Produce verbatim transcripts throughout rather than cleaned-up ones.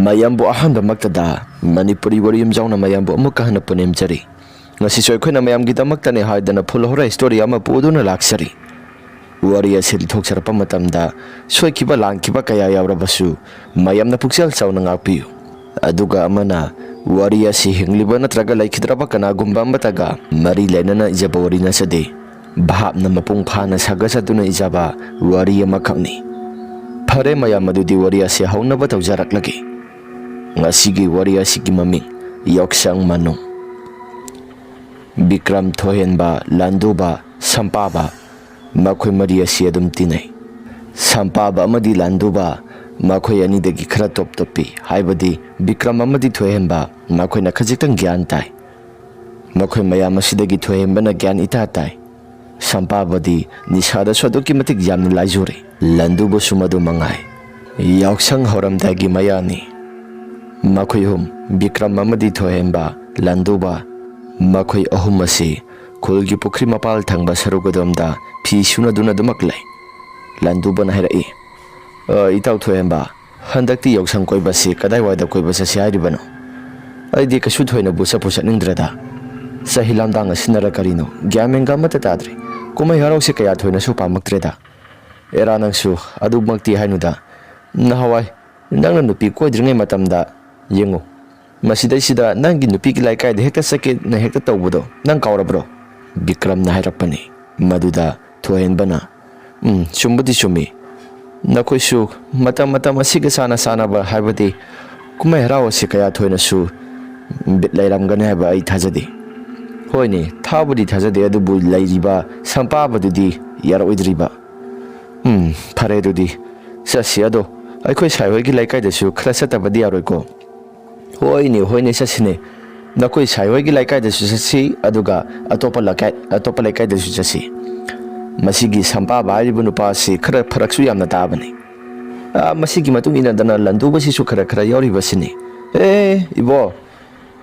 ꯃꯌꯥꯝꯕꯨ ꯑꯍꯥꯟꯕꯃꯛꯇꯗ ꯃꯅꯤꯄꯨꯔꯤ ꯋꯥꯔꯤ ꯌꯨꯝꯖꯥꯎꯅ ꯃꯌꯥꯝꯕꯨ ꯑꯃꯨꯛꯀ ꯍꯟꯅ ꯄꯨꯅꯦꯝꯖꯔꯤ꯫ ꯉꯁꯤꯁꯨ ꯑꯩꯈꯣꯏꯅ ꯃꯌꯥꯝꯒꯤꯗꯃꯛꯇꯅꯦ ꯍꯥꯏꯗꯅ ꯐꯨꯜ ꯍꯣꯔꯔ ꯁ꯭ꯇꯣꯔꯤ ꯑꯃ ꯄꯨꯗꯨꯅ ꯂꯥꯛꯆꯔꯤ꯫ ꯋꯥꯔꯤ ꯑꯁꯤ ꯂꯤꯊꯣꯛꯆꯔꯛꯄ ꯃꯇꯝꯗ ꯁꯣꯏꯈꯤꯕ ꯂꯥꯟꯈꯤꯕ ꯀꯌꯥ ꯌꯥꯎꯔꯕꯁꯨ ꯃꯌꯥꯝꯅ ꯄꯨꯛꯆꯦꯜ ꯆꯥꯎꯅ ꯉꯥꯛꯄꯤꯌꯨ꯫ ꯑꯗꯨꯒ ꯑꯃꯅ, ꯋꯥꯔꯤ ꯑꯁꯤ ꯍꯤꯡꯂꯤꯕ ꯅꯠꯇ꯭ꯔꯒ ꯂꯩꯈꯤꯗ꯭ꯔꯕ ꯀꯅꯥꯒꯨꯝꯕ ꯑꯃꯠꯇꯒ ꯃꯔꯤ ꯂꯩꯅꯅ ꯏꯖꯕ ꯋꯥꯔꯤ ꯅꯠꯆꯗꯦ꯫ ꯚꯥꯞꯅ ꯃꯄꯨꯡ ꯐꯥꯅ ꯁꯥꯒꯠꯆꯗꯨꯅ ꯏꯖꯕ ꯋꯥꯔꯤ ꯑꯃꯈꯛꯅꯤ꯫ ꯐꯔꯦ ꯃꯌꯥꯝ, ꯑꯗꯨꯗꯤ ꯋꯥꯔꯤ ꯑꯁꯤ ꯍꯧꯅꯕ ꯇꯧꯖꯔꯛꯂꯒꯦ꯫ ꯉꯁꯤꯒꯤ ꯋꯥꯔꯤ ꯑꯁꯤꯒꯤ ꯃꯃꯤꯡ ꯌꯥꯎꯁꯪ ꯃꯅꯨꯡ꯫ ꯕꯤꯀ꯭ꯔꯝ, ꯊꯣꯏꯍꯦꯟꯕ, ꯂꯥꯟꯗꯨꯕ, ꯁꯝꯄꯥꯕ, ꯃꯈꯣꯏ ꯃꯔꯤ ꯑꯁꯤ ꯑꯗꯨꯝ ꯇꯤꯟꯅꯩ꯫ ꯁꯝꯄꯥꯕ ꯑꯃꯗꯤ ꯂꯥꯟꯗꯨꯕ ꯃꯈꯣꯏ ꯑꯅꯤꯗꯒꯤ ꯈꯔ ꯇꯣꯞ ꯇꯣꯞꯄꯤ, ꯍꯥꯏꯕꯗꯤ ꯕꯤꯀ꯭ꯔꯝ ꯑꯃꯗꯤ ꯊꯣꯏꯍꯦꯟꯕ ꯃꯈꯣꯏꯅ ꯈꯖꯤꯛꯇꯪ ꯒ꯭ꯌꯥꯟ ꯇꯥꯏ꯫ ꯃꯈꯣꯏ ꯃꯌꯥꯝ ꯑꯁꯤꯗꯒꯤ ꯊꯣꯏꯍꯦꯟꯕꯅ ꯒ꯭ꯌꯥꯟ ꯏꯇꯥ ꯇꯥꯏ꯫ ꯁꯝꯄꯥꯕꯗꯤ ꯅꯤꯁꯥꯗꯁꯨ ꯑꯗꯨꯛꯀꯤ ꯃꯇꯤꯛ ꯌꯥꯝꯅ ꯂꯥꯏꯖꯨꯔꯤ꯫ ꯂꯟꯗꯨꯕꯁꯨ ꯃꯗꯨ ꯃꯉꯥꯏ꯫ ꯌꯥꯎꯁꯪ ꯍꯧꯔꯝꯗꯥꯏꯒꯤ ꯃꯌꯥꯅꯤ꯫ ꯃꯈꯣꯏ ꯑꯍꯨꯝ, ꯕꯤꯀ꯭ꯔꯝ ꯑꯃꯗꯤ ꯊꯣꯏꯍꯦꯟꯕ, ꯂꯟꯗꯨꯕ, ꯃꯈꯣꯏ ꯑꯍꯨꯝ ꯑꯁꯤ ꯈꯨꯜꯒꯤ ꯄꯨꯈ꯭ꯔꯤ ꯃꯄꯥꯜ ꯊꯪꯕ ꯁꯔꯨꯛ ꯑꯗꯣꯝꯗ ꯐꯤ ꯁꯨꯅꯗꯨꯅ ꯑꯗꯨꯃꯛ ꯂꯩ꯫ ꯂꯟꯗꯨꯕꯅ ꯍꯥꯏꯔꯛꯏ, "ꯑ, ꯏꯇꯥꯎ ꯊꯣꯏꯍꯦꯟꯕ, ꯍꯟꯗꯛꯇꯤ ꯌꯥꯎꯁꯪ ꯀꯣꯏꯕꯁꯤ ꯀꯗꯥꯏꯋꯥꯏꯗ ꯀꯣꯏꯕ ꯆꯠꯁꯤ ꯍꯥꯏꯔꯤꯕꯅꯣ? ꯑꯩꯗꯤ ꯀꯩꯁꯨ ꯊꯣꯏꯅꯕꯨ ꯆꯠꯄꯨ ꯆꯠꯅꯤꯡꯗ꯭ꯔꯦꯗ꯫ ꯆꯍꯤ ꯂꯥꯝꯗꯥꯡ ꯑꯁꯤꯅꯔ ꯀꯔꯤꯅꯣ, ꯒ꯭ꯌꯥꯟ ꯃꯦꯟꯒ ꯑꯃꯠꯇ ꯇꯥꯗ꯭ꯔꯦ꯫ ꯀꯨꯝꯍꯩ ꯍꯔꯥꯎꯁꯤ ꯀꯌꯥ ꯊꯣꯏꯅꯁꯨ ꯄꯥꯝꯃꯛꯇ꯭ꯔꯦꯗ꯫ ꯑꯦꯔꯥ, ꯅꯪꯁꯨ ꯑꯗꯨꯃꯛꯇꯤ ꯍꯥꯏꯅꯨꯗ꯫ ꯅꯍꯥꯟꯋꯥꯏ ꯅꯪꯅ ꯅꯨꯄꯤ ꯀꯣꯏꯗ꯭ꯔꯤꯉꯩ ꯃꯇꯝꯗ ꯌꯦꯡꯉꯨ, ꯃꯁꯤꯗꯩꯁꯤꯗ ꯅꯪꯒꯤ ꯅꯨꯄꯤꯒꯤ ꯂꯩꯀꯥꯏꯗ ꯍꯦꯛꯇ ꯆꯠꯀꯦꯅ ꯍꯦꯛꯇ ꯇꯧꯕꯗꯣ ꯅꯪ ꯀꯥꯎꯔꯕ꯭ꯔꯣ?" ꯕꯤꯀ꯭ꯔꯝꯅ ꯍꯥꯏꯔꯛꯄꯅꯤ꯫ ꯃꯗꯨꯗ ꯊꯣꯏꯍꯦꯟꯕꯅ, "ꯎꯝ, ꯆꯨꯝꯕꯨꯗꯤ ꯆꯨꯝꯃꯤ꯫ ꯅꯈꯣꯏꯁꯨ ꯃꯇꯝ ꯃꯇꯝ ꯑꯁꯤꯒ ꯆꯥꯟꯅ ꯆꯥꯟꯅꯕ, ꯍꯥꯏꯕꯗꯤ ꯀꯨꯝꯍꯩ ꯍꯔꯥꯎ ꯑꯁꯤ ꯀꯌꯥ ꯊꯣꯏꯅꯁꯨ ꯕꯤꯠ ꯂꯩꯔꯝꯒꯅꯤ ꯍꯥꯏꯕ ꯑꯩ ꯊꯥꯖꯗꯦ꯫ ꯍꯣꯏꯅꯦ, ꯊꯥꯕꯨꯗꯤ ꯊꯥꯖꯗꯦ, ꯑꯗꯨꯕꯨ ꯂꯩꯔꯤꯕ ꯁꯝꯄꯥꯕꯗꯨꯗꯤ ꯌꯥꯔꯛꯑꯣꯏꯗ꯭ꯔꯤꯕ꯫ ꯎꯝ, ꯐꯔꯦ ꯑꯗꯨꯗꯤ ꯆꯠꯁꯤ꯫ ꯑꯗꯣ ꯑꯩꯈꯣꯏ ꯁꯥꯏ ꯍꯣꯏꯒꯤ ꯂꯩꯀꯥꯏꯗꯁꯨ ꯈꯔ ꯆꯠꯇꯕꯗꯤ ꯌꯥꯔꯣꯏꯀꯣ?" "ꯍꯣꯏꯅꯦ, ꯍꯣꯏꯅꯦ, ꯆꯠꯁꯤꯅꯦ꯫ ꯅꯈꯣꯏ ꯁꯥꯏ ꯍꯣꯏꯒꯤ ꯂꯩꯀꯥꯏꯗꯁꯨ ꯆꯠꯁꯤ, ꯑꯗꯨꯒ ꯑꯇꯣꯞꯄ ꯂꯩꯀꯥꯏ, ꯑꯇꯣꯞꯄ ꯂꯩꯀꯥꯏꯗꯁꯨ ꯆꯠꯁꯤ꯫ ꯃꯁꯤꯒꯤ ꯁꯝꯄꯥꯕ ꯍꯥꯏꯔꯤꯕ ꯅꯨꯄꯥ ꯑꯁꯤ ꯈꯔ ꯐꯔꯛꯁꯨ ꯌꯥꯝꯅ ꯇꯥꯕꯅꯤ꯫ ꯑꯥ, ꯃꯁꯤꯒꯤ ꯃꯇꯨꯡ ꯏꯟꯅꯗꯅ ꯂꯟꯗꯨꯕꯁꯤꯁꯨ ꯈꯔ ꯈꯔ ꯌꯥꯎꯔꯤꯕꯁꯤꯅꯤ꯫ ꯑꯦ, ꯏꯕꯣ,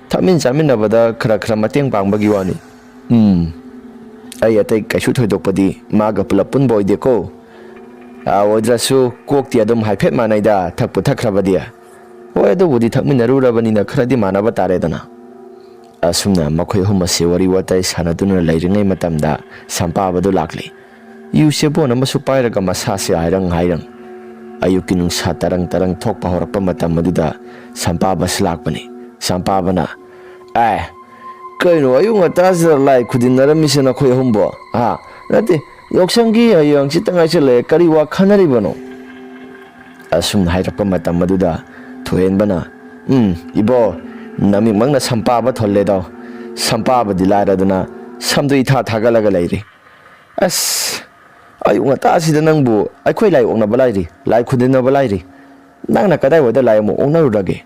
ꯊꯛꯃꯤꯟ ꯆꯥꯃꯤꯟꯅꯕꯗ ꯈꯔ ꯈꯔ ꯃꯇꯦꯡ ꯄꯥꯡꯕꯒꯤ ꯋꯥꯅꯤ꯫ ꯎꯝ, ꯑꯩ ꯑꯇꯩ ꯀꯩꯁꯨ ꯊꯣꯏꯗꯣꯛꯄꯗꯤ ꯃꯥꯒ ꯄꯨꯂꯞ ꯄꯨꯟꯕ ꯑꯣꯏꯗꯦꯀꯣ꯫ ꯑꯥ, ꯑꯣꯏꯗ꯭ꯔꯁꯨ ꯀꯣꯛꯇꯤ ꯑꯗꯨꯝ ꯍꯥꯏꯐꯦꯠ ꯃꯥꯟꯅꯩꯗ, ꯊꯛꯄꯨ ꯊꯛꯈ꯭ꯔꯕꯗꯤ꯫ "ꯍꯣꯏ, ꯑꯗꯨꯕꯨꯗꯤ ꯊꯛꯃꯤꯟꯅꯔꯨꯔꯕꯅꯤꯅ ꯈꯔꯗꯤ ꯃꯥꯟꯅꯕ ꯇꯥꯔꯦꯗꯅ"꯫ ꯑꯁꯨꯝꯅ ꯃꯈꯣꯏ ꯑꯍꯨꯝ ꯑꯁꯤ ꯋꯥꯔꯤ ꯋꯥꯇꯥꯏ ꯁꯥꯟꯅꯗꯨꯅ ꯂꯩꯔꯤꯉꯩ ꯃꯇꯝꯗ ꯁꯝꯄꯥꯕꯗꯨ ꯂꯥꯛꯂꯤ꯫ ꯌꯨ ꯆꯦꯕꯣꯟ ꯑꯃꯁꯨ ꯄꯥꯏꯔꯒ ꯃꯁꯥꯁꯦ ꯍꯥꯏꯔꯪ ꯍꯥꯏꯔꯪ꯫ ꯑꯌꯨꯛꯀꯤ ꯅꯨꯡꯁꯥ ꯇꯔꯪ ꯇꯔꯪ ꯊꯣꯛꯄ ꯍꯧꯔꯛꯄ ꯃꯇꯝ ꯑꯗꯨꯗ ꯁꯝꯄꯥꯕꯁꯨ ꯂꯥꯛꯄꯅꯤ꯫ ꯁꯝꯄꯥꯕꯅ, "ꯑꯦ, ꯀꯩꯅꯣ ꯑꯌꯨꯛ ꯉꯟꯇꯥꯁꯤꯗ ꯂꯥꯏ ꯈꯨꯗꯤꯟꯅꯔꯝꯃꯤꯁꯦ ꯅꯈꯣꯏ ꯑꯍꯨꯝꯕꯣ? ꯍꯥ? ꯅꯠꯇꯦ, ꯌꯥꯎꯁꯪꯒꯤ ꯍꯌꯦꯡ ꯍꯪꯆꯤꯠꯇ ꯉꯥꯏꯁꯜꯂꯛꯑꯦ, ꯀꯔꯤ ꯋꯥ ꯈꯟꯅꯔꯤꯕꯅꯣ?" ꯑꯁꯨꯝꯅ ꯍꯥꯏꯔꯛꯄ ꯃꯇꯝ ꯑꯗꯨꯗ ꯊꯣꯏꯍꯦꯟꯕꯅ, "ꯎꯝ, ꯏꯕꯣ, ꯅꯃꯤꯠꯃꯛꯅ ꯁꯝꯄꯥꯕ ꯊꯣꯜꯂꯦꯗꯣ꯫ ꯁꯝꯄꯥꯕꯗꯤ ꯂꯥꯏꯔꯗꯅ ꯁꯝꯗꯨ ꯏꯊꯥ ꯊꯥꯒꯠꯂꯒ ꯂꯩꯔꯤ꯫ ꯑꯁ, ꯑꯌꯨꯛ ꯉꯟꯇꯥꯁꯤꯗ ꯅꯪꯕꯨ ꯑꯩꯈꯣꯏ ꯂꯥꯏ ꯑꯣꯛꯅꯕ ꯂꯥꯏꯔꯤ, ꯂꯥꯏ ꯈꯨꯗꯤꯟꯅꯕ ꯂꯥꯏꯔꯤ꯫ ꯅꯪꯅ ꯀꯗꯥꯏꯋꯥꯏꯗ ꯂꯥꯏ ꯑꯃꯨꯛ ꯑꯣꯛꯅꯔꯨꯔꯒꯦ?"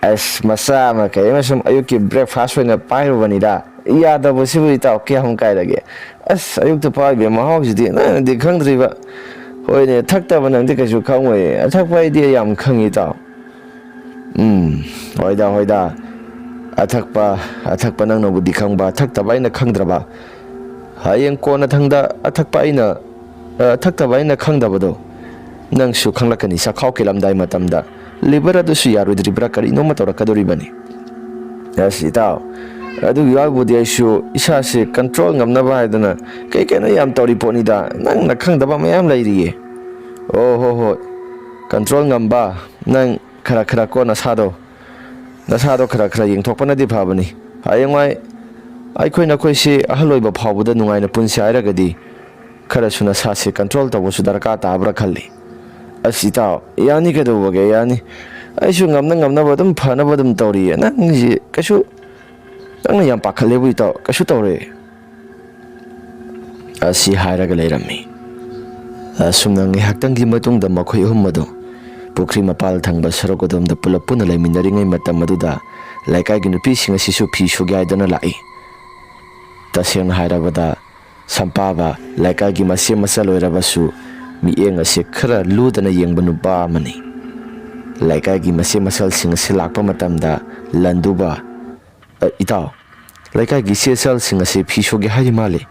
"ꯑꯁ, ꯃꯆꯥ ꯑꯃ ꯀꯩ ꯑꯃ ꯁꯨꯝ ꯑꯌꯨꯛꯀꯤ breakfast ꯑꯣꯏꯅ ꯄꯥꯏꯔꯨꯕꯅꯤꯗ꯫ ꯌꯥꯗꯕꯁꯤꯕꯨ ꯏꯇꯥꯎ ꯀꯌꯥꯝ ꯀꯥꯏꯔꯒꯦ? ꯑꯁ, ꯑꯌꯨꯛꯇ ꯄꯥꯏꯕꯒꯤ ꯃꯍꯥꯎꯁꯤꯗꯤ ꯅꯪꯅꯗꯤ ꯈꯪꯗ꯭ꯔꯤꯕ꯫ ꯍꯣꯏꯅꯦ, ꯊꯛꯇꯕ ꯅꯪꯗꯤ ꯀꯩꯁꯨ ꯈꯪꯉꯣꯏ꯫ ꯑꯊꯛꯄ ꯑꯩꯗꯤ ꯑꯩ ꯌꯥꯝ ꯈꯪꯉꯤ ꯏꯇꯥꯎ꯫ ꯎꯝ, ꯍꯣꯏꯗ, ꯍꯣꯏꯗ꯫ ꯑꯊꯛꯄ, ꯑꯊꯛꯄ ꯅꯪꯅꯕꯨꯗꯤ ꯈꯪꯕ, ꯊꯛꯇꯕ ꯑꯩꯅ ꯈꯪꯗ꯭ꯔꯕ꯫ ꯍꯌꯦꯡ ꯀꯣꯟꯅ ꯊꯪꯗ ꯑꯊꯛꯄ ꯑꯩꯅ, ꯑ, ꯊꯛꯇꯕ ꯑꯩꯅ ꯈꯪꯗꯕꯗꯣ ꯅꯪꯁꯨ ꯈꯪꯂꯛꯀꯅꯤ꯫ ꯆꯈꯥꯎ ꯀꯦꯜꯂꯝꯗꯥꯏ ꯃꯇꯝꯗ liver ꯑꯗꯨꯁꯨ ꯌꯥꯔꯣꯏꯗ꯭ꯔꯤꯕ꯭ꯔꯥ, ꯀꯔꯤꯅꯣꯃ ꯇꯧꯔꯛꯀꯗꯣꯔꯤꯕꯅꯤ꯫ ꯑꯁ, ꯏꯇꯥꯎ, ꯑꯗꯨꯒꯤ ꯋꯥꯕꯨꯗꯤ ꯑꯩꯁꯨ ꯏꯁꯥꯁꯦ control ꯉꯝꯅꯕ ꯍꯥꯏꯗꯅ ꯀꯩ ꯀꯩꯅꯣ ꯌꯥꯝ ꯇꯧꯔꯤ ꯄꯣꯠꯅꯤꯗ꯫ ꯅꯪꯅ ꯈꯪꯗꯕ ꯃꯌꯥꯝ ꯂꯩꯔꯤꯌꯦ꯫ ꯑꯣ, ꯍꯣ, ꯍꯣꯏ꯫ Control ꯉꯝꯕ ꯅꯪ ꯈꯔ ꯈꯔ ꯀꯣ ꯅꯁꯥꯗꯣ, ꯅꯁꯥꯗꯣ ꯈꯔ ꯈꯔ ꯌꯦꯡꯊꯣꯛꯄꯅꯗꯤ ꯐꯕꯅꯤ꯫ ꯍꯌꯦꯡꯋꯥꯏ ꯑꯩꯈꯣꯏ ꯅꯈꯣꯏꯁꯤ ꯑꯍꯜ ꯑꯣꯏꯕ ꯐꯥꯎꯕꯗ ꯅꯨꯡꯉꯥꯏꯅ ꯄꯨꯟꯁꯤ ꯍꯥꯏꯔꯒꯗꯤ ꯈꯔꯁꯨ ꯅꯁꯥꯁꯦ control ꯇꯧꯕꯁꯨ ꯗꯔꯀꯥꯔ ꯇꯥꯕ꯭ꯔꯥ ꯈꯜꯂꯤ꯫ ꯑꯁ ꯏꯇꯥꯎ, ꯌꯥꯅꯤ, ꯀꯩꯗꯧꯕꯒꯦ, ꯌꯥꯅꯤ꯫ ꯑꯩꯁꯨ ꯉꯝꯅ ꯉꯝꯅꯕ ꯑꯗꯨꯝ ꯐꯅꯕ ꯑꯗꯨꯝ ꯇꯧꯔꯤꯌꯦ꯫ ꯅꯪꯁꯤ ꯀꯩꯁꯨ, ꯅꯪꯅ ꯌꯥꯝ ꯄꯥꯈꯠꯂꯦꯕꯨ ꯏꯇꯥꯎ, ꯀꯩꯁꯨ ꯇꯧꯔꯣꯏ꯫ ꯑꯁꯤ ꯍꯥꯏꯔꯒ ꯂꯩꯔꯝꯃꯤ꯫ ꯑꯁꯨꯝꯅ ꯉꯥꯏꯍꯥꯛꯇꯪꯒꯤ ꯃꯇꯨꯡꯗ ꯃꯈꯣꯏ ꯑꯍꯨꯝ ꯑꯗꯨ ꯄꯨꯈ꯭ꯔꯤ ꯃꯄꯥꯜ ꯊꯪꯕ ꯁꯔꯨꯛ ꯑꯗꯣꯝꯗ ꯄꯨꯂꯞ ꯄꯨꯟꯅ ꯂꯩꯃꯤꯟꯅꯔꯤꯉꯩ ꯃꯇꯝ ꯑꯗꯨꯗ ꯂꯩꯀꯥꯏꯒꯤ ꯅꯨꯄꯤꯁꯤꯡ ꯑꯁꯤꯁꯨ ꯐꯤ ꯁꯨꯒꯦ ꯍꯥꯏꯗꯨꯅ ꯂꯥꯛꯏ꯫ ꯇꯁꯦꯡꯅ ꯍꯥꯏꯔꯕꯗ ꯁꯝꯄꯥꯕ ꯂꯩꯀꯥꯏꯒꯤ ꯃꯆꯦ ꯃꯆꯜ ꯑꯣꯏꯔꯕꯁꯨ ꯃꯤꯠꯌꯦꯡ ꯑꯁꯤ ꯈꯔ ꯂꯨꯗꯅ ꯌꯦꯡꯕ ꯅꯨꯄꯥ ꯑꯃꯅꯤ꯫ ꯂꯩꯀꯥꯏꯒꯤ ꯃꯆꯦ ꯃꯆꯜꯁꯤꯡ ꯑꯁꯤ ꯂꯥꯛꯄ ꯃꯇꯝꯗ ꯂꯟꯗꯨꯕ, "ꯑ, ꯏꯇꯥꯎ, ꯂꯩꯀꯥꯏꯒꯤ ꯏꯆꯦ ꯏꯆꯜꯁꯤꯡ ꯑꯁꯤ ꯐꯤ ꯁꯨꯒꯦ ꯍꯥꯏꯔꯤ ꯃꯥꯜꯂꯤ꯫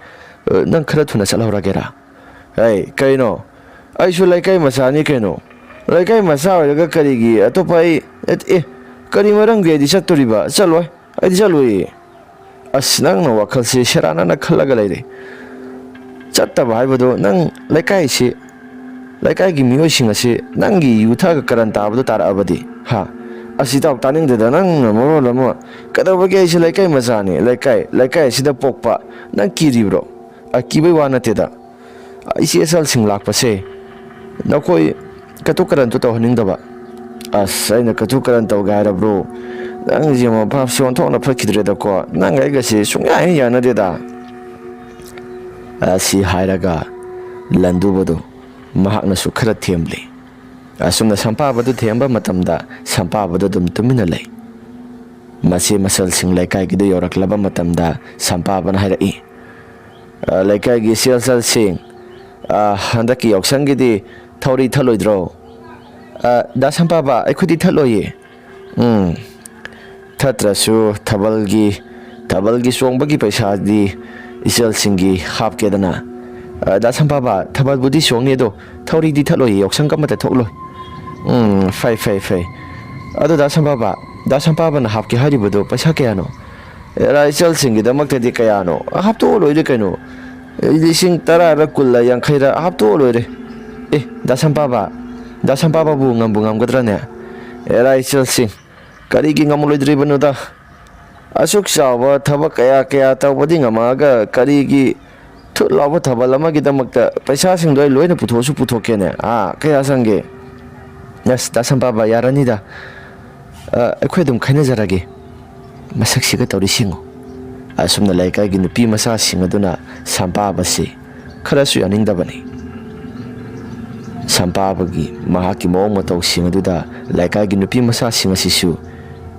ꯑ, ꯅꯪ ꯈꯔ ꯊꯨꯅ ꯆꯠꯍꯧꯔꯒꯦꯔꯥ?" "ꯍꯩ, ꯀꯩꯅꯣ? ꯑꯩꯁꯨ ꯂꯩꯀꯥꯏ ꯃꯆꯥꯅꯤ ꯀꯩꯅꯣ꯫ ꯂꯩꯀꯥꯏ ꯃꯆꯥ ꯑꯣꯏꯔꯒ ꯀꯔꯤꯒꯤ ꯑꯇꯣꯞꯄ ꯑꯩ, ꯑꯦ, ꯑꯦ, ꯀꯔꯤ ꯃꯔꯝꯒꯤ ꯑꯩꯗꯤ ꯆꯠꯇꯣꯔꯤꯕ? ꯆꯠꯂꯣꯏ, ꯑꯩꯗꯤ ꯆꯠꯂꯣꯏꯌꯦ꯫ ꯑꯁ, ꯅꯪꯅ ꯋꯥꯈꯜꯁꯦ ꯁꯦꯔꯥꯟꯅꯅ ꯈꯜꯂꯒ ꯂꯩꯔꯦ꯫ ꯆꯠꯇꯕ ꯍꯥꯏꯕꯗꯣ ꯅꯪ ꯂꯩꯀꯥꯏꯁꯤ, ꯂꯩꯀꯥꯏꯒꯤ ꯃꯤꯑꯣꯏꯁꯤꯡ ꯑꯁꯤ ꯅꯪꯒꯤ ꯌꯨ ꯊꯛꯑꯒ ꯀꯔꯟ ꯇꯥꯕꯗꯣ ꯇꯥꯔꯛꯑꯕꯗꯤ, ꯍꯥ? ꯑꯁ, ꯏꯇꯥꯎ, ꯇꯥꯅꯤꯡꯗꯦꯗ, ꯅꯪꯅ ꯃꯔꯣꯜ ꯑꯃ꯫ ꯀꯩꯗꯧꯕꯒꯤ? ꯑꯩꯁꯦ ꯂꯩꯀꯥꯏ ꯃꯆꯥꯅꯤ, ꯂꯩꯀꯥꯏ, ꯂꯩꯀꯥꯏ ꯑꯁꯤꯗ ꯄꯣꯛꯄ꯫ ꯅꯪ ꯀꯤꯔꯤꯕ꯭ꯔꯣ? ꯑ, ꯀꯤꯕꯩ ꯋꯥ ꯅꯠꯇꯦꯗ꯫ ꯏꯆꯦ ꯏꯆꯜꯁꯤꯡ ꯂꯥꯛꯄꯁꯦ ꯅꯈꯣꯏ ꯀꯇꯨ ꯀꯔꯟꯗꯣ ꯇꯧꯍꯟꯅꯤꯡꯗꯕ꯫ ꯑꯁ, ꯑꯩꯅ ꯀꯇꯨ ꯀꯔꯟ ꯇꯧꯒꯦ ꯍꯥꯏꯔꯕ꯭ꯔꯣ? ꯅꯪꯁꯦ ꯃꯐꯝꯁꯦ ꯑꯣꯟꯊꯣꯛꯅ ꯐꯠꯈꯤꯗ꯭ꯔꯦꯗꯀꯣ꯫ ꯅꯪꯒ ꯑꯩꯒꯁꯦ ꯁꯨꯡꯌꯥ ꯍꯦꯛ ꯌꯥꯅꯗꯦꯗ꯫ ꯑꯁꯤ ꯍꯥꯏꯔꯒ ꯂꯟꯗꯨꯕꯗꯨ ꯃꯍꯥꯛꯅꯁꯨ ꯈꯔ ꯊꯦꯝꯂꯤ꯫ ꯑꯁꯨꯝꯅ ꯁꯝꯄꯥꯕꯗꯨ ꯊꯦꯝꯕ ꯃꯇꯝꯗ ꯁꯝꯄꯥꯕꯗꯨ ꯑꯗꯨꯝ ꯇꯨꯃꯤꯟꯅ ꯂꯩ꯫ ꯃꯆꯦ ꯃꯆꯜꯁꯤꯡ ꯂꯩꯀꯥꯏꯒꯤꯗꯨ ꯌꯧꯔꯛꯂꯕ ꯃꯇꯝꯗ ꯁꯝꯄꯥꯕꯅ ꯍꯥꯏꯔꯛꯏ, "ꯑ, ꯂꯩꯀꯥꯏꯒꯤ ꯏꯆꯦ ꯏꯆꯜꯁꯤꯡ, ꯑ, ꯍꯟꯗꯛꯀꯤ ꯌꯥꯎꯁꯪꯒꯤꯗꯤ ꯊꯧꯔꯤ ꯊꯠꯂꯣꯏꯗ꯭ꯔꯣ?" "ꯑ, ꯗꯥ ꯁꯝꯄꯥꯕ, ꯑꯩꯈꯣꯏꯗꯤ ꯊꯠꯂꯣꯏꯌꯦ꯫" "ꯎꯝ, ꯊꯠꯇ꯭ꯔꯁꯨ ꯊꯥꯕꯜꯒꯤ, ꯊꯥꯕꯜꯒꯤ ꯆꯣꯡꯕꯒꯤ ꯄꯩꯁꯥꯗꯤ ꯏꯆꯜꯁꯤꯡꯒꯤ ꯍꯥꯞꯀꯦꯗꯅ꯫" "ꯑ, ꯗꯥ ꯁꯝꯄꯥꯕ, ꯊꯥꯕꯜꯕꯨꯗꯤ ꯆꯣꯡꯅꯤ, ꯑꯗꯣ ꯊꯧꯔꯤꯗꯤ ꯊꯠꯂꯣꯏꯌꯦ, ꯌꯥꯎꯁꯪꯒ ꯑꯃꯠꯇ ꯊꯣꯛꯂꯣꯏ꯫" "ꯎꯝ, ꯐꯩ, ꯐꯩ, ꯐꯩ꯫ ꯑꯗꯣ ꯗꯥ ꯁꯝꯄꯥꯕ, ꯗꯥ ꯁꯝꯄꯥꯕꯅ ꯍꯥꯞꯀꯦ ꯍꯥꯏꯔꯤꯕꯗꯣ ꯄꯩꯁꯥ ꯀꯌꯥꯅꯣ?" "ꯑꯦꯔꯥ, ꯏꯆꯜꯁꯤꯡꯒꯤꯗꯃꯛꯇꯗꯤ ꯀꯌꯥꯅꯣ? ꯍꯥꯞꯇꯣꯛꯑ ꯂꯣꯏꯔꯦ ꯀꯩꯅꯣ꯫ ꯂꯤꯁꯤꯡ ꯇꯔꯥꯔ ꯀꯨꯟꯂ ꯌꯥꯡꯈꯩꯔ ꯍꯥꯞꯇꯣꯛꯑ ꯂꯣꯏꯔꯦ꯫" "ꯑꯦ, ꯗꯥ ꯁꯝꯄꯥꯕ, ꯗꯥ ꯁꯝꯄꯥꯕꯕꯨ ꯉꯝꯕꯨ ꯉꯝꯒꯗ꯭ꯔꯅꯦ?" "ꯑꯦꯔꯥ, ꯏꯆꯜꯁꯤꯡ, ꯀꯔꯤꯒꯤ ꯉꯝꯂꯣꯏꯗ꯭ꯔꯤꯕꯅꯣꯗ? ꯑꯁꯨꯛ ꯆꯥꯎꯕ ꯊꯕꯛ ꯀꯌꯥ ꯀꯌꯥ ꯇꯧꯕꯗꯤ ꯉꯝꯃꯛꯑꯒ ꯀꯔꯤꯒꯤ ꯊꯨꯠ ꯂꯥꯎꯕ ꯊꯥꯕꯜ ꯑꯃꯒꯤꯗꯃꯛꯇ ꯄꯩꯁꯥꯁꯤꯡꯗꯣ ꯑꯩ ꯂꯣꯏꯅ ꯄꯨꯊꯣꯛꯑꯁꯨ ꯄꯨꯊꯣꯛꯀꯦꯅꯦ꯫ ꯑꯥ, ꯀꯌꯥ ꯆꯪꯒꯦ?" "ꯑꯁ, ꯗꯥ ꯁꯝꯄꯥꯕ, ꯌꯥꯔꯅꯤꯗ꯫ ꯑ, ꯑꯩꯈꯣꯏ ꯑꯗꯨꯝ ꯈꯥꯏꯅꯖꯔꯒꯦ꯫" ꯃꯁꯛꯁꯤꯒ ꯇꯧꯔꯤꯁꯤ ꯌꯦꯡꯉꯨ꯫ ꯑꯁꯨꯝꯅ ꯂꯩꯀꯥꯏꯒꯤ ꯅꯨꯄꯤ ꯃꯆꯥꯁꯤꯡ ꯑꯗꯨꯅ ꯁꯝꯄꯥꯕꯁꯤ ꯈꯔꯁꯨ ꯌꯥꯅꯤꯡꯗꯕꯅꯤ꯫ ꯁꯝꯄꯥꯕꯒꯤ ꯃꯍꯥꯛꯀꯤ ꯃꯑꯣꯡ ꯃꯇꯧꯁꯤꯡ ꯑꯗꯨꯗ ꯂꯩꯀꯥꯏꯒꯤ ꯅꯨꯄꯤ ꯃꯆꯥꯁꯤꯡ ꯑꯁꯤꯁꯨ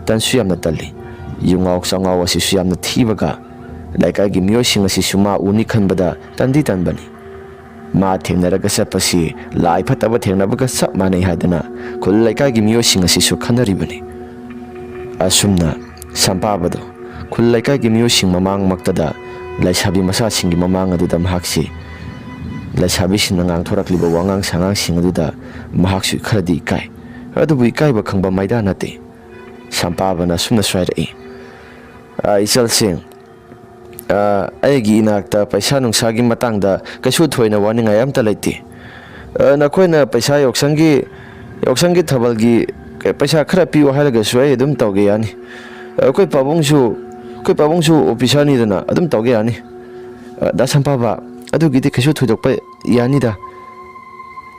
ꯇꯟꯁꯨ ꯌꯥꯝꯅ ꯇꯜꯂꯤ꯫ ꯌꯨꯉꯥꯎ ꯆꯉꯥꯎ ꯑꯁꯤꯁꯨ ꯌꯥꯝꯅ ꯊꯤꯕꯒ ꯂꯩꯀꯥꯏꯒꯤ ꯃꯤꯑꯣꯏꯁꯤꯡ ꯑꯁꯤꯁꯨ ꯃꯥ ꯎꯅꯤ ꯈꯟꯕꯗ ꯇꯟꯗꯤ ꯇꯟꯕꯅꯤ꯫ ꯃꯥ ꯊꯦꯡꯅꯔꯒ ꯆꯠꯄꯁꯤ ꯂꯥꯏ ꯐꯠꯇꯕ ꯊꯦꯡꯅꯕꯒ ꯆꯞ ꯃꯥꯟꯅꯩ ꯍꯥꯏꯗꯅ ꯈꯨꯜ ꯂꯩꯀꯥꯏꯒꯤ ꯃꯤꯑꯣꯏꯁꯤꯡ ꯑꯁꯤꯁꯨ ꯈꯟꯅꯔꯤꯕꯅꯤ꯫ ꯑꯁꯨꯝꯅ ꯁꯝꯄꯥꯕꯗꯣ ꯈꯨꯜ ꯂꯩꯀꯥꯏꯒꯤ ꯃꯤꯑꯣꯏꯁꯤꯡ ꯃꯃꯥꯡꯃꯛꯇꯗ ꯂꯩꯁꯥꯕꯤ ꯃꯆꯥꯁꯤꯡꯒꯤ ꯃꯃꯥꯡ ꯑꯗꯨꯗ ꯃꯍꯥꯛꯁꯤ ꯂꯩꯁꯥꯕꯤꯁꯤꯡꯅ ꯉꯥꯡꯊꯣꯔꯛꯂꯤꯕ ꯋꯥꯉꯥꯡ ꯁꯉꯥꯡꯁꯤꯡ ꯑꯗꯨꯗ ꯃꯍꯥꯛꯁꯨ ꯈꯔꯗꯤ ꯏꯀꯥꯏ꯫ ꯑꯗꯨꯕꯨ ꯏꯀꯥꯏꯕ ꯈꯪꯕ ꯃꯥꯏꯗꯥ ꯅꯠꯇꯦ꯫ ꯁꯝꯄꯥꯕꯅ ꯑꯁꯨꯝꯅꯁꯨ ꯍꯥꯏꯔꯛꯏ, "ꯑ, ꯏꯆꯜꯁꯤꯡ, ꯑ, ꯑꯩꯒꯤ ꯏꯅꯥꯛꯇ ꯄꯩꯁꯥ ꯅꯨꯡꯁꯥꯒꯤ ꯃꯇꯥꯡꯗ ꯀꯩꯁꯨ ꯊꯣꯏꯅ ꯋꯥꯅꯤꯡꯉꯥꯏ ꯑꯝꯇ ꯂꯩꯇꯦ꯫ ꯑ, ꯅꯈꯣꯏꯅ ꯄꯩꯁꯥ ꯌꯥꯎꯁꯪꯒꯤ, ꯌꯥꯎꯁꯪꯒꯤ ꯊꯥꯕꯜꯒꯤ ꯄꯩꯁꯥ ꯈꯔ ꯄꯤꯌꯨ ꯍꯥꯏꯔꯒꯁꯨ ꯑꯩ ꯑꯗꯨꯝ ꯇꯧꯒꯦ ꯌꯥꯅꯤ꯫ ꯑ, ꯑꯩꯈꯣꯏ ꯄꯥꯕꯨꯡꯁꯨ, ꯑꯩꯈꯣꯏ ꯄꯥꯕꯨꯡꯁꯨ ꯑꯣꯐꯤꯁꯥꯔꯅꯤꯗꯅ ꯑꯗꯨꯝ ꯇꯧꯒꯦ ꯌꯥꯅꯤ꯫ ꯑ, ꯗꯥ ꯁꯝꯄꯥꯕ, ꯑꯗꯨꯒꯤꯗꯤ ꯀꯩꯁꯨ ꯊꯣꯏꯗꯣꯛꯄ ꯌꯥꯅꯤꯗ꯫"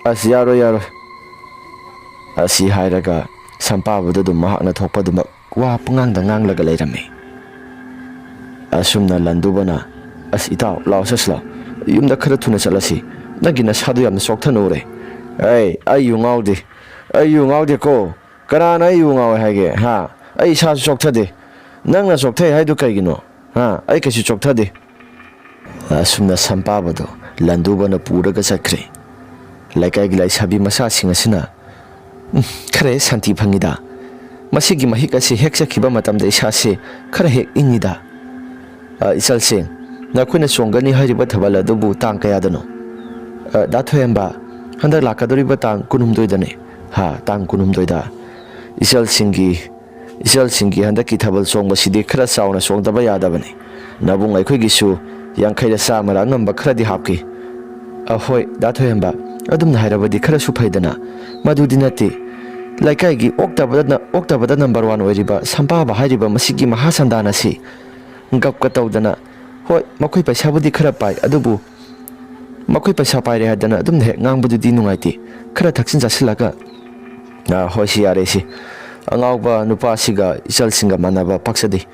"ꯑꯁ, ꯌꯥꯔꯣꯏ, ꯌꯥꯔꯣꯏ꯫" ꯑꯁꯤ ꯍꯥꯏꯔꯒ ꯁꯝꯄꯥꯕꯗꯨ ꯑꯗꯨꯝ ꯃꯍꯥꯛꯅ ꯊꯣꯛꯄ ꯑꯗꯨꯃꯛ ꯋꯥ ꯄꯉꯥꯡꯗ ꯉꯥꯡꯂꯒ ꯂꯩꯔꯝꯃꯤ꯫ ꯑꯁꯨꯝꯅ ꯂꯟꯗꯨꯕꯅ, "ꯑꯁ ꯏꯇꯥꯎ, ꯂꯥꯛꯑꯣ, ꯆꯠꯁꯤ ꯂꯥꯛꯑꯣ꯫ ꯌꯨꯝꯗ ꯈꯔ ꯊꯨꯅ ꯆꯠꯂꯁꯤ꯫ ꯅꯪꯒꯤ ꯅꯁꯥꯗꯨ ꯌꯥꯝꯅ ꯆꯣꯛꯊꯅ ꯎꯔꯦ꯫" "ꯑꯩ, ꯑꯩ ꯌꯨ ꯉꯥꯎꯗꯦ꯫ ꯑꯩ ꯌꯨ ꯉꯥꯎꯗꯦꯀꯣ꯫ ꯀꯅꯥꯅ ꯑꯩ ꯌꯨ ꯉꯥꯎꯋꯦ ꯍꯥꯏꯒꯦ? ꯍꯥ? ꯑꯩ ꯏꯁꯥꯁꯨ ꯆꯣꯛꯊꯗꯦ꯫ ꯅꯪꯅ ꯆꯣꯛꯊꯩ ꯍꯥꯏꯗꯨ ꯀꯩꯒꯤꯅꯣ? ꯍꯥ? ꯑꯩ ꯀꯩꯁꯨ ꯆꯣꯛꯊꯗꯦ꯫" ꯑꯁꯨꯝꯅ ꯁꯝꯄꯥꯕꯗꯨ ꯂꯟꯗꯨꯕꯅ ꯄꯨꯔꯒ ꯆꯠꯈ꯭ꯔꯦ꯫ ꯂꯩꯀꯥꯏꯒꯤ ꯂꯩꯁꯥꯕꯤ ꯃꯆꯥꯁꯤꯡ ꯑꯁꯤꯅ, "ꯎꯝ, ꯈꯔ ꯍꯦꯛ ꯁꯥꯟꯇꯤ ꯐꯪꯉꯤꯗ꯫ ꯃꯁꯤꯒꯤ ꯃꯍꯤꯛ ꯑꯁꯤ ꯍꯦꯛ ꯆꯠꯈꯤꯕ ꯃꯇꯝꯗ ꯏꯁꯥꯁꯦ ꯈꯔ ꯍꯦꯛ ꯏꯪꯉꯤꯗ꯫" "ꯑ, ꯏꯆꯜꯁꯤꯡ, ꯅꯈꯣꯏꯅ ꯆꯣꯡꯒꯅꯤ ꯍꯥꯏꯔꯤꯕ ꯊꯥꯕꯜ ꯑꯗꯨꯕꯨ ꯇꯥꯡ ꯀꯌꯥꯗꯅꯣ?" "ꯑ, ꯗꯥ ꯊꯣꯏꯍꯦꯟꯕ, ꯍꯟꯗꯛ ꯂꯥꯛꯀꯗꯧꯔꯤꯕ ꯇꯥꯡ ꯀꯨꯟꯍꯨꯝꯗꯣꯏꯗꯅꯦ꯫" "ꯍꯥ, ꯇꯥꯡ ꯀꯨꯟꯍꯨꯝꯗꯣꯏꯗ?" "ꯏꯆꯜꯁꯤꯡꯒꯤ, ꯏꯆꯜꯁꯤꯡꯒꯤ ꯍꯟꯗꯛꯀꯤ ꯊꯥꯕꯜ ꯆꯣꯡꯕꯁꯤꯗꯤ ꯈꯔ ꯆꯥꯎꯅ ꯆꯣꯡꯗꯕ ꯌꯥꯗꯕꯅꯤ꯫ ꯅꯕꯨꯡ ꯑꯩꯈꯣꯏꯒꯤꯁꯨ ꯌꯥꯡꯈꯩꯗ ꯆꯥꯝꯃꯔ ꯑꯉꯝꯕ ꯈꯔꯗꯤ ꯍꯥꯞꯀꯦ꯫" "ꯑ, ꯍꯣꯏ, ꯗꯥ ꯊꯣꯏꯍꯦꯟꯕ, ꯑꯗꯨꯝꯅ ꯍꯥꯏꯔꯕꯗꯤ ꯈꯔꯁꯨ ꯐꯩꯗꯅ꯫" "ꯃꯗꯨꯗꯤ ꯅꯠꯇꯦ꯫ ꯂꯩꯀꯥꯏꯒꯤ ꯑꯣꯛꯇꯕꯗ, ꯑꯣꯛꯇꯕꯗ ꯅꯝꯕꯔ ꯋꯥꯟ ꯑꯣꯏꯔꯤꯕ ꯁꯝꯄꯥꯕ ꯍꯥꯏꯔꯤꯕ ꯃꯁꯤꯒꯤ ꯃꯍꯥꯁꯟꯗꯥꯟ ꯑꯁꯤ ꯒꯞꯀ ꯇꯧꯗꯅ, ꯍꯣꯏ, ꯃꯈꯣꯏ ꯄꯩꯁꯥꯕꯨꯗꯤ ꯈꯔ ꯄꯥꯏ, ꯑꯗꯨꯕꯨ ꯃꯈꯣꯏ ꯄꯩꯁꯥ ꯄꯥꯏꯔꯦ ꯍꯥꯏꯗꯅ ꯑꯗꯨꯝꯅ ꯍꯦꯛ ꯉꯥꯡꯕꯗꯨꯗꯤ ꯅꯨꯡꯉꯥꯏꯇꯦ꯫ ꯈꯔ ꯊꯛꯆꯤꯟ ꯆꯥꯁꯤꯜꯂꯒ, ꯑ, ꯍꯣꯏ, ꯁꯤ ꯌꯥꯔꯦ, ꯁꯤ ꯑꯉꯥꯎꯕ ꯅꯨꯄꯥꯁꯤꯒ ꯏꯆꯜꯁꯤꯡꯒ ꯃꯥꯟꯅꯕ ꯄꯥꯛꯆꯗꯦ꯫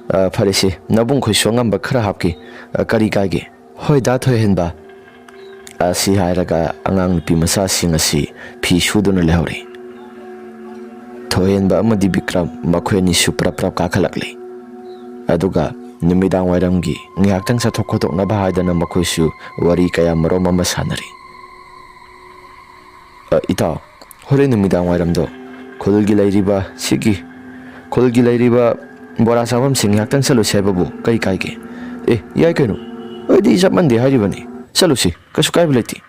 ꯑ, ꯐꯔꯦꯁꯦ, ꯅꯕꯨꯡꯈꯣꯏꯁꯨ ꯑꯉꯝꯕ ꯈꯔ ꯍꯥꯞꯀꯦ꯫ ꯑ, ꯀꯔꯤ ꯀꯥꯏꯒꯦ?" "ꯍꯣꯏ, ꯗꯥ ꯊꯣꯏꯍꯦꯟꯕ꯫" ꯑꯁꯤ ꯍꯥꯏꯔꯒ ꯑꯉꯥꯡ ꯅꯨꯄꯤ ꯃꯆꯥꯁꯤꯡ ꯑꯁꯤ ꯐꯤ ꯁꯨꯗꯨꯅ ꯂꯩꯍꯧꯔꯤ꯫ ꯊꯣꯏꯍꯦꯟꯕ ꯑꯃꯗꯤ ꯕꯤꯀ꯭ꯔꯝ ꯃꯈꯣꯏ ꯑꯅꯤꯁꯨ ꯄ꯭ꯔꯞ ꯄ꯭ꯔꯞ ꯀꯥꯈꯠꯂꯛꯂꯤ꯫ ꯑꯗꯨꯒ ꯅꯨꯃꯤꯗꯥꯡ ꯋꯥꯏꯔꯝꯒꯤ ꯉꯥꯏꯍꯥꯛꯇꯪ ꯆꯠꯊꯣꯛ ꯈꯣꯠꯇꯣꯛꯅꯕ ꯍꯥꯏꯗꯅ ꯃꯈꯣꯏꯁꯨ ꯋꯥꯔꯤ ꯀꯌꯥ ꯃꯔꯣꯝ ꯑꯃ ꯁꯥꯟꯅꯔꯤ꯫ "ꯑ, ꯏꯇꯥꯎ, ꯍꯣꯔꯦꯟ ꯅꯨꯃꯤꯗꯥꯡ ꯋꯥꯏꯔꯝꯗꯣ ꯈꯨꯜꯒꯤ ꯂꯩꯔꯤꯕ ꯁꯤꯒꯤ, ꯈꯨꯜꯒꯤ ꯂꯩꯔꯤꯕ ꯕꯣꯔꯥ ꯆꯥꯐꯝꯁꯤꯡ ꯉꯥꯏꯍꯥꯛꯇꯪ ꯆꯠꯂꯨꯁꯦ ꯍꯥꯏꯕꯕꯨ ꯀꯔꯤ ꯀꯥꯏꯒꯦ?" "ꯑꯦ, ꯌꯥꯏ ꯀꯩꯅꯣ, ꯑꯩꯗꯤ ꯆꯞ ꯃꯟꯗꯦ ꯍꯥꯏꯔꯤꯕꯅꯤ꯫ ꯆꯠꯂꯨꯁꯤ, ꯀꯩꯁꯨ ꯀꯥꯏꯕ ꯂꯩꯇꯦ꯫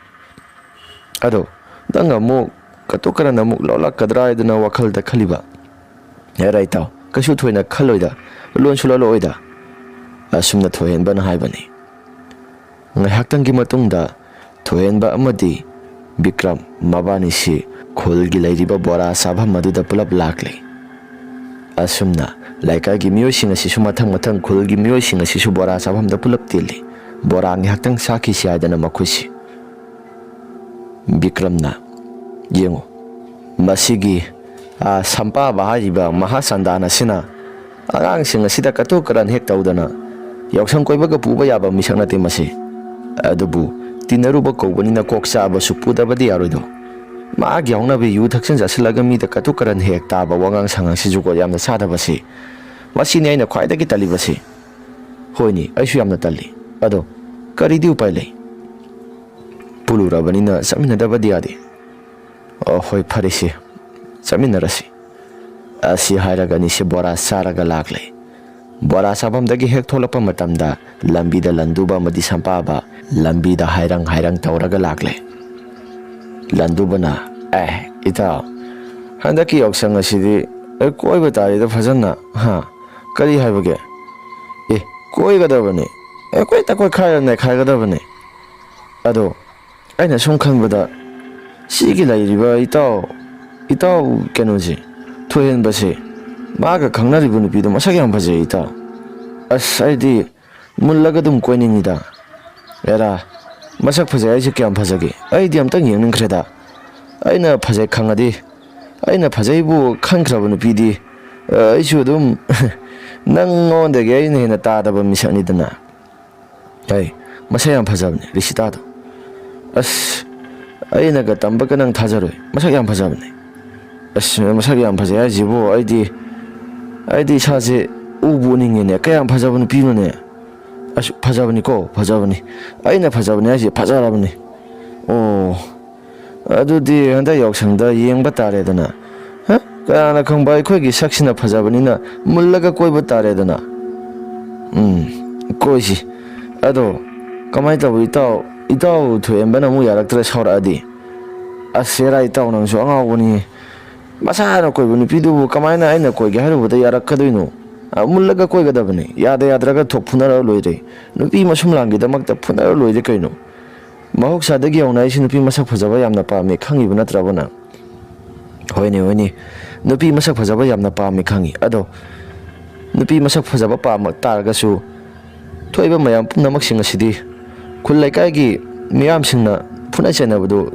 ꯑꯗꯣ ꯅꯪ ꯑꯃꯨꯛ ꯀꯇꯨ ꯀꯔꯟ ꯑꯃꯨꯛ ꯂꯧꯂꯛꯀꯗ꯭ꯔꯥ ꯍꯥꯏꯗꯅ ꯋꯥꯈꯜꯗ ꯈꯜꯂꯤꯕ? ꯍꯦꯔꯥ ꯏꯇꯥꯎ, ꯀꯩꯁꯨ ꯊꯣꯏꯅ ꯈꯜꯂꯣꯏꯗ, ꯂꯣꯟꯁꯨ ꯂꯣꯜꯂꯛꯑꯣꯏꯗ꯫ ꯑꯁꯨꯝꯅ ꯊꯣꯏꯍꯦꯟꯕꯅ ꯍꯥꯏꯕꯅꯤ꯫ ꯉꯥꯏꯍꯥꯛꯇꯪꯒꯤ ꯃꯇꯨꯡꯗ ꯊꯣꯏꯍꯦꯟꯕ ꯑꯃꯗꯤ ꯕꯤꯀ꯭ꯔꯝ ꯃꯕꯥꯅꯤꯁꯤ ꯈꯨꯜꯒꯤ ꯂꯩꯔꯤꯕ ꯕꯣꯔꯥ ꯆꯥꯐꯝ ꯑꯗꯨꯗ ꯄꯨꯂꯞ ꯂꯥꯛꯂꯦ꯫ ꯑꯁꯨꯝꯅ ꯂꯩꯀꯥꯏꯒꯤ ꯃꯤꯑꯣꯏꯁꯤꯡ ꯑꯁꯤꯁꯨ ꯃꯊꯪ ꯃꯊꯪ ꯈꯨꯜꯒꯤ ꯃꯤꯑꯣꯏꯁꯤꯡ ꯑꯁꯤꯁꯨ ꯕꯣꯔꯥ ꯆꯥꯐꯝꯗ ꯄꯨꯂꯞ ꯇꯤꯜꯂꯤ꯫ ꯕꯣꯔꯥ ꯉꯥꯏꯍꯥꯛꯇꯪ ꯆꯥꯈꯤꯁꯤ ꯍꯥꯏꯗꯅ ꯃꯈꯣꯏꯁꯤ꯫ ꯕꯤꯀ꯭ꯔꯝꯅ, "ꯌꯦꯡꯉꯨ, ꯃꯁꯤꯒꯤ, ꯑꯥ, ꯁꯝꯄꯥꯕ ꯍꯥꯏꯔꯤꯕ ꯃꯍꯥꯆꯟꯗꯥꯟ ꯑꯁꯤꯅ ꯑꯉꯥꯡꯁꯤꯡ ꯑꯁꯤꯗ ꯀꯇꯨ ꯀꯔꯟ ꯍꯦꯛ ꯇꯧꯗꯅ ꯌꯥꯎꯁꯪ ꯀꯣꯏꯕꯒ ꯄꯨꯕ ꯌꯥꯕ ꯃꯤꯁꯛ ꯅꯠꯇꯦ ꯃꯁꯤ꯫ ꯑꯗꯨꯕꯨ ꯇꯤꯟꯅꯔꯨꯕ ꯀꯧꯕꯅꯤꯅ ꯀꯣꯛ ꯆꯥꯕꯁꯨ ꯄꯨꯗꯕꯗꯤ ꯌꯥꯔꯣꯏꯗꯣ꯫ ꯃꯥꯒꯤ ꯍꯧꯅꯕꯤ ꯌꯨ ꯊꯛꯆꯤꯟ ꯆꯥꯁꯤꯜꯂꯒ ꯃꯤꯗ ꯀꯇꯨ ꯀꯔꯟ ꯍꯦꯛ ꯇꯥꯕ ꯋꯥꯉꯥꯡ ꯁꯉꯥꯡꯁꯤꯁꯨꯀꯣ ꯌꯥꯝꯅ ꯆꯥꯗꯕꯁꯤ꯫ ꯃꯁꯤꯅꯤ ꯑꯩꯅ ꯈ꯭ꯋꯥꯏꯗꯒꯤ ꯇꯜꯂꯤꯕꯁꯤ꯫ ꯍꯣꯏꯅꯦ, ꯑꯩꯁꯨ ꯌꯥꯝꯅ ꯇꯜꯂꯤ꯫ ꯑꯗꯣ ꯀꯔꯤꯗꯤ ꯎꯄꯥꯏ ꯂꯩ? ꯄꯨꯜꯂꯨꯔꯕꯅꯤꯅ ꯆꯠꯃꯤꯟꯅꯗꯕꯗꯤ ꯌꯥꯗꯦ꯫ ꯑꯣ, ꯍꯣꯏ, ꯐꯔꯦꯁꯦ, ꯆꯠꯃꯤꯟꯅꯔꯁꯤ꯫" ꯑꯁꯤ ꯍꯥꯏꯔꯒ ꯑꯅꯤꯁꯦ ꯕꯣꯔꯥ ꯆꯥꯔꯒ ꯂꯥꯛꯂꯦ꯫ ꯕꯣꯔꯥ ꯆꯥꯐꯝꯗꯒꯤ ꯍꯦꯛ ꯊꯣꯛꯂꯛꯄ ꯃꯇꯝꯗ ꯂꯝꯕꯤꯗ ꯂꯟꯗꯨꯕ ꯑꯃꯗꯤ ꯁꯝꯄꯥꯕ ꯂꯝꯕꯤꯗ ꯍꯥꯏꯔꯪ ꯍꯥꯏꯔꯪ ꯇꯧꯔꯒ ꯂꯥꯛꯂꯦ꯫ ꯂꯟꯗꯨꯕꯅ, "ꯑꯦ, ꯏꯇꯥꯎ, ꯍꯟꯗꯛꯀꯤ ꯌꯥꯎꯁꯪ ꯑꯁꯤꯗꯤ, ꯑꯦ, ꯀꯣꯏꯕ ꯇꯥꯔꯦꯗ ꯐꯖꯅ, ꯍꯥ? ꯀꯔꯤ ꯍꯥꯏꯕꯒꯦ? ꯑꯦ, ꯀꯣꯏꯒꯗꯕꯅꯤ꯫ ꯑꯦ, ꯀꯣꯏ ꯇꯀꯣꯏ ꯈꯥꯏꯔ ꯅꯩꯈꯥꯏꯒꯗꯕꯅꯤ꯫ ꯑꯗꯣ ꯑꯩꯅ ꯁꯨꯝ ꯈꯟꯕꯗ ꯁꯤꯒꯤ ꯂꯩꯔꯤꯕ ꯏꯇꯥꯎ, ꯏꯇꯥꯎ ꯀꯩꯅꯣꯁꯦ, ꯊꯣꯏꯍꯦꯟꯕꯁꯦ, ꯃꯥꯒ ꯈꯪꯅꯔꯤꯕ ꯅꯨꯄꯤꯗꯣ ꯃꯁꯛ ꯌꯥꯝ ꯐꯖꯩ ꯏꯇꯥꯎ꯫ ꯑꯁ, ꯑꯩꯗꯤ ꯃꯨꯜꯂꯒ ꯑꯗꯨꯝ ꯀꯣꯏꯅꯤꯡꯉꯤꯗ꯫ ꯑꯦꯔꯥ, ꯃꯁꯛ ꯐꯖꯩ ꯍꯥꯏꯁꯦ ꯀꯌꯥꯝ ꯐꯖꯒꯦ? ꯑꯩꯗꯤ ꯑꯝꯇꯪ ꯌꯦꯡꯅꯤꯡꯈ꯭ꯔꯦꯗ꯫ ꯑꯩꯅ ꯐꯖꯩ ꯈꯪꯉꯗꯤ, ꯑꯩꯅ ꯐꯖꯩꯕꯨ ꯈꯟꯈ꯭ꯔꯕ ꯅꯨꯄꯤꯗꯤ, ꯑ, ꯑꯩꯁꯨ ꯑꯗꯨꯝ ꯅꯪꯉꯣꯟꯗꯒꯤ ꯑꯩꯅ ꯍꯦꯟꯅ ꯇꯥꯗꯕ ꯃꯤꯁꯛꯅꯤꯗꯅ꯫ ꯑꯩ ꯃꯁꯛ ꯌꯥꯝ ꯐꯖꯕꯅꯦ, ꯔꯤꯁꯤꯇꯥꯗꯣ꯫ ꯑꯁ, ꯑꯩꯅꯒ ꯇꯝꯕꯒ ꯅꯪ ꯊꯥꯖꯔꯣꯏ꯫ ꯃꯁꯛ ꯌꯥꯝ ꯐꯖꯕꯅꯦ꯫ ꯑꯁ, ꯃꯁꯛ ꯌꯥꯝ ꯐꯖꯩ ꯍꯥꯏꯁꯤꯕꯨ, ꯑꯩꯗꯤ, ꯑꯩꯗꯤ ꯏꯁꯥꯁꯦ ꯎꯕꯨ ꯎꯅꯤꯡꯉꯦꯅꯦ꯫ ꯀꯌꯥꯝ ꯐꯖꯕ ꯅꯨꯄꯤꯅꯣꯅꯦ꯫ ꯑꯁ, ꯐꯖꯕꯅꯤꯀꯣ, ꯐꯖꯕꯅꯤ꯫ ꯑꯩꯅ ꯐꯖꯕꯅꯤ ꯍꯥꯏꯁꯦ ꯐꯖꯔꯕꯅꯤ꯫ ꯑꯣ, ꯑꯗꯨꯗꯤ ꯍꯟꯗꯛ ꯌꯥꯎꯁꯪꯗ ꯌꯦꯡꯕ ꯇꯥꯔꯦꯗꯅ꯫ ꯍ? ꯀꯅꯥꯅ ꯈꯪꯕ, ꯑꯩꯈꯣꯏꯒꯤ ꯁꯛꯁꯤꯅ ꯐꯖꯕꯅꯤꯅ ꯃꯨꯜꯂꯒ ꯀꯣꯏꯕ ꯇꯥꯔꯦꯗꯅ꯫ ꯎꯝ, ꯀꯣꯏꯁꯤ꯫ ꯑꯗꯣ "ꯀꯃꯥꯏꯅ ꯇꯧꯕ ꯏꯇꯥꯎ? ꯏꯇꯥꯎ ꯊꯣꯏꯍꯦꯟꯕꯅ ꯑꯃꯨꯛ ꯌꯥꯔꯛꯇ꯭ꯔꯦ ꯁꯥꯎꯔꯛꯑꯗꯤ?" "ꯑꯁ ꯍꯦꯔꯥ, ꯏꯇꯥꯎ ꯅꯪꯁꯨ ꯑꯉꯥꯎꯕꯅꯤꯍꯦ꯫ ꯃꯁꯥꯅ ꯀꯣꯏꯕ ꯅꯨꯄꯤꯗꯨꯕꯨ ꯀꯃꯥꯏꯅ ꯑꯩꯅ ꯀꯣꯏꯒꯦ ꯍꯥꯏꯔꯨꯕꯗ ꯌꯥꯔꯛꯀꯗꯣꯏꯅꯣ? ꯑ, ꯃꯨꯜꯂꯒ ꯀꯣꯏꯒꯗꯕꯅꯤ꯫ ꯌꯥꯗ ꯌꯥꯗ꯭ꯔꯒ ꯊꯣꯛ ꯐꯨꯅꯔ ꯂꯣꯏꯔꯦ꯫ ꯅꯨꯄꯤ ꯃꯁꯨꯝ ꯂꯥꯡꯒꯤꯗꯃꯛꯇ ꯐꯨꯅꯔ ꯂꯣꯏꯔꯦ ꯀꯩꯅꯣ? ꯃꯍꯧꯁꯥꯗꯒꯤ ꯍꯧꯅ ꯑꯩꯁꯤ ꯅꯨꯄꯤ ꯃꯁꯛ ꯐꯖꯕ ꯌꯥꯝꯅ ꯄꯥꯝꯃꯦ, ꯈꯪꯉꯤꯕ ꯅꯠꯇ꯭ꯔꯕ ꯅꯪ?" "ꯍꯣꯏꯅꯦ, ꯍꯣꯏꯅꯦ, ꯅꯨꯄꯤ ꯃꯁꯛ ꯐꯖꯕ ꯌꯥꯝꯅ ꯄꯥꯝꯃꯦ ꯈꯪꯉꯤ꯫ ꯑꯗꯣ ꯅꯨꯄꯤ ꯃꯁꯛ ꯐꯖꯕ ꯄꯥꯝꯕ ꯇꯥꯔꯒꯁꯨ ꯊꯣꯛꯏꯕ ꯃꯌꯥꯝ ꯄꯨꯝꯅꯃꯛꯁꯤꯡ ꯑꯁꯤꯗꯤ ꯈꯨꯜ ꯂꯩꯀꯥꯏꯒꯤ ꯃꯤꯌꯥꯝꯁꯤꯡꯅ ꯐꯨꯅ ꯆꯩꯅꯕꯗꯨ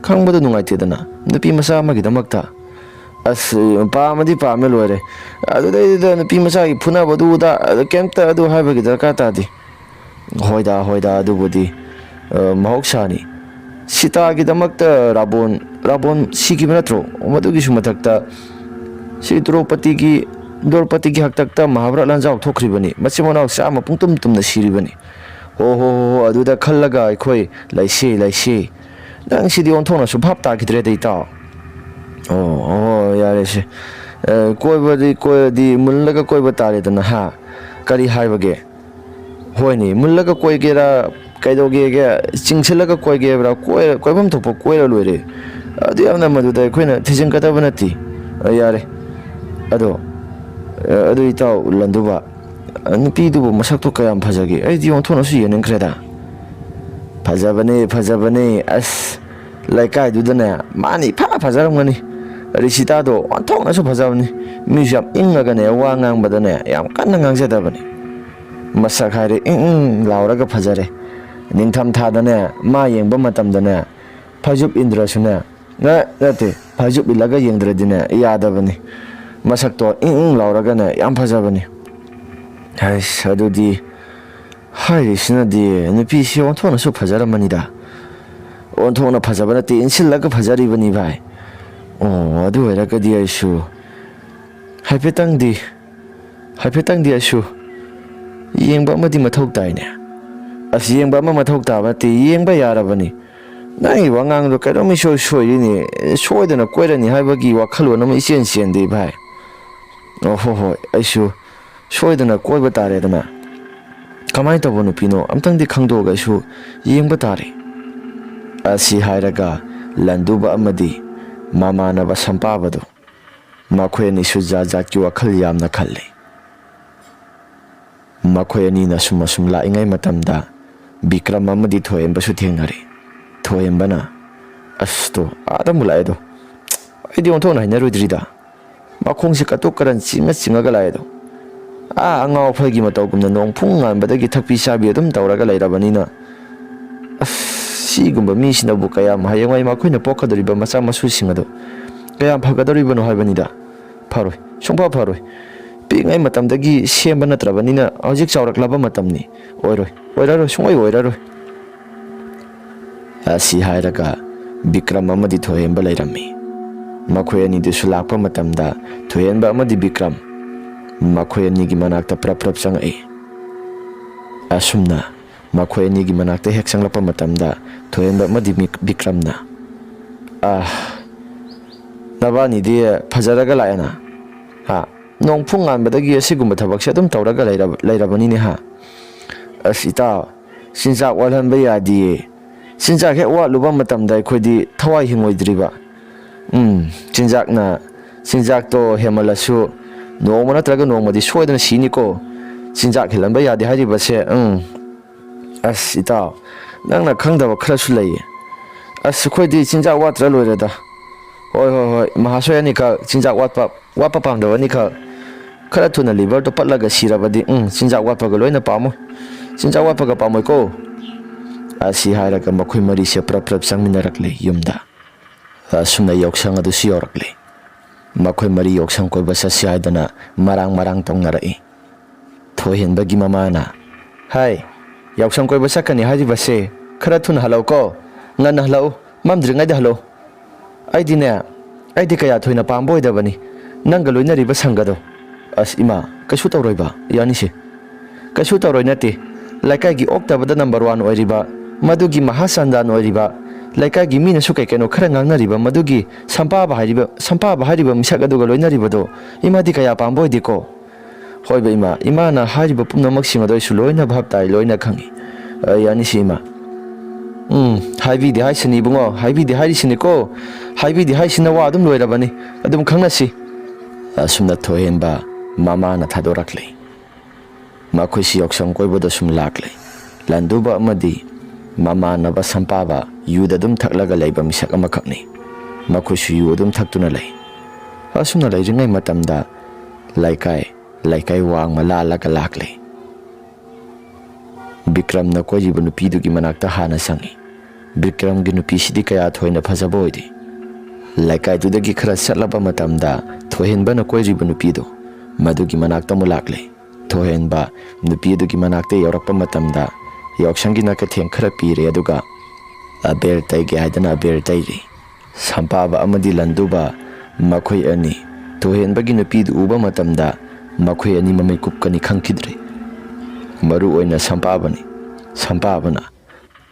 ꯈꯪꯕꯗ ꯅꯨꯡꯉꯥꯏꯇꯦꯗꯅ, ꯅꯨꯄꯤ ꯃꯆꯥ ꯑꯃꯒꯤꯗꯃꯛꯇ?" "ꯑꯁ, ꯄꯥꯝꯃꯗꯤ ꯄꯥꯝꯃꯦ ꯂꯣꯏꯔꯦ꯫ ꯑꯗꯨꯗꯩꯗꯨꯗ ꯅꯨꯄꯤ ꯃꯆꯥꯒꯤ ꯐꯨꯅꯕꯗꯨꯗ ꯀꯩꯝꯇ ꯑꯗꯨ ꯍꯥꯏꯕꯒꯤ ꯗꯔꯀꯥꯔ ꯇꯥꯗꯦ꯫" "ꯍꯣꯏꯗ, ꯍꯣꯏꯗ, ꯑꯗꯨꯕꯨꯗꯤ, ꯑ, ꯃꯍꯧꯁꯥꯅꯤ꯫ ꯁꯤꯇꯥꯒꯤꯗꯃꯛꯇ ꯔꯥꯕꯣꯟ, ꯔꯥꯕꯣꯟ ꯁꯤꯈꯤꯕ ꯅꯠꯇ꯭ꯔꯣ? ꯃꯗꯨꯒꯤꯁꯨ ꯃꯊꯛꯇ ꯁꯤ ꯗ꯭ꯔꯧꯄꯗꯤꯒꯤ, ꯗ꯭ꯔꯧꯄꯗꯤꯒꯤ ꯍꯥꯛꯇꯛꯇ ꯃꯍꯥꯚꯥꯔꯠ ꯂꯥꯟꯖꯥꯎ ꯊꯣꯛꯈ꯭ꯔꯤꯕꯅꯤ꯫ ꯃꯆꯤꯟ ꯃꯅꯥꯎ ꯆꯥꯝꯃ ꯄꯨꯡꯇꯨꯝ ꯇꯨꯝꯅ ꯁꯤꯔꯤꯕꯅꯤ꯫" "ꯍꯣ, ꯍꯣ, ꯍꯣ, ꯍꯣ, ꯑꯗꯨꯗ ꯈꯜꯂꯒ ꯑꯩꯈꯣꯏ ꯂꯩꯁꯤ, ꯂꯩꯁꯤ꯫ ꯅꯪ ꯁꯤꯗꯤ ꯑꯣꯟꯊꯣꯛꯅꯁꯨ ꯚꯥꯞ ꯇꯥꯈꯤꯗ꯭ꯔꯦꯗ, ꯏꯇꯥꯎ꯫ ꯑꯣ, ꯑꯣ, ꯌꯥꯔꯦꯁꯦ꯫ ꯑ, ꯀꯣꯏꯕꯗꯤ ꯀꯣꯏꯔꯗꯤ, ꯃꯨꯜꯂꯒ ꯀꯣꯏꯕ ꯇꯥꯔꯦꯗꯅ, ꯍꯥ? ꯀꯔꯤ ꯍꯥꯏꯕꯒꯦ?" "ꯍꯣꯏꯅꯦ, ꯃꯨꯜꯂꯒ ꯀꯣꯏꯒꯦꯔꯥ, ꯀꯩꯗꯧꯒꯦꯒꯦ, ꯆꯤꯡꯁꯤꯜꯂꯒ ꯀꯣꯏꯒꯦꯕ꯭ꯔꯥ, ꯀꯣꯏꯔ-, ꯀꯣꯏꯐꯝ ꯊꯣꯛꯄ ꯀꯣꯏꯔ ꯂꯣꯏꯔꯦ꯫ ꯑꯗꯨ ꯌꯥꯝꯅ ꯃꯗꯨꯗ ꯑꯩꯈꯣꯏꯅ ꯊꯤꯖꯤꯟꯒꯗꯕ ꯅꯠꯇꯦ꯫" "ꯑ, ꯌꯥꯔꯦ꯫ ꯑꯗꯣ, ꯑ, ꯑꯗꯨ ꯏꯇꯥꯎ ꯂꯟꯗꯨꯕ, ꯑ, ꯅꯨꯄꯤꯗꯨꯕꯨ ꯃꯁꯛꯇꯣ ꯀꯌꯥꯝ ꯐꯖꯒꯦ? ꯑꯩꯗꯤ ꯑꯣꯟꯊꯣꯛꯅꯁꯨ ꯌꯦꯡꯅꯤꯡꯈ꯭ꯔꯦꯗ꯫" "ꯐꯖꯕꯅꯦ, ꯐꯖꯕꯅꯦ꯫ ꯑꯁ, ꯂꯩꯀꯥꯏꯗꯨꯗꯅꯦ ꯃꯥꯅ ꯏꯐ ꯐꯖꯔꯝꯒꯅꯤ꯫ ꯔꯤꯁꯤꯇꯥꯗꯣ ꯑꯣꯟꯊꯣꯛꯅꯁꯨ ꯐꯖꯕꯅꯤ꯫ ꯃꯤꯁꯨ ꯌꯥꯝ ꯏꯪꯉꯒꯅꯦ, ꯋꯥ ꯉꯥꯡꯕꯗꯅꯦ ꯌꯥꯝ ꯀꯟꯅ ꯉꯥꯡꯖꯗꯕꯅꯤ꯫ ꯃꯁꯛ ꯍꯥꯏꯔꯦ ꯏꯪ ꯏꯪ ꯂꯥꯎꯔꯒ ꯐꯖꯔꯦ꯫ ꯅꯤꯡꯊꯝ ꯊꯥꯗꯅꯦ ꯃꯥ ꯌꯦꯡꯕ ꯃꯇꯝꯗꯅꯦ ꯐꯩꯖꯨꯞ ꯏꯟꯗ꯭ꯔꯁꯨꯅꯦ, ꯅ-, ꯅꯠꯇꯦ, ꯐꯩꯖꯨꯞ ꯏꯜꯂꯒ ꯌꯦꯡꯗ꯭ꯔꯗꯤꯅꯦ ꯌꯥꯗꯕꯅꯤ꯫ ꯃꯁꯛꯇꯣ ꯏꯪ ꯏꯪ ꯂꯥꯎꯔꯒꯅꯦ ꯌꯥꯝ ꯐꯖꯕꯅꯤ꯫" ꯍꯩꯁ, ꯑꯗꯨꯗꯤ ꯍꯥꯏꯔꯤꯁꯤꯅꯗꯤ ꯅꯨꯄꯤꯁꯤ ꯑꯣꯟꯊꯣꯛꯅꯁꯨ ꯐꯖꯔꯝꯃꯅꯤꯗ꯫ ꯑꯣꯟꯊꯣꯛꯅ ꯐꯖꯕ ꯅꯠꯇꯦ, ꯏꯟꯁꯤꯜꯂꯒ ꯐꯖꯔꯤꯕꯅꯤ ꯚꯥꯏ꯫ ꯑꯣ, ꯑꯗꯨ ꯑꯣꯏꯔꯒꯗꯤ ꯑꯩꯁꯨ ꯍꯥꯏꯐꯦꯠꯇꯪꯗꯤ, ꯍꯥꯏꯐꯦꯠꯇꯪꯗꯤ ꯑꯩꯁꯨ ꯌꯦꯡꯕ ꯑꯃꯗꯤ ꯃꯊꯧ ꯇꯥꯏꯅꯦ꯫ ꯑꯁ, ꯌꯦꯡꯕ ꯑꯃ ꯃꯊꯧ ꯇꯥꯕ ꯅꯠꯇꯦ, ꯌꯦꯡꯕ ꯌꯥꯔꯕꯅꯤ꯫ ꯅꯪꯒꯤ ꯋꯥꯉꯥꯡꯗꯣ ꯀꯩꯅꯣꯝ ꯏꯁꯣꯏ ꯁꯣꯏꯔꯤꯅꯦ꯫ ꯁꯣꯏꯗꯅ ꯀꯣꯏꯔꯅꯤ ꯍꯥꯏꯕꯒꯤ ꯋꯥꯈꯜꯂꯣꯟ ꯑꯃ ꯏꯆꯦꯟ ꯆꯦꯟꯗꯦ ꯚꯥꯏ꯫ ꯑꯣ, ꯍꯣ, ꯍꯣꯏ, ꯑꯩꯁꯨ ꯁꯣꯏꯗꯅ ꯀꯣꯏꯕ ꯇꯥꯔꯦꯗꯅ꯫ ꯀꯃꯥꯏꯅ ꯇꯧꯕ ꯅꯨꯄꯤꯅꯣ? ꯑꯝꯇꯪꯗꯤ ꯈꯪꯗꯣꯛꯑꯒ ꯑꯩꯁꯨ ꯌꯦꯡꯕ ꯇꯥꯔꯦ꯫ ꯑꯁꯤ ꯍꯥꯏꯔꯒ ꯂꯟꯗꯨꯕ ꯑꯃꯗꯤ ꯃꯃꯥꯟꯅꯕ ꯁꯝꯄꯥꯕꯗꯨ ꯃꯈꯣꯏ ꯑꯅꯤꯁꯨ ꯖꯥꯠ ꯖꯥꯠꯀꯤ ꯋꯥꯈꯜ ꯌꯥꯝꯅ ꯈꯜꯂꯤ꯫ ꯃꯈꯣꯏ ꯑꯅꯤꯅ ꯑꯁꯨꯝ ꯑꯁꯨꯝ ꯂꯥꯛꯏꯉꯩ ꯃꯇꯝꯗ ꯕꯤꯀ꯭ꯔꯝ ꯑꯃꯗꯤ ꯊꯣꯏꯍꯦꯟꯕꯁꯨ ꯊꯦꯡꯅꯔꯦ꯫ ꯊꯣꯏꯍꯦꯟꯕꯅ, "ꯑꯁ ꯇꯣ, ꯑꯥꯗ ꯑꯃꯨꯛ ꯂꯥꯛꯑꯦꯗꯣ꯫ ꯑꯩꯗꯤ ꯑꯣꯟꯊꯣꯛꯅ ꯍꯩꯅꯔꯣꯏꯗ꯭ꯔꯤꯗ꯫ ꯃꯈꯣꯡꯁꯦ ꯀꯇꯨꯛ ꯀꯔꯟ ꯆꯤꯡꯉ ꯆꯤꯡꯉꯒ ꯂꯥꯛꯑꯦꯗꯣ꯫ ꯑꯥ ꯑꯉꯥꯎ ꯑꯐꯩꯒꯤ ꯃꯇꯧꯒꯨꯝꯅ ꯅꯣꯡ ꯐꯨꯡ ꯉꯥꯟꯕꯗꯒꯤ ꯊꯛꯄꯤ ꯆꯥꯕꯤ ꯑꯗꯨꯝ ꯇꯧꯔꯒ ꯂꯩꯔꯕꯅꯤꯅ꯫ ꯑꯁ, ꯁꯤꯒꯨꯝꯕ ꯃꯤꯁꯤꯅꯕꯨ ꯀꯌꯥꯝ ꯍꯌꯦꯡꯋꯥꯏ ꯃꯈꯣꯏꯅ ꯄꯣꯛꯀꯗꯧꯔꯤꯕ ꯃꯆꯥ ꯃꯁꯨꯁꯤꯡ ꯑꯗꯨ ꯀꯌꯥꯝ ꯐꯒꯗꯧꯔꯤꯕꯅꯣ ꯍꯥꯏꯕꯅꯤꯗ꯫ ꯐꯔꯣꯏ, ꯁꯨꯡꯐ ꯐꯔꯣꯏ꯫ ꯄꯤꯛꯏꯉꯩ ꯃꯇꯝꯗꯒꯤ ꯁꯦꯝꯕ ꯅꯠꯇ꯭ꯔꯕꯅꯤꯅ ꯍꯧꯖꯤꯛ ꯆꯥꯎꯔꯛꯂꯕ ꯃꯇꯝꯅꯤ꯫ ꯑꯣꯏꯔꯣꯏ, ꯑꯣꯏꯔꯔꯣꯏ, ꯁꯨꯡꯑꯣꯏ ꯑꯣꯏꯔꯔꯣꯏ"꯫ ꯑꯁꯤ ꯍꯥꯏꯔꯒ ꯕꯤꯀ꯭ꯔꯝ ꯑꯃꯗꯤ ꯊꯣꯏꯍꯦꯟꯕ ꯂꯩꯔꯝꯃꯤ꯫ ꯃꯈꯣꯏ ꯑꯅꯤꯗꯨꯁꯨ ꯂꯥꯛꯄ ꯃꯇꯝꯗ ꯊꯣꯏꯍꯦꯟꯕ ꯑꯃꯗꯤ ꯕꯤꯀ꯭ꯔꯝ ꯃꯈꯣꯏ ꯑꯅꯤꯒꯤ ꯃꯅꯥꯛꯇ ꯄ꯭ꯔꯞ ꯄ꯭ꯔꯞ ꯆꯪꯉꯛꯏ꯫ ꯑꯁꯨꯝꯅ ꯃꯈꯣꯏ ꯑꯅꯤꯒꯤ ꯃꯅꯥꯛꯇ ꯍꯦꯛ ꯆꯪꯂꯛꯄ ꯃꯇꯝꯗ ꯊꯣꯏꯍꯦꯟꯕ ꯑꯃꯗꯤ ꯃꯤꯛ-, ꯕꯤꯀ꯭ꯔꯝꯅ, "ꯑꯥ, ꯅꯕꯥꯅꯤꯗꯤ ꯐꯖꯔꯒ ꯂꯥꯛꯑꯦꯅ꯫ ꯍꯥ? ꯅꯣꯡ ꯐꯨꯡ ꯉꯥꯟꯕꯗꯒꯤ ꯑꯁꯤꯒꯨꯝꯕ ꯊꯕꯛꯁꯦ ꯑꯗꯨꯝ ꯇꯧꯔꯒ ꯂꯩꯔꯕ-, ꯂꯩꯔꯕꯅꯤꯅꯦ ꯍꯥ? ꯑꯁ ꯏꯇꯥꯎ, ꯆꯤꯟꯖꯥꯛ ꯋꯥꯠꯍꯟꯕ ꯌꯥꯗꯤꯌꯦ꯫ ꯆꯤꯟꯖꯥꯛ ꯍꯦꯛ ꯋꯥꯠꯂꯨꯕ ꯃꯇꯝꯗ ꯑꯩꯈꯣꯏꯗꯤ ꯊꯋꯥꯏ ꯍꯤꯡꯉꯣꯏꯗ꯭ꯔꯤꯕ꯫ ꯎꯝ, ꯆꯤꯟꯖꯥꯛꯅ, ꯆꯤꯟꯖꯥꯛꯇꯣ ꯍꯦꯟꯃꯜꯂꯁꯨ ꯅꯣꯡꯃ ꯅꯠꯇ꯭ꯔꯒ ꯅꯣꯡꯃꯗꯤ ꯁꯣꯏꯗꯅ ꯁꯤꯅꯤꯀꯣ꯫ ꯆꯤꯟꯖꯥꯛ ꯍꯦꯜꯍꯟꯕ ꯌꯥꯗꯦ ꯍꯥꯏꯔꯤꯕꯁꯦ, ꯎꯝ꯫ ꯑꯁ ꯏꯇꯥꯎ, ꯅꯪꯅ ꯈꯪꯗꯕ ꯈꯔꯁꯨ ꯂꯩꯌꯦ꯫ ꯑꯁ, ꯑꯩꯈꯣꯏꯗꯤ ꯆꯤꯟꯖꯥꯛ ꯋꯥꯠꯇ꯭ꯔ ꯂꯣꯏꯔꯦꯗ꯫ ꯍꯣꯏ, ꯍꯣꯏ, ꯍꯣꯏ, ꯃꯍꯥꯁꯣꯏ ꯑꯅꯤꯈꯛ ꯆꯤꯟꯖꯥꯛ ꯋꯥꯠꯄ, ꯋꯥꯠꯄ ꯄꯥꯝꯗꯕ ꯑꯅꯤꯈꯛ ꯈꯔ ꯊꯨꯅ ꯂꯤꯚꯔꯗꯣ ꯄꯠꯂꯒ ꯁꯤꯔꯕꯗꯤ, ꯎꯝ, ꯆꯤꯟꯖꯥꯛ ꯋꯥꯠꯄꯒ ꯂꯣꯏꯅ ꯄꯥꯝꯃꯣꯏ꯫ ꯆꯤꯟꯖꯥꯛ ꯋꯥꯠꯄꯒ ꯄꯥꯝꯃꯣꯏꯀꯣ"꯫ ꯑꯁꯤ ꯍꯥꯏꯔꯒ ꯃꯈꯣꯏ ꯃꯔꯤꯁꯦ ꯄ꯭ꯔꯞ ꯄ꯭ꯔꯞ ꯆꯪꯃꯤꯟꯅꯔꯛꯂꯦ ꯌꯨꯝꯗ꯫ ꯑꯁꯨꯝꯅ ꯌꯥꯎꯁꯪ ꯑꯗꯨꯁꯨ ꯌꯧꯔꯛꯂꯦ꯫ ꯃꯈꯣꯏ ꯃꯔꯤ ꯌꯥꯎꯁꯪ ꯀꯣꯏꯕ ꯆꯠꯁꯤ ꯍꯥꯏꯗꯅ ꯃꯔꯥꯡ ꯃꯔꯥꯡ ꯇꯧꯅꯔꯛꯏ꯫ ꯊꯣꯏꯍꯦꯟꯕꯒꯤ ꯃꯃꯥꯅ, "ꯍꯥꯏ, ꯌꯥꯎꯁꯪ ꯀꯣꯏꯕ ꯆꯠꯀꯅꯤ ꯍꯥꯏꯔꯤꯕꯁꯦ ꯈꯔ ꯊꯨꯅ ꯍꯜꯂꯛꯎꯀꯣ꯫ ꯉꯟꯅ ꯍꯜꯂꯛꯎ, ꯃꯝꯗ꯭ꯔꯤꯉꯩꯗ ꯍꯜꯂꯛꯎ꯫ ꯑꯩꯗꯤꯅꯦ, ꯑꯩꯗꯤ ꯀꯌꯥ ꯊꯣꯏꯅ ꯄꯥꯝꯕ ꯑꯣꯏꯗꯕꯅꯤ ꯅꯪꯒ ꯂꯣꯏꯅꯔꯤꯕ ꯁꯪꯒꯗꯣ"꯫ ꯑꯁ ꯏꯃꯥ, ꯀꯩꯁꯨ ꯇꯧꯔꯣꯏꯕ, ꯌꯥꯅꯤꯁꯦ꯫ ꯀꯩꯁꯨ ꯇꯧꯔꯣꯏ ꯅꯠꯇꯦ, ꯂꯩꯀꯥꯏꯒꯤ ꯑꯣꯛꯇꯕꯗ ꯅꯝꯕꯔ ꯋꯥꯟ ꯑꯣꯏꯔꯤꯕ, ꯃꯗꯨꯒꯤ ꯃꯍꯥꯁꯟꯗꯥꯟ ꯑꯣꯏꯔꯤꯕ, ꯂꯩꯀꯥꯏꯒꯤ ꯃꯤꯅꯁꯨ ꯀꯩ ꯀꯩꯅꯣ ꯈꯔ ꯉꯥꯡꯅꯔꯤꯕ, ꯃꯗꯨꯒꯤ ꯁꯝꯄꯥꯕ ꯍꯥꯏꯔꯤꯕ, ꯁꯝꯄꯥꯕ ꯍꯥꯏꯔꯤꯕ ꯃꯤꯁꯛ ꯑꯗꯨꯒ ꯂꯣꯏꯅꯔꯤꯕꯗꯣ ꯏꯃꯥꯗꯤ ꯀꯌꯥ ꯄꯥꯝꯕ ꯑꯣꯏꯗꯦꯀꯣ꯫ "ꯍꯣꯏꯕ ꯏꯃꯥ, ꯏꯃꯥꯅ ꯍꯥꯏꯔꯤꯕ ꯄꯨꯝꯅꯃꯛꯁꯤꯡ ꯑꯗꯣ ꯑꯩꯁꯨ ꯂꯣꯏꯅ ꯚꯥꯞ ꯇꯥꯏ, ꯂꯣꯏꯅ ꯈꯪꯏ꯫ ꯑ, ꯌꯥꯅꯤꯁꯦ ꯏꯃꯥ꯫ ꯎꯝ, ꯍꯥꯏꯕꯤꯗꯦ ꯍꯥꯏꯁꯤꯅꯤ ꯏꯕꯨꯡꯉꯣ, ꯍꯥꯏꯕꯤꯗꯦ ꯍꯥꯏꯔꯤꯁꯤꯅꯤꯀꯣ꯫ ꯍꯥꯏꯕꯤꯗꯦ ꯍꯥꯏꯁꯤꯅ ꯋꯥ ꯑꯗꯨꯝ ꯂꯣꯏꯔꯕꯅꯤ꯫ ꯑꯗꯨꯝ ꯈꯪꯅꯁꯤ꯫" ꯑꯁꯨꯝꯅ ꯊꯣꯏꯍꯦꯟꯕ ꯃꯃꯥꯅ ꯊꯥꯗꯣꯔꯛꯂꯦ꯫ ꯃꯈꯣꯏꯁꯤ ꯌꯥꯎꯁꯪ ꯀꯣꯏꯕꯗ ꯁꯨꯝ ꯂꯥꯛꯂꯦ꯫ ꯂꯟꯗꯨꯕ ꯑꯃꯗꯤ ꯃꯃꯥꯟꯅꯕ ꯁꯝꯄꯥꯕ ꯌꯨꯗ ꯑꯗꯨꯝ ꯊꯛꯂꯒ ꯂꯩꯕ ꯃꯤꯁꯛ ꯑꯃꯈꯛꯅꯤ꯫ ꯃꯈꯣꯏꯁꯨ ꯌꯨ ꯑꯗꯨꯝ ꯊꯛꯇꯨꯅ ꯂꯩ꯫ ꯑꯁꯨꯝꯅ ꯂꯩꯔꯤꯉꯩ ꯃꯇꯝꯗ ꯂꯩꯀꯥꯏ, ꯂꯩꯀꯥꯏ ꯋꯥꯡꯃ ꯂꯥꯜꯂꯒ ꯂꯥꯛꯂꯦ꯫ ꯕꯤꯀ꯭ꯔꯝꯅ ꯀꯣꯏꯔꯤꯕ ꯅꯨꯄꯤꯗꯨꯒꯤ ꯃꯅꯥꯛꯇ ꯍꯥꯟꯅ ꯆꯪꯉꯤ꯫ ꯕꯤꯀ꯭ꯔꯝꯒꯤ ꯅꯨꯄꯤꯁꯤꯗꯤ ꯀꯌꯥ ꯊꯣꯏꯅ ꯐꯖꯕ ꯑꯣꯏꯗꯦ꯫ ꯂꯩꯀꯥꯏꯗꯨꯗꯒꯤ ꯈꯔ ꯆꯠꯂꯕ ꯃꯇꯝꯗ ꯊꯣꯏꯍꯦꯟꯕꯅ ꯀꯣꯏꯔꯤꯕ ꯅꯨꯄꯤꯗꯨ ꯃꯗꯨꯒꯤ ꯃꯅꯥꯛꯇ ꯑꯃꯨꯛ ꯂꯥꯛꯂꯦ꯫ ꯊꯣꯏꯍꯦꯟꯕ ꯅꯨꯄꯤ ꯑꯗꯨꯒꯤ ꯃꯅꯥꯛꯇ ꯌꯧꯔꯛꯄ ꯃꯇꯝꯗ ꯌꯥꯎꯁꯪꯒꯤ ꯅꯥꯀꯊꯦꯡ ꯈꯔ ꯄꯤꯔꯦ, ꯑꯗꯨꯒ ꯑꯕꯦꯔ ꯇꯩꯒꯦ ꯍꯥꯏꯗꯅ ꯑꯕꯦꯔ ꯇꯩꯔꯤ꯫ ꯁꯝꯄꯥꯕ ꯑꯃꯗꯤ ꯂꯟꯗꯨꯕ ꯃꯈꯣꯏ ꯑꯅꯤ ꯊꯣꯏꯍꯦꯟꯕꯒꯤ ꯅꯨꯄꯤꯗꯨ ꯎꯕ ꯃꯇꯝꯗ ꯃꯈꯣꯏ ꯑꯅꯤ ꯃꯃꯩ ꯀꯨꯞꯀꯅꯤ ꯈꯪꯈꯤꯗ꯭ꯔꯦ꯫ ꯃꯔꯨ ꯑꯣꯏꯅ ꯁꯝꯄꯥꯕꯅꯤ꯫ ꯁꯝꯄꯥꯕꯅ,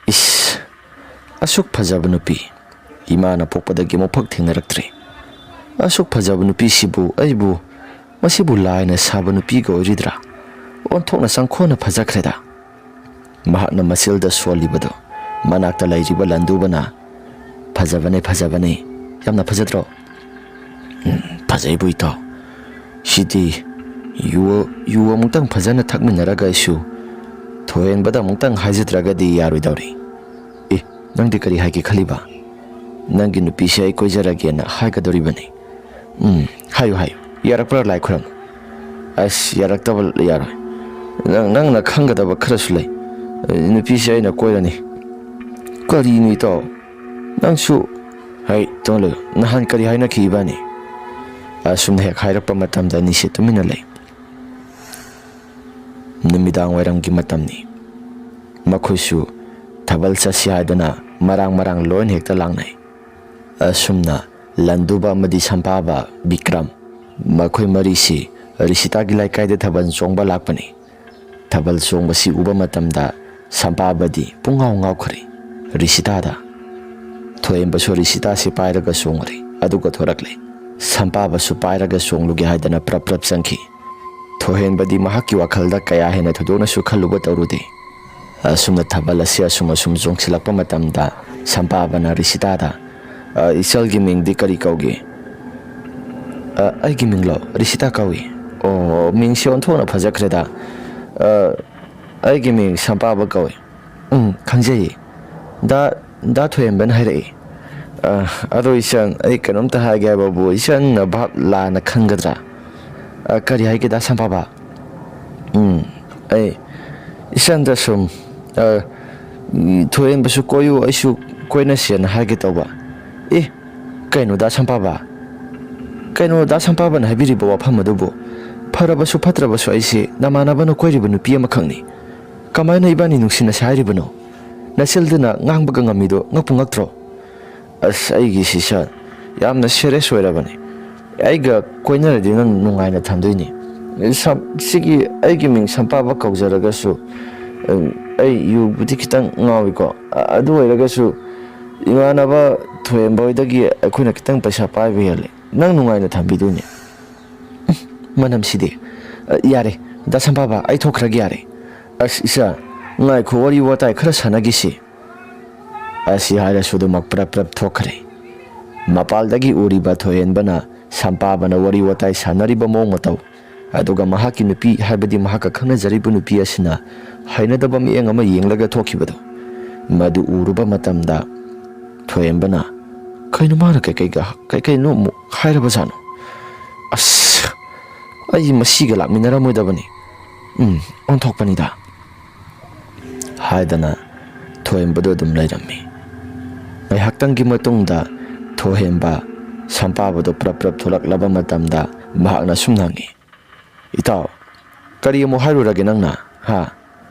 "ꯏꯁ, ꯑꯁꯨꯛ ꯐꯖꯕ ꯅꯨꯄꯤ ꯏꯃꯥꯅ ꯄꯣꯛꯄꯗꯒꯤ ꯑꯃꯨꯛꯐꯥꯎ ꯊꯦꯡꯅꯔꯛꯇ꯭ꯔꯤ꯫ ꯑꯁꯨꯛ ꯐꯖꯕ ꯅꯨꯄꯤꯁꯤꯕꯨ ꯑꯩꯕꯨ, ꯃꯁꯤꯕꯨ ꯂꯥꯏꯅ ꯁꯥꯕ ꯅꯨꯄꯤꯒ ꯑꯣꯏꯔꯤꯗ꯭ꯔꯥ? ꯑꯣꯟꯊꯣꯛꯅ ꯆꯪꯈꯣꯟꯅ ꯐꯖꯈ꯭ꯔꯦꯗ꯫" ꯃꯍꯥꯛꯅ ꯃꯆꯤꯜꯗ ꯁꯣꯜꯂꯤꯕꯗꯨ ꯃꯅꯥꯛꯇ ꯂꯩꯔꯤꯕ ꯂꯟꯗꯨꯕꯅ, "ꯐꯖꯕꯅꯦ, ꯐꯖꯕꯅꯦ꯫ ꯌꯥꯝꯅ ꯐꯖꯗ꯭ꯔꯣ?" "ꯎꯝ, ꯐꯖꯩꯕꯨ ꯏꯇꯥꯎ꯫ ꯁꯤꯗꯤ ꯌꯨ, ꯌꯨ ꯑꯃꯨꯛꯇꯪ ꯐꯖꯅ ꯊꯛꯃꯤꯟꯅꯔꯒ ꯑꯩꯁꯨ ꯊꯣꯏꯍꯦꯟꯕꯗ ꯑꯃꯨꯛꯇꯪ ꯍꯥꯏꯖꯗ꯭ꯔꯒꯗꯤ ꯌꯥꯔꯣꯏꯗꯧꯔꯤ꯫ ꯑꯦ, ꯅꯪꯗꯤ ꯀꯔꯤ ꯍꯥꯏꯒꯦ ꯈꯜꯂꯤꯕ? ꯅꯪꯒꯤ ꯅꯨꯄꯤꯁꯦ ꯑꯩ ꯀꯣꯏꯖꯔꯒꯦꯅ ꯍꯥꯏꯒꯗꯧꯔꯤꯕꯅꯤ꯫" "ꯎꯝ, ꯍꯥꯏꯌꯨ, ꯍꯥꯏꯌꯨ꯫ ꯌꯥꯔꯛꯄ꯭ꯔꯥ ꯂꯥꯏ ꯈꯨꯔꯝ?" "ꯑꯁ, ꯌꯥꯔꯛꯇꯕ ꯌꯥꯔꯣꯏ꯫ ꯅꯪ, ꯅꯪꯅ ꯈꯪꯒꯗꯕ ꯈꯔꯁꯨ ꯂꯩ꯫ ꯅꯨꯄꯤꯁꯦ ꯑꯩꯅ ꯀꯣꯏꯔꯅꯤ꯫" "ꯀꯔꯤꯅꯣ ꯏꯇꯥꯎ? ꯅꯪꯁꯨ?" "ꯍꯩ, ꯇꯣꯜꯂꯨ, ꯅꯍꯥꯟ ꯀꯔꯤ ꯍꯥꯏꯅꯈꯤ ꯏꯕꯥꯅꯤ?" ꯑꯁꯨꯝꯅ ꯍꯦꯛ ꯍꯥꯏꯔꯛꯄ ꯃꯇꯝꯗ ꯑꯅꯤꯁꯦ ꯇꯨꯃꯤꯟꯅ ꯂꯩ꯫ ꯅꯨꯃꯤꯗꯥꯡ ꯋꯥꯏꯔꯝꯒꯤ ꯃꯇꯝꯅꯤ꯫ ꯃꯈꯣꯏꯁꯨ ꯊꯥꯕꯜ ꯆꯠꯁꯤ ꯍꯥꯏꯗꯨꯅ ꯃꯔꯥꯡ ꯃꯔꯥꯡ ꯂꯣꯏꯅ ꯍꯦꯛꯇ ꯂꯥꯡꯅꯩ꯫ ꯑꯁꯨꯝꯅ ꯂꯟꯗꯨꯕ ꯑꯃꯗꯤ ꯁꯝꯄꯥꯕ ꯕꯤꯀ꯭ꯔꯝ, ꯃꯈꯣꯏ ꯃꯔꯤꯁꯤ ꯔꯤꯁꯤꯇꯥꯒꯤ ꯂꯩꯀꯥꯏꯗ ꯊꯥꯕꯜ ꯆꯣꯡꯕ ꯂꯥꯛꯄꯅꯤ꯫ ꯊꯥꯕꯜ ꯆꯣꯡꯕꯁꯤ ꯎꯕ ꯃꯇꯝꯗ ꯁꯝꯄꯥꯕꯗꯤ ꯄꯨꯡꯉꯥꯎ ꯉꯥꯎꯈ꯭ꯔꯦ꯫ ꯔꯤꯁꯤꯇꯥꯗ ꯊꯣꯏꯍꯦꯟꯕꯁꯨ ꯔꯤꯁꯤꯇꯥꯁꯤ ꯄꯥꯏꯔꯒ ꯆꯣꯡꯉꯨꯔꯦ, ꯑꯗꯨꯒ ꯊꯣꯔꯛꯂꯦ꯫ ꯁꯝꯄꯥꯕꯁꯨ ꯄꯥꯏꯔꯒ ꯆꯣꯡꯂꯨꯒꯦ ꯍꯥꯏꯗꯅ ꯄ꯭ꯔꯞ ꯄ꯭ꯔꯞ ꯆꯪꯈꯤ꯫ ꯊꯣꯏꯍꯦꯟꯕꯗꯤ ꯃꯍꯥꯛꯀꯤ ꯋꯥꯈꯜꯗ ꯀꯌꯥ ꯍꯦꯟꯅ ꯊꯣꯏꯗꯣꯛꯅꯁꯨ ꯈꯜꯂꯨꯕ ꯇꯧꯔꯨꯗꯦ꯫ ꯑꯁꯨꯝꯅ ꯊꯥꯕꯜ ꯑꯁꯤ ꯑꯁꯨꯝ ꯑꯁꯨꯝ ꯆꯣꯡꯁꯤꯜꯂꯛꯄ ꯃꯇꯝꯗ ꯁꯝꯄꯥꯕꯅ ꯔꯤꯁꯤꯇꯥꯗ, "ꯑ, ꯏꯆꯜꯒꯤ ꯃꯤꯡꯗꯤ ꯀꯔꯤ ꯀꯧꯒꯦ?" "ꯑ, ꯑꯩꯒꯤ ꯃꯤꯡꯂꯣ? ꯔꯤꯁꯤꯇꯥ ꯀꯧꯏ꯫" "ꯑꯣ, ꯃꯤꯡꯁꯦ ꯑꯣꯟꯊꯣꯛꯅ ꯐꯖꯈ꯭ꯔꯦꯗ꯫ ꯑ, ꯑꯩꯒꯤ ꯃꯤꯡ ꯁꯝꯄꯥꯕ ꯀꯧꯏ꯫" "ꯎꯝ, ꯈꯪꯖꯩꯌꯦ꯫ ꯗꯥ, ꯗꯥ ꯊꯣꯏꯍꯦꯟꯕꯅ ꯍꯥꯏꯔꯛꯏ꯫" "ꯑ, ꯑꯗꯣ ꯏꯆꯟ, ꯑꯩ ꯀꯩꯅꯣꯝꯇ ꯍꯥꯏꯒꯦ ꯍꯥꯏꯕꯕꯨ ꯏꯆꯟꯅ ꯚꯥꯞ ꯂꯥꯟꯅ ꯈꯟꯒꯗ꯭ꯔꯥ?" "ꯑ, ꯀꯔꯤ ꯍꯥꯏꯒꯦ ꯗꯥ ꯁꯝꯄꯥꯕ?" "ꯎꯝ, ꯑꯩ ꯏꯆꯟꯗ ꯁꯨꯝ, ꯑ, ꯊꯣꯏꯍꯦꯟꯕꯁꯨ ꯀꯣꯏꯌꯨ, ꯑꯩꯁꯨ ꯀꯣꯏꯅꯁꯦꯅ ꯍꯥꯏꯒꯦ ꯇꯧꯕ꯫" "ꯑꯦ, ꯀꯩꯅꯣ ꯗꯥ ꯁꯝꯄꯥꯕ? ꯀꯩꯅꯣ ꯗꯥ ꯁꯝꯄꯥꯕꯅ ꯍꯥꯏꯕꯤꯔꯤꯕ ꯋꯥꯐꯝ ꯑꯗꯨꯕꯨ? ꯐꯔꯕꯁꯨ ꯐꯠꯇ꯭ꯔꯕꯁꯨ ꯑꯩꯁꯦ ꯅꯃꯥꯟꯅꯕꯅ ꯀꯣꯏꯔꯤꯕ ꯅꯨꯄꯤ ꯑꯃꯈꯛꯅꯤ꯫ ꯀꯃꯥꯏꯅ ꯏꯕꯥꯅꯤ ꯅꯨꯡꯁꯤꯅꯁꯦ ꯍꯥꯏꯔꯤꯕꯅꯣ? ꯅꯆꯤꯜꯗꯨꯅ ꯉꯥꯡꯕꯒ ꯉꯝꯃꯤꯗꯣ ꯉꯛꯄꯨ ꯉꯛꯇ꯭ꯔꯣ?" "ꯑꯁ, ꯑꯩꯒꯤ ꯁꯤꯁꯥ ꯌꯥꯝꯅ ꯁꯦꯔꯤꯌꯁ ꯑꯣꯏꯔꯕꯅꯤ꯫ ꯑꯩꯒ ꯀꯣꯏꯅꯔꯗꯤ ꯅꯪ ꯅꯨꯡꯉꯥꯏꯅ ꯊꯝꯗꯣꯏꯅꯤ꯫ ꯁꯝ-, ꯁꯤꯒꯤ ꯑꯩꯒꯤ ꯃꯤꯡ ꯁꯝꯄꯥꯕ ꯀꯧꯖꯔꯒꯁꯨ, ꯎꯝ, ꯑꯩ ꯌꯨꯕꯨꯗꯤ ꯈꯤꯇꯪ ꯉꯥꯎꯏꯀꯣ꯫ ꯑ-, ꯑꯗꯨ ꯑꯣꯏꯔꯒꯁꯨ ꯏꯃꯥꯟꯅꯕ ꯊꯣꯏꯍꯦꯟꯕ ꯍꯣꯏꯗꯒꯤ ꯑꯩꯈꯣꯏꯅ ꯈꯤꯇꯪ ꯄꯩꯁꯥ ꯄꯥꯏꯕ ꯍꯦꯜꯂꯦ꯫ ꯅꯪ ꯅꯨꯡꯉꯥꯏꯅ ꯊꯝꯕꯤꯗꯣꯏꯅꯤ꯫" "ꯎꯝ, ꯃꯅꯝꯁꯤꯗꯤ꯫ ꯑ, ꯌꯥꯔꯦ, ꯗꯥ ꯁꯝꯄꯥꯕ, ꯑꯩ ꯊꯣꯛꯈ꯭ꯔꯒꯦ ꯌꯥꯔꯦ꯫" "ꯑꯁ, ꯏꯆꯥ, ꯉꯥꯏꯈꯣ, ꯋꯥꯔꯤ ꯋꯥꯇꯥꯏ ꯈꯔ ꯁꯥꯟꯅꯈꯤꯁꯤ꯫" ꯑꯁꯤ ꯍꯥꯏꯔꯁꯨ ꯑꯗꯨꯃꯛ ꯄ꯭ꯔꯞ ꯄ꯭ꯔꯞ ꯊꯣꯛꯈ꯭ꯔꯦ꯫ ꯃꯄꯥꯜꯗꯒꯤ ꯎꯔꯤꯕ ꯊꯣꯏꯍꯦꯟꯕꯅ ꯁꯝꯄꯥꯕꯅ ꯋꯥꯔꯤ ꯋꯥꯇꯥꯏ ꯁꯥꯟꯅꯔꯤꯕ ꯃꯑꯣꯡ ꯃꯇꯧ, ꯑꯗꯨꯒ ꯃꯍꯥꯛꯀꯤ ꯅꯨꯄꯤ, ꯍꯥꯏꯕꯗꯤ ꯃꯍꯥꯛꯀ ꯈꯪꯅꯖꯔꯤꯕ ꯅꯨꯄꯤ ꯑꯁꯤꯅ ꯍꯩꯅꯗꯕ ꯃꯤꯠꯌꯦꯡ ꯑꯃ ꯌꯦꯡꯂꯒ ꯊꯣꯛꯈꯤꯕꯗꯨ, ꯃꯗꯨ ꯎꯔꯨꯕ ꯃꯇꯝꯗ ꯊꯣꯏꯍꯦꯟꯕꯅ, "ꯀꯩꯅꯣ ꯃꯥꯅ ꯀꯩꯀꯩꯒ, ꯀꯩꯀꯩꯅꯣ ꯑꯃꯨꯛ ꯍꯥꯏꯔꯕꯖꯥꯠꯅꯣ? ꯑꯁ, ꯑꯩ ꯃꯁꯤꯒ ꯂꯥꯛꯃꯤꯟꯅꯔꯝꯃꯣꯏꯗꯕꯅꯤ꯫ ꯎꯝ, ꯑꯣꯟꯊꯣꯛꯄꯅꯤꯗ" ꯍꯥꯏꯗꯅ ꯊꯣꯏꯍꯦꯟꯕꯗꯨ ꯑꯗꯨꯝ ꯂꯩꯔꯝꯃꯤ꯫ ꯉꯥꯏꯍꯥꯛꯇꯪꯒꯤ ꯃꯇꯨꯡꯗ ꯊꯣꯏꯍꯦꯟꯕ ꯁꯝꯄꯥꯕꯗꯨ ꯄ꯭ꯔꯞ ꯄ꯭ꯔꯞ ꯊꯣꯛꯂꯛꯂꯕ ꯃꯇꯝꯗ ꯃꯍꯥꯛꯅ ꯁꯨꯝ ꯍꯪꯉꯤ, "ꯏꯇꯥꯎ, ꯀꯔꯤ ꯑꯃꯨꯛ ꯍꯥꯏꯔꯨꯔꯒꯦ ꯅꯪꯅ? ꯍꯥ?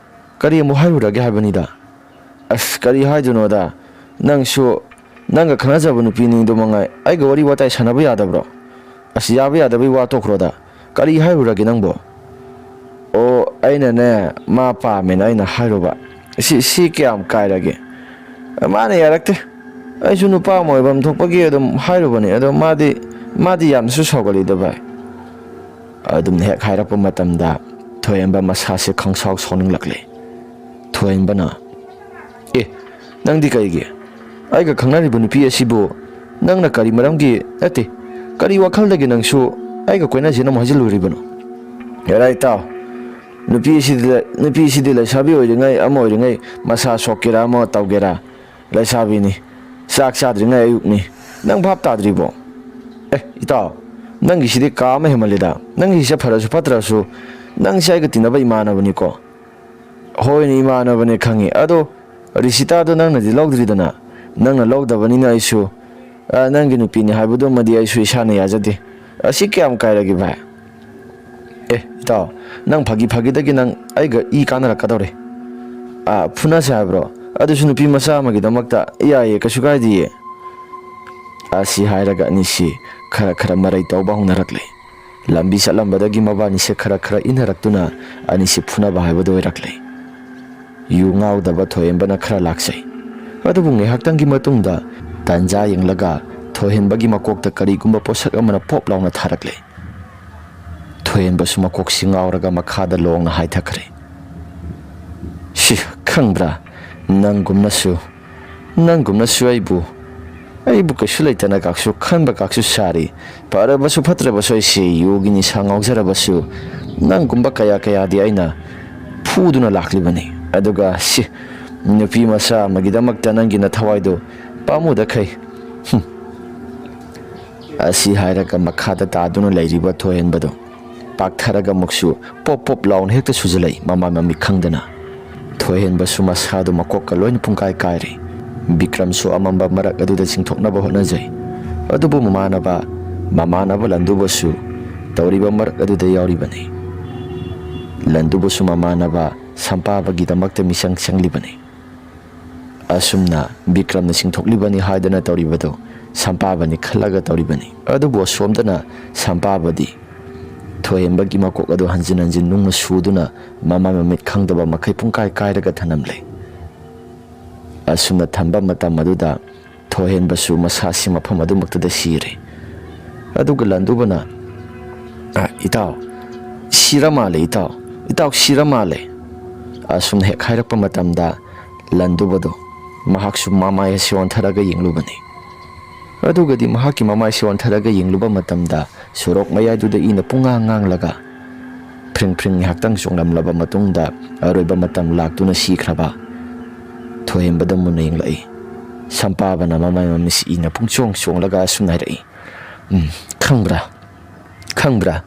ꯀꯔꯤ ꯑꯃꯨꯛ ꯍꯥꯏꯔꯨꯔꯒꯦ ꯍꯥꯏꯕꯅꯤꯗ?" "ꯑꯁ, ꯀꯔꯤ ꯍꯥꯏꯗꯣꯏꯅꯣꯗ? ꯅꯪꯁꯨ ꯅꯪꯒ ꯈꯪꯅꯖꯕ ꯅꯨꯄꯤꯅꯤꯗꯨ ꯃꯉꯥꯏ, ꯑꯩꯒ ꯋꯥꯔꯤ ꯋꯥꯇꯥꯏ ꯁꯥꯟꯅꯕ ꯌꯥꯗꯕ꯭ꯔꯣ? ꯑꯁ, ꯌꯥꯕ ꯌꯥꯗꯕꯩ ꯋꯥ ꯇꯣꯛꯈ꯭ꯔꯣꯗ꯫ ꯀꯔꯤ ꯍꯥꯏꯔꯨꯔꯒꯦ ꯅꯪꯕꯣ?" "ꯑꯣ, ꯑꯩꯅꯅꯦ, ꯃꯥ ꯄꯥꯝꯃꯦꯅ ꯑꯩꯅ ꯍꯥꯏꯔꯨꯕ꯫ ꯁꯤ, ꯁꯤ ꯀꯌꯥꯝ ꯀꯥꯏꯔꯒꯦ? ꯃꯥꯅ ꯌꯥꯔꯛꯇꯦ꯫ ꯑꯩꯁꯨ ꯅꯨꯄꯥ ꯑꯃ ꯑꯣꯏꯐꯝ ꯊꯣꯛꯄꯒꯤ ꯑꯗꯨꯝ ꯍꯥꯏꯔꯨꯕꯅꯦ꯫ ꯑꯗꯣ ꯃꯥꯗꯤ, ꯃꯥꯗꯤ ꯌꯥꯝꯅꯁꯨ ꯁꯥꯎꯒꯠꯂꯤꯗ ꯚꯥꯏ꯫" ꯑꯗꯨꯝꯅ ꯍꯦꯛ ꯍꯥꯏꯔꯛꯄ ꯃꯇꯝꯗ ꯊꯣꯏꯍꯦꯟꯕ ꯃꯁꯥꯁꯦ ꯈꯪꯁꯥꯎ ꯁꯥꯎꯅꯤꯡꯂꯛꯂꯦ꯫ ꯊꯣꯏꯍꯦꯟꯕꯅ, "ꯑꯦ, ꯅꯪꯗꯤ ꯀꯩꯒꯤ? ꯑꯩꯒ ꯈꯪꯅꯔꯤꯕ ꯅꯨꯄꯤ ꯑꯁꯤꯕꯨ ꯅꯪꯅ ꯀꯔꯤ ꯃꯔꯝꯒꯤ, ꯅꯠꯇꯦ, ꯀꯔꯤ ꯋꯥꯈꯜꯗꯒꯤ ꯅꯪꯁꯨ ꯑꯩꯒ ꯀꯣꯏꯅꯁꯦꯅ ꯑꯃꯨꯛ ꯍꯥꯏꯖꯤꯜꯂꯨꯔꯤꯕꯅꯣ?" "ꯌꯥꯔꯦ ꯏꯇꯥꯎ, ꯅꯨꯄꯤ ꯑꯁꯤꯗꯤ, ꯅꯨꯄꯤ ꯑꯁꯤꯗꯤ ꯂꯩꯁꯥꯕꯤ ꯑꯣꯏꯔꯤꯉꯩ ꯑꯃ ꯑꯣꯏꯔꯤꯉꯩ ꯃꯁꯥ ꯁꯣꯛꯀꯦꯔꯥ ꯑꯃ ꯇꯧꯒꯦꯔꯥ, ꯂꯩꯁꯥꯕꯤꯅꯤ, ꯆꯥꯛ ꯆꯥꯗ꯭ꯔꯤꯉꯩ ꯑꯌꯨꯛꯅꯤ꯫ ꯅꯪ ꯚꯥꯞ ꯇꯥꯗ꯭ꯔꯤꯕꯣ? ꯑꯦ, ꯏꯇꯥꯎ, ꯅꯪꯒꯤꯁꯤꯗꯤ ꯀꯥ ꯑꯃ ꯍꯦꯟꯃꯜꯂꯤꯗ꯫ ꯅꯪꯒꯤꯁꯦ ꯐꯔꯁꯨ ꯐꯠꯇ꯭ꯔꯁꯨ, ꯅꯪꯁꯦ ꯑꯩꯒ ꯇꯤꯟꯅꯕ ꯏꯃꯥꯟꯅꯕꯅꯤꯀꯣ?" "ꯍꯣꯏꯅꯦ, ꯏꯃꯥꯟꯅꯕꯅꯦ ꯈꯪꯉꯤ꯫ ꯑꯗꯣ ꯔꯤꯁꯤꯇꯥꯗꯣ ꯅꯪꯅꯗꯤ ꯂꯧꯗ꯭ꯔꯤꯗꯅ꯫ ꯅꯪꯅ ꯂꯧꯗꯕꯅꯤꯅ ꯑꯩꯁꯨ, ꯑ, ꯅꯪꯒꯤ ꯅꯨꯄꯤꯅꯤ ꯍꯥꯏꯕꯗꯨꯃꯗꯤ ꯑꯩꯁꯨ ꯏꯁꯥꯅ ꯌꯥꯖꯗꯦ꯫ ꯑꯁꯤ ꯀꯌꯥꯝ ꯀꯥꯏꯔꯒꯦ ꯚꯥꯏ?" "ꯑꯦ, ꯏꯇꯥꯎ, ꯅꯪ ꯐꯥꯒꯤ ꯐꯥꯒꯤꯗꯒꯤ ꯅꯪ ꯑꯩꯒ ꯏ ꯀꯥꯟꯅꯔꯛꯀꯗꯧꯔꯦ꯫ ꯑ, ꯐꯨꯅꯁꯦ ꯍꯥꯏꯕ꯭ꯔꯣ? ꯑꯗꯨꯁꯨ ꯅꯨꯄꯤ ꯃꯆꯥ ꯑꯃꯒꯤꯗꯃꯛꯇ? ꯌꯥꯏꯌꯦ, ꯀꯩꯁꯨ ꯀꯥꯏꯗꯤꯌꯦ꯫" ꯑꯁꯤ ꯍꯥꯏꯔꯒ ꯑꯅꯤꯁꯤ ꯈꯔ ꯈꯔ ꯃꯔꯩ ꯇꯧꯕ ꯍꯧꯅꯔꯛꯂꯦ꯫ ꯂꯝꯕꯤ ꯆꯠꯂꯝꯕꯗꯒꯤ ꯃꯕꯥꯅꯤꯁꯦ ꯈꯔ ꯈꯔ ꯏꯟꯅꯔꯛꯇꯨꯅ ꯑꯅꯤꯁꯤ ꯐꯨꯅꯕ ꯍꯥꯏꯕꯗꯨ ꯑꯣꯏꯔꯛꯂꯦ꯫ ꯌꯨ ꯉꯥꯎꯗꯕ ꯊꯣꯏꯍꯦꯟꯕꯅ ꯈꯔ ꯂꯥꯛꯆꯩ꯫ ꯑꯗꯨꯕꯨ ꯉꯥꯏꯍꯥꯛꯇꯪꯒꯤ ꯃꯇꯨꯡꯗ ꯇꯥꯟꯖꯥ ꯌꯦꯡꯂꯒ ꯊꯣꯏꯍꯦꯟꯕꯒꯤ ꯃꯀꯣꯛꯇ ꯀꯔꯤꯒꯨꯝꯕ ꯄꯣꯠꯁꯛ ꯑꯃꯅ ꯄꯣꯞ ꯂꯥꯎꯅ ꯊꯥꯔꯛꯂꯦ꯫ ꯊꯣꯏꯍꯦꯟꯕꯁꯨ ꯃꯀꯣꯛꯁꯤ ꯉꯥꯎꯔꯒ ꯃꯈꯥꯗ ꯂꯣꯡꯅ ꯍꯥꯏꯊꯈ꯭ꯔꯦ꯫ "ꯁꯤ, ꯈꯪꯕ꯭ꯔꯥ, ꯅꯪꯒꯨꯝꯅꯁꯨ, ꯅꯪꯒꯨꯝꯅꯁꯨ ꯑꯩꯕꯨ, ꯑꯩꯕꯨ ꯀꯩꯁꯨ ꯂꯩꯇꯅ ꯀꯥꯛꯁꯨ ꯈꯟꯕ ꯀꯥꯛꯁꯨ ꯁꯥꯔꯤ꯫ ꯐꯔꯕꯁꯨ ꯐꯠꯇ꯭ꯔꯕꯁꯨ ꯑꯩꯁꯦ ꯌꯨꯒꯤ ꯅꯤꯁꯥ ꯉꯥꯎꯖꯔꯕꯁꯨ ꯅꯪꯒꯨꯝꯕ ꯀꯌꯥ ꯀꯌꯥꯗꯤ ꯑꯩꯅ ꯐꯨꯗꯨꯅ ꯂꯥꯛꯂꯤꯕꯅꯤ꯫ ꯑꯗꯨꯒ ꯁꯤ, ꯅꯨꯄꯤ ꯃꯆꯥ ꯑꯃꯒꯤꯗꯃꯛꯇ ꯅꯪꯒꯤ ꯅꯊꯋꯥꯏꯗꯨ ꯄꯥꯝꯃꯨꯗꯈꯩ꯫ ꯍꯨꯝ꯫" ꯑꯁꯤ ꯍꯥꯏꯔꯒ ꯃꯈꯥꯗ ꯇꯥꯗꯨꯅ ꯂꯩꯔꯤꯕ ꯊꯣꯏꯍꯦꯟꯕꯗꯨ ꯄꯥꯛꯊꯔꯒ ꯑꯃꯨꯛꯁꯨ ꯄꯣꯞ ꯄꯣꯞ ꯂꯥꯎꯅ ꯍꯦꯛꯇ ꯁꯨꯖꯜꯂꯛꯏ, ꯃꯃꯥꯏ ꯃꯃꯤꯠ ꯈꯪꯗꯅ꯫ ꯊꯣꯏꯍꯦꯟꯕꯁꯨ ꯃꯁꯥꯗꯨ ꯃꯀꯣꯛꯀ ꯂꯣꯏꯅ ꯄꯨꯡꯀꯥꯏ ꯀꯥꯏꯔꯦ꯫ ꯕꯤꯀ꯭ꯔꯝꯁꯨ ꯑꯃꯝꯕ ꯃꯔꯛ ꯑꯗꯨꯗ ꯆꯤꯡꯊꯣꯛꯅꯕ ꯍꯣꯠꯅꯖꯩ꯫ ꯑꯗꯨꯕꯨ ꯃꯃꯥꯟꯅꯕ, ꯃꯃꯥꯟꯅꯕ ꯂꯟꯗꯨꯕꯁꯨ ꯇꯧꯔꯤꯕ ꯃꯔꯛ ꯑꯗꯨꯗ ꯌꯥꯎꯔꯤꯕꯅꯤ꯫ ꯂꯟꯗꯨꯕꯁꯨ ꯃꯃꯥꯟꯅꯕ ꯁꯝꯄꯥꯕꯒꯤꯗꯃꯛꯇ ꯃꯤꯆꯪ ꯆꯪꯂꯤꯕꯅꯤ꯫ ꯑꯁꯨꯝꯅ ꯕꯤꯀ꯭ꯔꯝꯅ ꯆꯤꯡꯊꯣꯛꯂꯤꯕꯅꯤ ꯍꯥꯏꯗꯅ ꯇꯧꯔꯤꯕꯗꯨ ꯁꯝꯄꯥꯕꯅꯤ ꯈꯜꯂꯒ ꯇꯧꯔꯤꯕꯅꯤ꯫ ꯑꯗꯨꯕꯨ ꯑꯁꯣꯝꯗꯅ ꯁꯝꯄꯥꯕꯗꯤ ꯊꯣꯏꯍꯦꯟꯕꯒꯤ ꯃꯀꯣꯛ ꯑꯗꯨ ꯍꯟꯖꯤꯟ ꯍꯟꯖꯤꯟ ꯅꯨꯡꯅ ꯁꯨꯗꯨꯅ ꯃꯃꯥꯏ ꯃꯃꯤꯠ ꯈꯪꯗꯕ ꯃꯈꯩ ꯄꯨꯡꯀꯥꯏ ꯀꯥꯏꯔꯒ ꯊꯅꯝꯂꯦ꯫ ꯑꯁꯨꯝꯅ ꯊꯝꯕ ꯃꯇꯝ ꯑꯗꯨꯗ ꯊꯣꯏꯍꯦꯟꯕꯁꯨ ꯃꯁꯥꯁꯤ ꯃꯐꯝ ꯑꯗꯨꯃꯛꯇꯗ ꯁꯤꯔꯦ꯫ ꯑꯗꯨꯒ ꯂꯟꯗꯨꯕꯅ "ꯑ, ꯏꯇꯥꯎ, ꯁꯤꯔ ꯃꯥꯜꯂꯦ ꯏꯇꯥꯎ, ꯏꯇꯥꯎ ꯁꯤꯔ ꯃꯥꯜꯂꯦ" ꯑꯁꯨꯝꯅ ꯍꯦꯛ ꯍꯥꯏꯔꯛꯄ ꯃꯇꯝꯗ, ꯂꯟꯗꯨꯕꯗꯣ ꯃꯍꯥꯛꯁꯨ ꯃꯃꯥꯏ ꯑꯁꯤ ꯑꯣꯟꯊꯔꯒ ꯌꯦꯡꯂꯨꯕꯅꯤ꯫ ꯑꯗꯨꯒꯗꯤ ꯃꯍꯥꯛꯀꯤ ꯃꯃꯥꯏꯁꯤ ꯑꯣꯟꯊꯔꯒ ꯌꯦꯡꯂꯨꯕ ꯃꯇꯝꯗ, ꯁꯣꯔꯣꯛ ꯃꯌꯥꯏꯗꯨꯗ ꯏꯅ ꯄꯨꯡꯉꯥꯡ ꯉꯥꯡꯂꯒ ꯐ꯭ꯔꯤꯡ ꯐ꯭ꯔꯤꯡ ꯉꯥꯏꯍꯥꯛꯇꯪ ꯆꯣꯡꯂꯝꯂꯕ ꯃꯇꯨꯡꯗ, ꯑꯔꯣꯏꯕ ꯃꯇꯝ ꯂꯥꯛꯇꯨꯅ ꯁꯤꯈ꯭ꯔꯕ ꯊꯣꯏꯍꯦꯟꯕꯗ ꯃꯨꯟꯅ ꯌꯦꯡꯂꯛꯏ꯫ ꯁꯝꯄꯥꯕꯅ ꯃꯃꯥꯏ ꯃꯃꯤꯠꯁꯤ ꯏꯅ ꯄꯨꯡꯆꯣꯡ ꯆꯣꯡꯂꯒ ꯑꯁꯨꯝꯅ ꯍꯥꯏꯔꯛꯏ, "ꯎꯝ, ꯈꯪꯕ꯭ꯔꯥ? ꯈꯪꯕ꯭ꯔꯥ?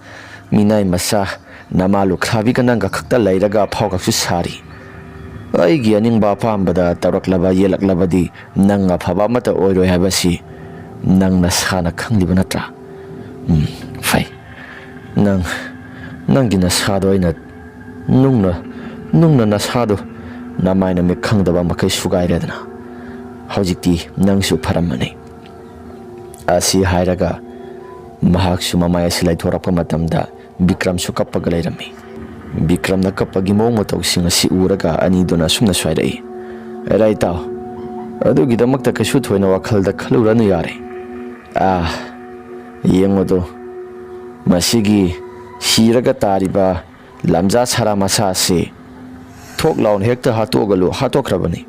ꯃꯤꯅꯥꯏ ꯃꯆꯥ, ꯅꯃꯥ ꯂꯨꯈ꯭ꯔꯥꯕꯤꯒ ꯅꯪꯒ ꯈꯛꯇ ꯂꯩꯔꯒ ꯑꯐꯥꯎ ꯈꯛꯁꯨ ꯁꯥꯔꯤ꯫ ꯑꯩꯒꯤ ꯑꯅꯤꯡꯕ ꯑꯄꯥꯝꯕꯗ ꯇꯧꯔꯛꯂꯕ ꯌꯦꯜꯂꯛꯂꯕꯗꯤ ꯅꯪ ꯑꯐꯕ ꯑꯃꯠꯇ ꯑꯣꯏꯔꯣꯏ ꯍꯥꯏꯕꯁꯤ ꯅꯪ ꯅꯁꯥꯅ ꯈꯪꯂꯤꯕ ꯅꯠꯇ꯭ꯔꯥ? ꯎꯝ, ꯐꯩ꯫ ꯅꯪ, ꯅꯪꯒꯤ ꯅꯁꯥꯗꯣ ꯑꯩꯅ ꯅꯨꯡꯅ, ꯅꯨꯡꯅ ꯅꯁꯥꯗꯣ ꯅꯃꯥꯏ ꯅꯃꯤꯠ ꯈꯪꯗꯕ ꯃꯈꯩ ꯁꯨꯒꯥꯏꯔꯦꯗꯅ꯫ ꯍꯧꯖꯤꯛꯇꯤ ꯅꯪꯁꯨ ꯐꯔꯝꯃꯅꯤ" ꯑꯁꯤ ꯍꯥꯏꯔꯒ ꯃꯍꯥꯛꯁꯨ ꯃꯃꯥꯏ ꯑꯁꯤ ꯂꯩꯊꯣꯔꯛꯄ ꯃꯇꯝꯗ, ꯕꯤꯀ꯭ꯔꯝꯁꯨ ꯀꯞꯄꯒ ꯂꯩꯔꯝꯃꯤ꯫ ꯕꯤꯀ꯭ꯔꯝꯅ ꯀꯞꯄꯒꯤ ꯃꯑꯣꯡ ꯃꯇꯧꯁꯤꯡ ꯑꯁꯤ ꯎꯔꯒ ꯑꯅꯤꯗꯨꯅ ꯑꯁꯨꯝꯅ ꯁ꯭ꯋꯥꯏꯔꯛꯏ, "ꯑꯦꯔꯥ ꯏꯇꯥꯎ, ꯑꯗꯨꯒꯤꯗꯃꯛꯇ ꯀꯩꯁꯨ ꯊꯣꯏꯅ ꯋꯥꯈꯜꯗ ꯈꯜꯂꯨꯔꯅꯨ ꯌꯥꯔꯦ꯫ ꯑꯥ, ꯌꯦꯡꯉꯨꯗꯣ, ꯃꯁꯤꯒꯤ ꯁꯤꯔꯒ ꯇꯥꯔꯤꯕ ꯂꯝꯖꯥ ꯁꯥꯔꯥ ꯃꯁꯥ ꯑꯁꯤ ꯊꯣꯛ ꯂꯥꯎꯅ ꯍꯦꯛꯇ ꯍꯥꯠꯇꯣꯛꯑꯒ ꯂꯣ-, ꯍꯥꯠꯇꯣꯛꯈ꯭ꯔꯕꯅꯤ꯫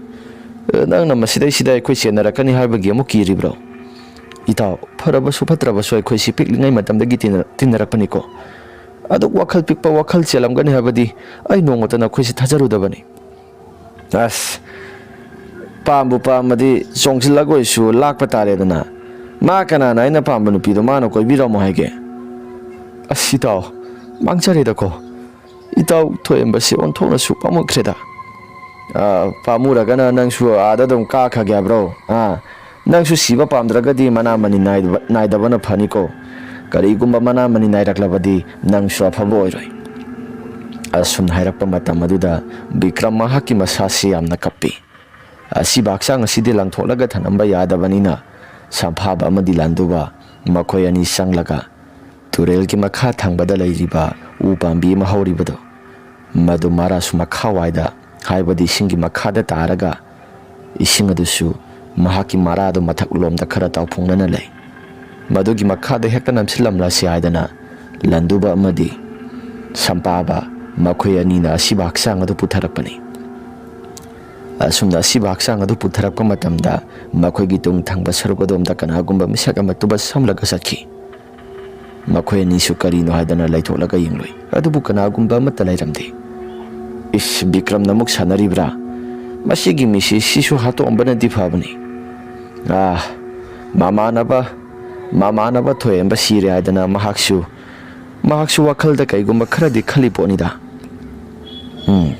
ꯑ, ꯅꯪꯅ ꯃꯁꯤꯗꯩꯁꯤꯗ ꯑꯩꯈꯣꯏ ꯆꯦꯟꯅꯔꯛꯀꯅꯤ ꯍꯥꯏꯕꯒꯤ ꯑꯃꯨꯛ ꯀꯤꯔꯤꯕ꯭ꯔꯣ? ꯏꯇꯥꯎ, ꯐꯔꯕꯁꯨ ꯐꯠꯇ꯭ꯔꯕꯁꯨ ꯑꯩꯈꯣꯏꯁꯤ ꯄꯤꯛꯂꯤꯉꯩ ꯃꯇꯝꯗꯒꯤ ꯇꯤꯟꯅ-, ꯇꯤꯟꯅꯔꯛꯄꯅꯤꯀꯣ꯫ ꯑꯗꯨꯛ ꯋꯥꯈꯜ ꯄꯤꯛꯄ ꯋꯥꯈꯜ ꯆꯦꯜꯂꯝꯒꯅꯤ ꯍꯥꯏꯕꯗꯤ ꯑꯩ ꯅꯣꯡꯃꯇ ꯅꯈꯣꯏꯁꯤ ꯊꯥꯖꯔꯨꯗꯕꯅꯤ"꯫ "ꯑꯁ, ꯄꯥꯝꯕꯨ ꯄꯥꯝꯃꯗꯤ ꯆꯣꯡꯁꯤꯜꯂꯒ ꯑꯣꯏꯁꯨ ꯂꯥꯛꯄ ꯇꯥꯔꯦꯗꯅ꯫ ꯃꯥ ꯀꯅꯥꯅ ꯑꯩꯅ ꯄꯥꯝꯕ ꯅꯨꯄꯤꯗꯣ ꯃꯥꯅ ꯀꯣꯏꯕꯤꯔꯝꯃꯣ ꯍꯥꯏꯒꯦ?" "ꯑꯁ ꯏꯇꯥꯎ, ꯃꯥꯡꯖꯔꯦꯗꯀꯣ꯫ ꯏꯇꯥꯎ ꯊꯣꯏꯍꯦꯟꯕꯁꯤ ꯑꯣꯟꯊꯣꯛꯅꯁꯨ ꯄꯥꯝꯃꯨꯈ꯭ꯔꯦꯗ꯫ ꯑꯥ, ꯄꯥꯝꯃꯨꯔꯒꯅ ꯅꯪꯁꯨ ꯑꯥꯗ ꯑꯗꯨꯝ ꯀꯥꯈ꯭ꯔꯒꯦ ꯍꯥꯏꯕ꯭ꯔꯣ? ꯑꯥ, ꯅꯪꯁꯨ ꯁꯤꯕ ꯄꯥꯝꯗ꯭ꯔꯒꯗꯤ ꯃꯅꯥ ꯃꯅꯤ ꯅꯥꯏꯗꯕ-, ꯅꯥꯏꯗꯕꯅ ꯐꯅꯤꯀꯣ꯫ ꯀꯔꯤꯒꯨꯝꯕ ꯃꯅꯥ ꯃꯅꯤ ꯅꯥꯏꯔꯛꯂꯕꯗꯤ ꯅꯪꯁꯨ ꯑꯐꯕ ꯑꯣꯏꯔꯣꯏ"꯫ ꯑꯁꯨꯝꯅ ꯍꯥꯏꯔꯛꯄ ꯃꯇꯝ ꯑꯗꯨꯗ ꯕꯤꯀ꯭ꯔꯝ ꯃꯍꯥꯛꯀꯤ ꯃꯁꯥꯁꯤ ꯌꯥꯝꯅ ꯀꯞꯄꯤ꯫ ꯑꯁꯤꯕ ꯍꯛꯆꯥꯡ ꯑꯁꯤꯗꯤ ꯂꯪꯊꯣꯛꯂꯒ ꯊꯝꯂꯝꯕ ꯌꯥꯗꯕꯅꯤꯅ, ꯁꯝꯐꯥꯕ ꯑꯃꯗꯤ ꯂꯥꯟꯗꯨꯕ ꯃꯈꯣꯏ ꯑꯅꯤ ꯆꯪꯂꯒ ꯇꯨꯔꯦꯜꯒꯤ ꯃꯈꯥ ꯊꯪꯕꯗ ꯂꯩꯔꯤꯕ ꯎ ꯄꯥꯝꯕꯤ ꯑꯃ ꯍꯧꯔꯤꯕꯗꯨ, ꯃꯗꯨ ꯃꯔꯥꯁꯨ ꯃꯈꯥꯋꯥꯏꯗ, ꯍꯥꯏꯕꯗꯤ ꯏꯁꯤꯡꯒꯤ ꯃꯈꯥꯗ ꯇꯥꯔꯒ, ꯏꯁꯤꯡ ꯑꯗꯨꯁꯨ ꯃꯍꯥꯛꯀꯤ ꯃꯔꯥꯗꯨ ꯃꯊꯛꯂꯣꯝꯗ ꯈꯔ ꯇꯥꯎꯐꯨꯡꯅꯅ ꯂꯩ꯫ ꯃꯗꯨꯒꯤ ꯃꯈꯥꯗ ꯍꯦꯛꯇ ꯅꯝꯁꯤꯜꯂꯝꯂꯁꯤ ꯍꯥꯏꯗꯅ ꯂꯟꯗꯨꯕ ꯑꯃꯗꯤ ꯁꯝꯄꯥꯕ, ꯃꯈꯣꯏ ꯑꯅꯤꯅ ꯑꯁꯤꯕ ꯍꯛꯆꯥꯡ ꯑꯗꯨ ꯄꯨꯊꯔꯛꯄꯅꯤ꯫ ꯑꯁꯨꯝꯅ ꯑꯁꯤꯕ ꯍꯛꯆꯥꯡ ꯑꯗꯨ ꯄꯨꯊꯔꯛꯄ ꯃꯇꯝꯗ, ꯃꯈꯣꯏꯒꯤ ꯇꯨꯡ ꯊꯪꯕ ꯁꯔꯨꯛ ꯑꯗꯣꯝꯗ ꯀꯅꯥꯒꯨꯝꯕ ꯃꯤꯁꯛ ꯑꯃ ꯇꯨꯕꯠ ꯁꯝꯂꯒ ꯆꯠꯈꯤ꯫ ꯃꯈꯣꯏ ꯑꯅꯤꯁꯨ ꯀꯔꯤꯅꯣ ꯍꯥꯏꯗꯅ ꯂꯩꯊꯣꯛꯂꯒ ꯌꯦꯡꯂꯨꯏ, ꯑꯗꯨꯕꯨ ꯀꯅꯥꯒꯨꯝꯕ ꯑꯃꯠꯇ ꯂꯩꯔꯝꯗꯦ꯫ "ꯏꯁ, ꯕꯤꯀ꯭ꯔꯝꯅ ꯑꯃꯨꯛ ꯁꯥꯟꯅꯔꯤꯕ꯭ꯔꯥ? ꯃꯁꯤꯒꯤ ꯃꯤꯁꯤ ꯁꯤꯁꯨ ꯍꯥꯠꯇꯣꯛꯑꯝꯕꯅꯗꯤ ꯐꯕꯅꯤ꯫ ꯑꯥ, ꯃꯃꯥꯟꯅꯕ, ꯃꯃꯥꯟꯅꯕ ꯊꯣꯏꯍꯦꯟꯕ ꯁꯤꯔꯦ ꯍꯥꯏꯗꯅ ꯃꯍꯥꯛꯁꯨ, ꯃꯍꯥꯛꯁꯨ ꯋꯥꯈꯜꯗ ꯀꯩꯒꯨꯝꯕ ꯈꯔꯗꯤ ꯈꯜꯂꯤ ꯄꯣꯠꯅꯤꯗ꯫ ꯎꯝ,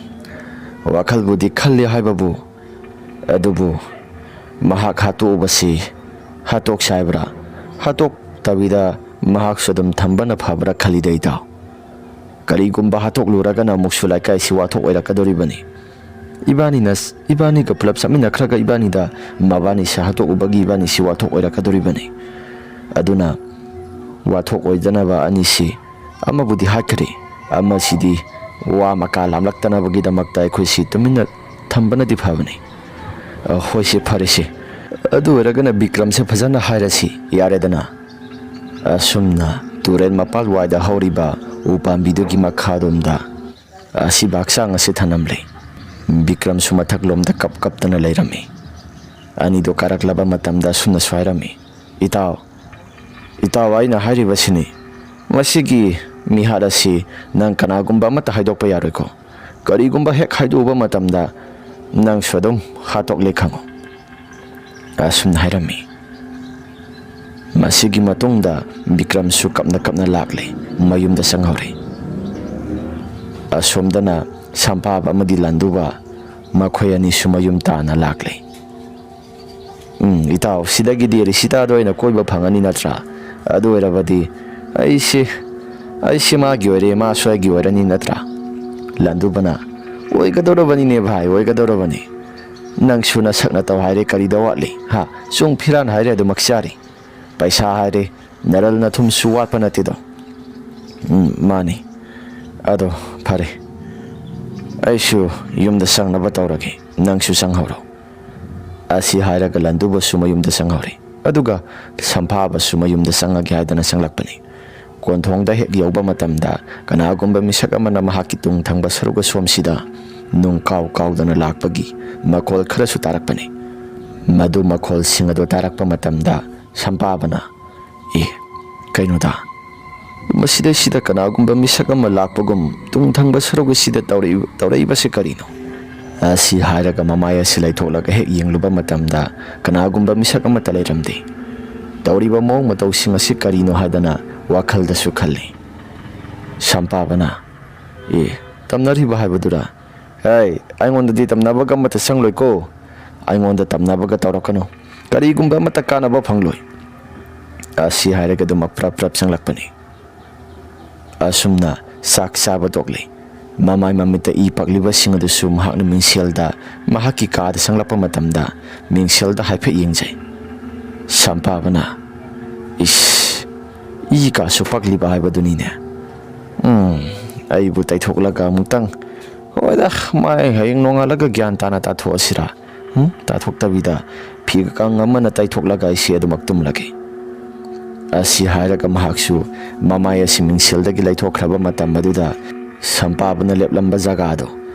ꯋꯥꯈꯜꯕꯨꯗꯤ ꯈꯜꯂꯤ ꯍꯥꯏꯕꯕꯨ, ꯑꯗꯨꯕꯨ ꯃꯍꯥꯛ ꯍꯥꯠꯇꯣꯛꯎꯕꯁꯤ, ꯍꯥꯠꯇꯣꯛꯁꯦ ꯍꯥꯏꯕ꯭ꯔꯥ? ꯍꯥꯠꯇꯣꯛꯇꯕꯤꯗ ꯃꯍꯥꯛꯁꯨ ꯑꯗꯨꯝ ꯊꯝꯕꯅ ꯐꯕ꯭ꯔꯥ ꯈꯜꯂꯤꯗ, ꯏꯇꯥꯎ꯫ ꯀꯔꯤꯒꯨꯝꯕ ꯍꯥꯠꯇꯣꯛꯂꯨꯔꯒꯅ ꯑꯃꯨꯛꯁꯨ ꯂꯩꯀꯥꯏꯁꯤ ꯋꯥꯊꯣꯛ ꯑꯣꯏꯔꯛꯀꯗꯧꯔꯤꯕꯅꯤ꯫ ꯏꯕꯥꯅꯤꯅ, ꯏꯕꯥꯅꯤꯒ ꯄꯨꯂꯞ ꯆꯠꯃꯤꯟꯅꯈ꯭ꯔꯒ ꯏꯕꯥꯅꯤꯗ ꯃꯕꯥꯅꯤꯁꯦ ꯍꯥꯠꯇꯣꯛꯎꯕꯒꯤ ꯏꯕꯥꯅꯤꯁꯤ ꯋꯥꯊꯣꯛ ꯑꯣꯏꯔꯛꯀꯗꯧꯔꯤꯕꯅꯤ꯫ ꯑꯗꯨꯅ ꯋꯥꯊꯣꯛ ꯑꯣꯏꯗꯅꯕ ꯑꯅꯤꯁꯤ ꯑꯃꯕꯨꯗꯤ ꯍꯥꯠꯈ꯭ꯔꯦ, ꯑꯃꯁꯤꯗꯤ ꯋꯥ ꯃꯀꯥ ꯂꯥꯝꯂꯛꯇꯅꯕꯒꯤꯗꯃꯛꯇ ꯑꯩꯈꯣꯏꯁꯤ ꯇꯨꯃꯤꯟꯅ ꯊꯝꯕꯅꯗꯤ ꯐꯕꯅꯤ꯫ ꯑ, ꯍꯣꯏꯁꯦ, ꯐꯔꯦꯁꯦ꯫ ꯑꯗꯨ ꯑꯣꯏꯔꯒꯅ ꯕꯤꯀ꯭ꯔꯝꯁꯦ ꯐꯖꯅ ꯍꯥꯏꯔꯁꯤ, ꯌꯥꯔꯦꯗꯅ?" ꯑꯁꯨꯝꯅ ꯇꯨꯔꯦꯜ ꯃꯄꯥꯜꯋꯥꯏꯗ ꯍꯧꯔꯤꯕ ꯎ ꯄꯥꯝꯕꯤꯗꯨꯒꯤ ꯃꯈꯥꯔꯣꯝꯗ ꯑꯁꯤꯕ ꯍꯛꯆꯥꯡ ꯑꯁꯤ ꯊꯅꯝꯂꯦ꯫ ꯕꯤꯀ꯭ꯔꯝꯁꯨ ꯃꯊꯛꯂꯣꯝꯗ ꯀꯞ ꯀꯞꯇꯅ ꯂꯩꯔꯝꯃꯤ꯫ ꯑꯅꯤꯗꯣ ꯀꯥꯔꯛꯂꯕ ꯃꯇꯝꯗ ꯑꯁꯨꯝꯅꯁꯨ ꯍꯥꯏꯔꯝꯃꯤ, "ꯏꯇꯥꯎ, ꯏꯇꯥꯎ, ꯑꯩꯅ ꯍꯥꯏꯔꯤꯕꯁꯤꯅꯤ, ꯃꯁꯤꯒꯤ ꯃꯤꯍꯥꯠ ꯑꯁꯤ ꯅꯪ ꯀꯅꯥꯒꯨꯝꯕ ꯑꯃꯠꯇ ꯍꯥꯏꯗꯣꯛꯄ ꯌꯥꯔꯣꯏꯀꯣ꯫ ꯀꯔꯤꯒꯨꯝꯕ ꯍꯦꯛ ꯍꯥꯏꯗꯣꯛꯎꯕ ꯃꯇꯝꯗ ꯅꯪꯁꯨ ꯑꯗꯨꯝ ꯍꯥꯠꯇꯣꯛꯂꯦ ꯈꯪꯉꯨ"꯫ ꯑꯁꯨꯝꯅ ꯍꯥꯏꯔꯝꯃꯤ꯫ ꯃꯁꯤꯒꯤ ꯃꯇꯨꯡꯗ ꯕꯤꯀ꯭ꯔꯝꯁꯨ ꯀꯞꯅ ꯀꯞꯅ ꯂꯥꯛꯂꯦ, ꯃꯌꯨꯝꯗ ꯆꯪꯍꯧꯔꯦ꯫ ꯑꯁꯣꯝꯗꯅ ꯁꯝꯄꯥꯕ ꯑꯃꯗꯤ ꯂꯥꯟꯗꯨꯕ, ꯃꯈꯣꯏ ꯑꯅꯤꯁꯨ ꯃꯌꯨꯝ ꯇꯥꯅ ꯂꯥꯛꯂꯦ꯫ "ꯎꯝ, ꯏꯇꯥꯎ, ꯁꯤꯗꯒꯤꯗꯤ ꯔꯤꯁꯤꯇꯥꯗ ꯑꯣꯏꯅ ꯀꯣꯏꯕ ꯐꯪꯉꯅꯤ ꯅꯠꯇ꯭ꯔꯥ? ꯑꯗꯨ ꯑꯣꯏꯔꯕꯗꯤ ꯑꯩꯁꯦ, ꯑꯩꯁꯦ ꯃꯥꯒꯤ ꯑꯣꯏꯔꯦ, ꯃꯥꯁꯨ ꯑꯩꯒꯤ ꯑꯣꯏꯔꯅꯤ ꯅꯠꯇ꯭ꯔꯥ?" ꯂꯥꯟꯗꯨꯕꯅ, "ꯑꯣꯏꯒꯗꯧꯔꯕꯅꯤꯅꯦ ꯚꯥꯏ, ꯑꯣꯏꯒꯗꯧꯔꯕꯅꯤ꯫ ꯅꯪꯁꯨ ꯅꯁꯛ ꯅꯇꯧ ꯍꯥꯏꯔꯦ, ꯀꯔꯤꯗ ꯋꯥꯠꯂꯤ? ꯍꯥ? ꯆꯨꯡ ꯐꯤꯔꯥꯟ ꯍꯥꯏꯔꯦ, ꯑꯗꯨꯃꯛ ꯆꯥꯔꯤ꯫ ꯄꯩꯁꯥ ꯍꯥꯏꯔꯦ, ꯅꯔꯜ ꯅꯊꯨꯝꯁꯨ ꯋꯥꯠꯄ ꯅꯠꯇꯦꯗꯣ꯫ ꯎꯝ, ꯃꯥꯅꯤ꯫ ꯑꯗꯣ ꯐꯔꯦ, ꯑꯩꯁꯨ ꯌꯨꯝꯗ ꯆꯪꯅꯕ ꯇꯧꯔꯒꯦ, ꯅꯪꯁꯨ ꯆꯪꯍꯧꯔꯣ"꯫ ꯑꯁꯤ ꯍꯥꯏꯔꯒ ꯂꯟꯗꯨꯕꯁꯨ ꯃꯌꯨꯝꯗ ꯆꯪꯍꯧꯔꯦ꯫ ꯑꯗꯨꯒ ꯁꯝꯐꯥꯕꯁꯨ ꯃꯌꯨꯝꯗ ꯆꯪꯉꯒꯦ ꯍꯥꯏꯗꯅ ꯆꯪꯂꯛꯄꯅꯤ꯫ ꯀꯣꯟꯊꯣꯡꯗ ꯍꯦꯛ ꯌꯧꯕ ꯃꯇꯝꯗ ꯀꯅꯥꯒꯨꯝꯕ ꯃꯤꯁꯛ ꯑꯃꯅ ꯃꯍꯥꯛꯀꯤ ꯇꯨꯡ ꯊꯪꯕ ꯁꯔꯨꯛ ꯑꯁꯣꯝꯁꯤꯗ ꯅꯨꯡ ꯀꯥꯎ ꯀꯥꯎꯗꯅ ꯂꯥꯛꯄꯒꯤ ꯃꯈꯣꯜ ꯈꯔꯁꯨ ꯇꯥꯔꯛꯄꯅꯤ꯫ ꯃꯗꯨ ꯃꯈꯣꯜꯁꯤꯡ ꯑꯗꯨ ꯇꯥꯔꯛꯄ ꯃꯇꯝꯗ ꯁꯝꯄꯥꯕꯅ, "ꯑꯦ, ꯀꯩꯅꯣꯗ? ꯃꯁꯤꯗꯩꯁꯤꯗ ꯀꯅꯥꯒꯨꯝꯕ ꯃꯤꯁꯛ ꯑꯃ ꯂꯥꯛꯄꯒꯨꯝ ꯇꯨꯡ ꯊꯪꯕ ꯁꯔꯨꯛ ꯑꯁꯤꯗ ꯇꯧꯔꯛꯏ-, ꯇꯧꯔꯛꯏꯕꯁꯤ ꯀꯔꯤꯅꯣ?" ꯑꯁꯤ ꯍꯥꯏꯔꯒ ꯃꯃꯥꯏ ꯑꯁꯤ ꯂꯩꯊꯣꯛꯂꯒ ꯍꯦꯛ ꯌꯦꯡꯂꯨꯕ ꯃꯇꯝꯗ ꯀꯅꯥꯒꯨꯝꯕ ꯃꯤꯁꯛ ꯑꯃꯠꯇ ꯂꯩꯔꯝꯗꯦ꯫ ꯇꯧꯔꯤꯕ ꯃꯑꯣꯡ ꯃꯇꯧꯁꯤꯡ ꯑꯁꯤ ꯀꯔꯤꯅꯣ ꯍꯥꯏꯗꯅ ꯋꯥꯈꯜꯗꯁꯨ ꯈꯜꯂꯤ꯫ ꯁꯝꯄꯥꯕꯅ, "ꯑꯦ, ꯇꯝꯅꯔꯤꯕ ꯍꯥꯏꯕꯗꯨꯔꯥ? ꯍꯦ, ꯑꯩꯉꯣꯟꯗꯗꯤ ꯇꯝꯅꯕꯒ ꯑꯃꯠꯇ ꯆꯪꯂꯣꯏꯀꯣ꯫ ꯑꯩꯉꯣꯟꯗ ꯇꯝꯅꯕꯒ ꯇꯧꯔꯛꯀꯅꯨ꯫ ꯀꯔꯤꯒꯨꯝꯕ ꯑꯃꯠꯇ ꯀꯥꯟꯅꯕ ꯐꯪꯂꯣꯏ꯫" ꯑꯁꯤ ꯍꯥꯏꯔꯒ ꯑꯗꯨꯃꯛ ꯄ꯭ꯔꯞ ꯄ꯭ꯔꯞ ꯆꯪꯂꯛꯄꯅꯤ꯫ ꯑꯁꯨꯝꯅ ꯆꯥꯛ ꯆꯥꯕ ꯇꯣꯛꯂꯦ꯫ ꯃꯃꯥꯏ ꯃꯃꯤꯠꯇ ꯏ ꯄꯛꯂꯤꯕꯁꯤꯡ ꯑꯗꯨꯁꯨ ꯃꯍꯥꯛꯅ ꯃꯤꯡꯁꯦꯜꯗ, ꯃꯍꯥꯛꯀꯤ ꯀꯥꯗ ꯆꯪꯂꯛꯄ ꯃꯇꯝꯗ ꯃꯤꯡꯁꯦꯜꯗ ꯍꯥꯏꯐꯦꯠ ꯌꯦꯡꯖꯩ꯫ ꯁꯝꯄꯥꯕꯅ, "ꯏꯁ, ꯏ ꯀꯥꯁꯨ ꯄꯛꯂꯤꯕ ꯍꯥꯏꯕꯗꯨꯅꯤꯅꯦ꯫ ꯎꯝ, ꯑꯩꯕꯨ ꯇꯩꯊꯣꯛꯂꯒ ꯑꯃꯨꯛꯇꯪ, ꯍꯣꯏꯗ, ꯃꯥꯏ ꯍꯌꯦꯡ ꯅꯣꯡꯉꯥꯜꯂꯒ ꯒ꯭ꯌꯥꯟ ꯇꯥꯅ ꯇꯥꯊꯣꯛꯑꯁꯤꯔꯥ? ꯎꯝ, ꯇꯥꯊꯣꯛꯇꯕꯤꯗ ꯐꯤꯒ ꯀꯪ ꯑꯃꯅ ꯇꯩꯊꯣꯛꯂꯒ ꯑꯩꯁꯦ ꯑꯗꯨꯃꯛ ꯇꯨꯝꯂꯒꯦ꯫" ꯑꯁꯤ ꯍꯥꯏꯔꯒ ꯃꯍꯥꯛꯁꯨ ꯃꯃꯥꯏ ꯑꯁꯤ ꯃꯤꯡꯁꯦꯜꯗꯒꯤ ꯂꯩꯊꯣꯛꯈ꯭ꯔꯕ ꯃꯇꯝ ꯑꯗꯨꯗ ꯁꯝꯄꯥꯕꯅ ꯂꯦꯞꯂꯝꯕ ꯖꯒꯥꯗꯣ,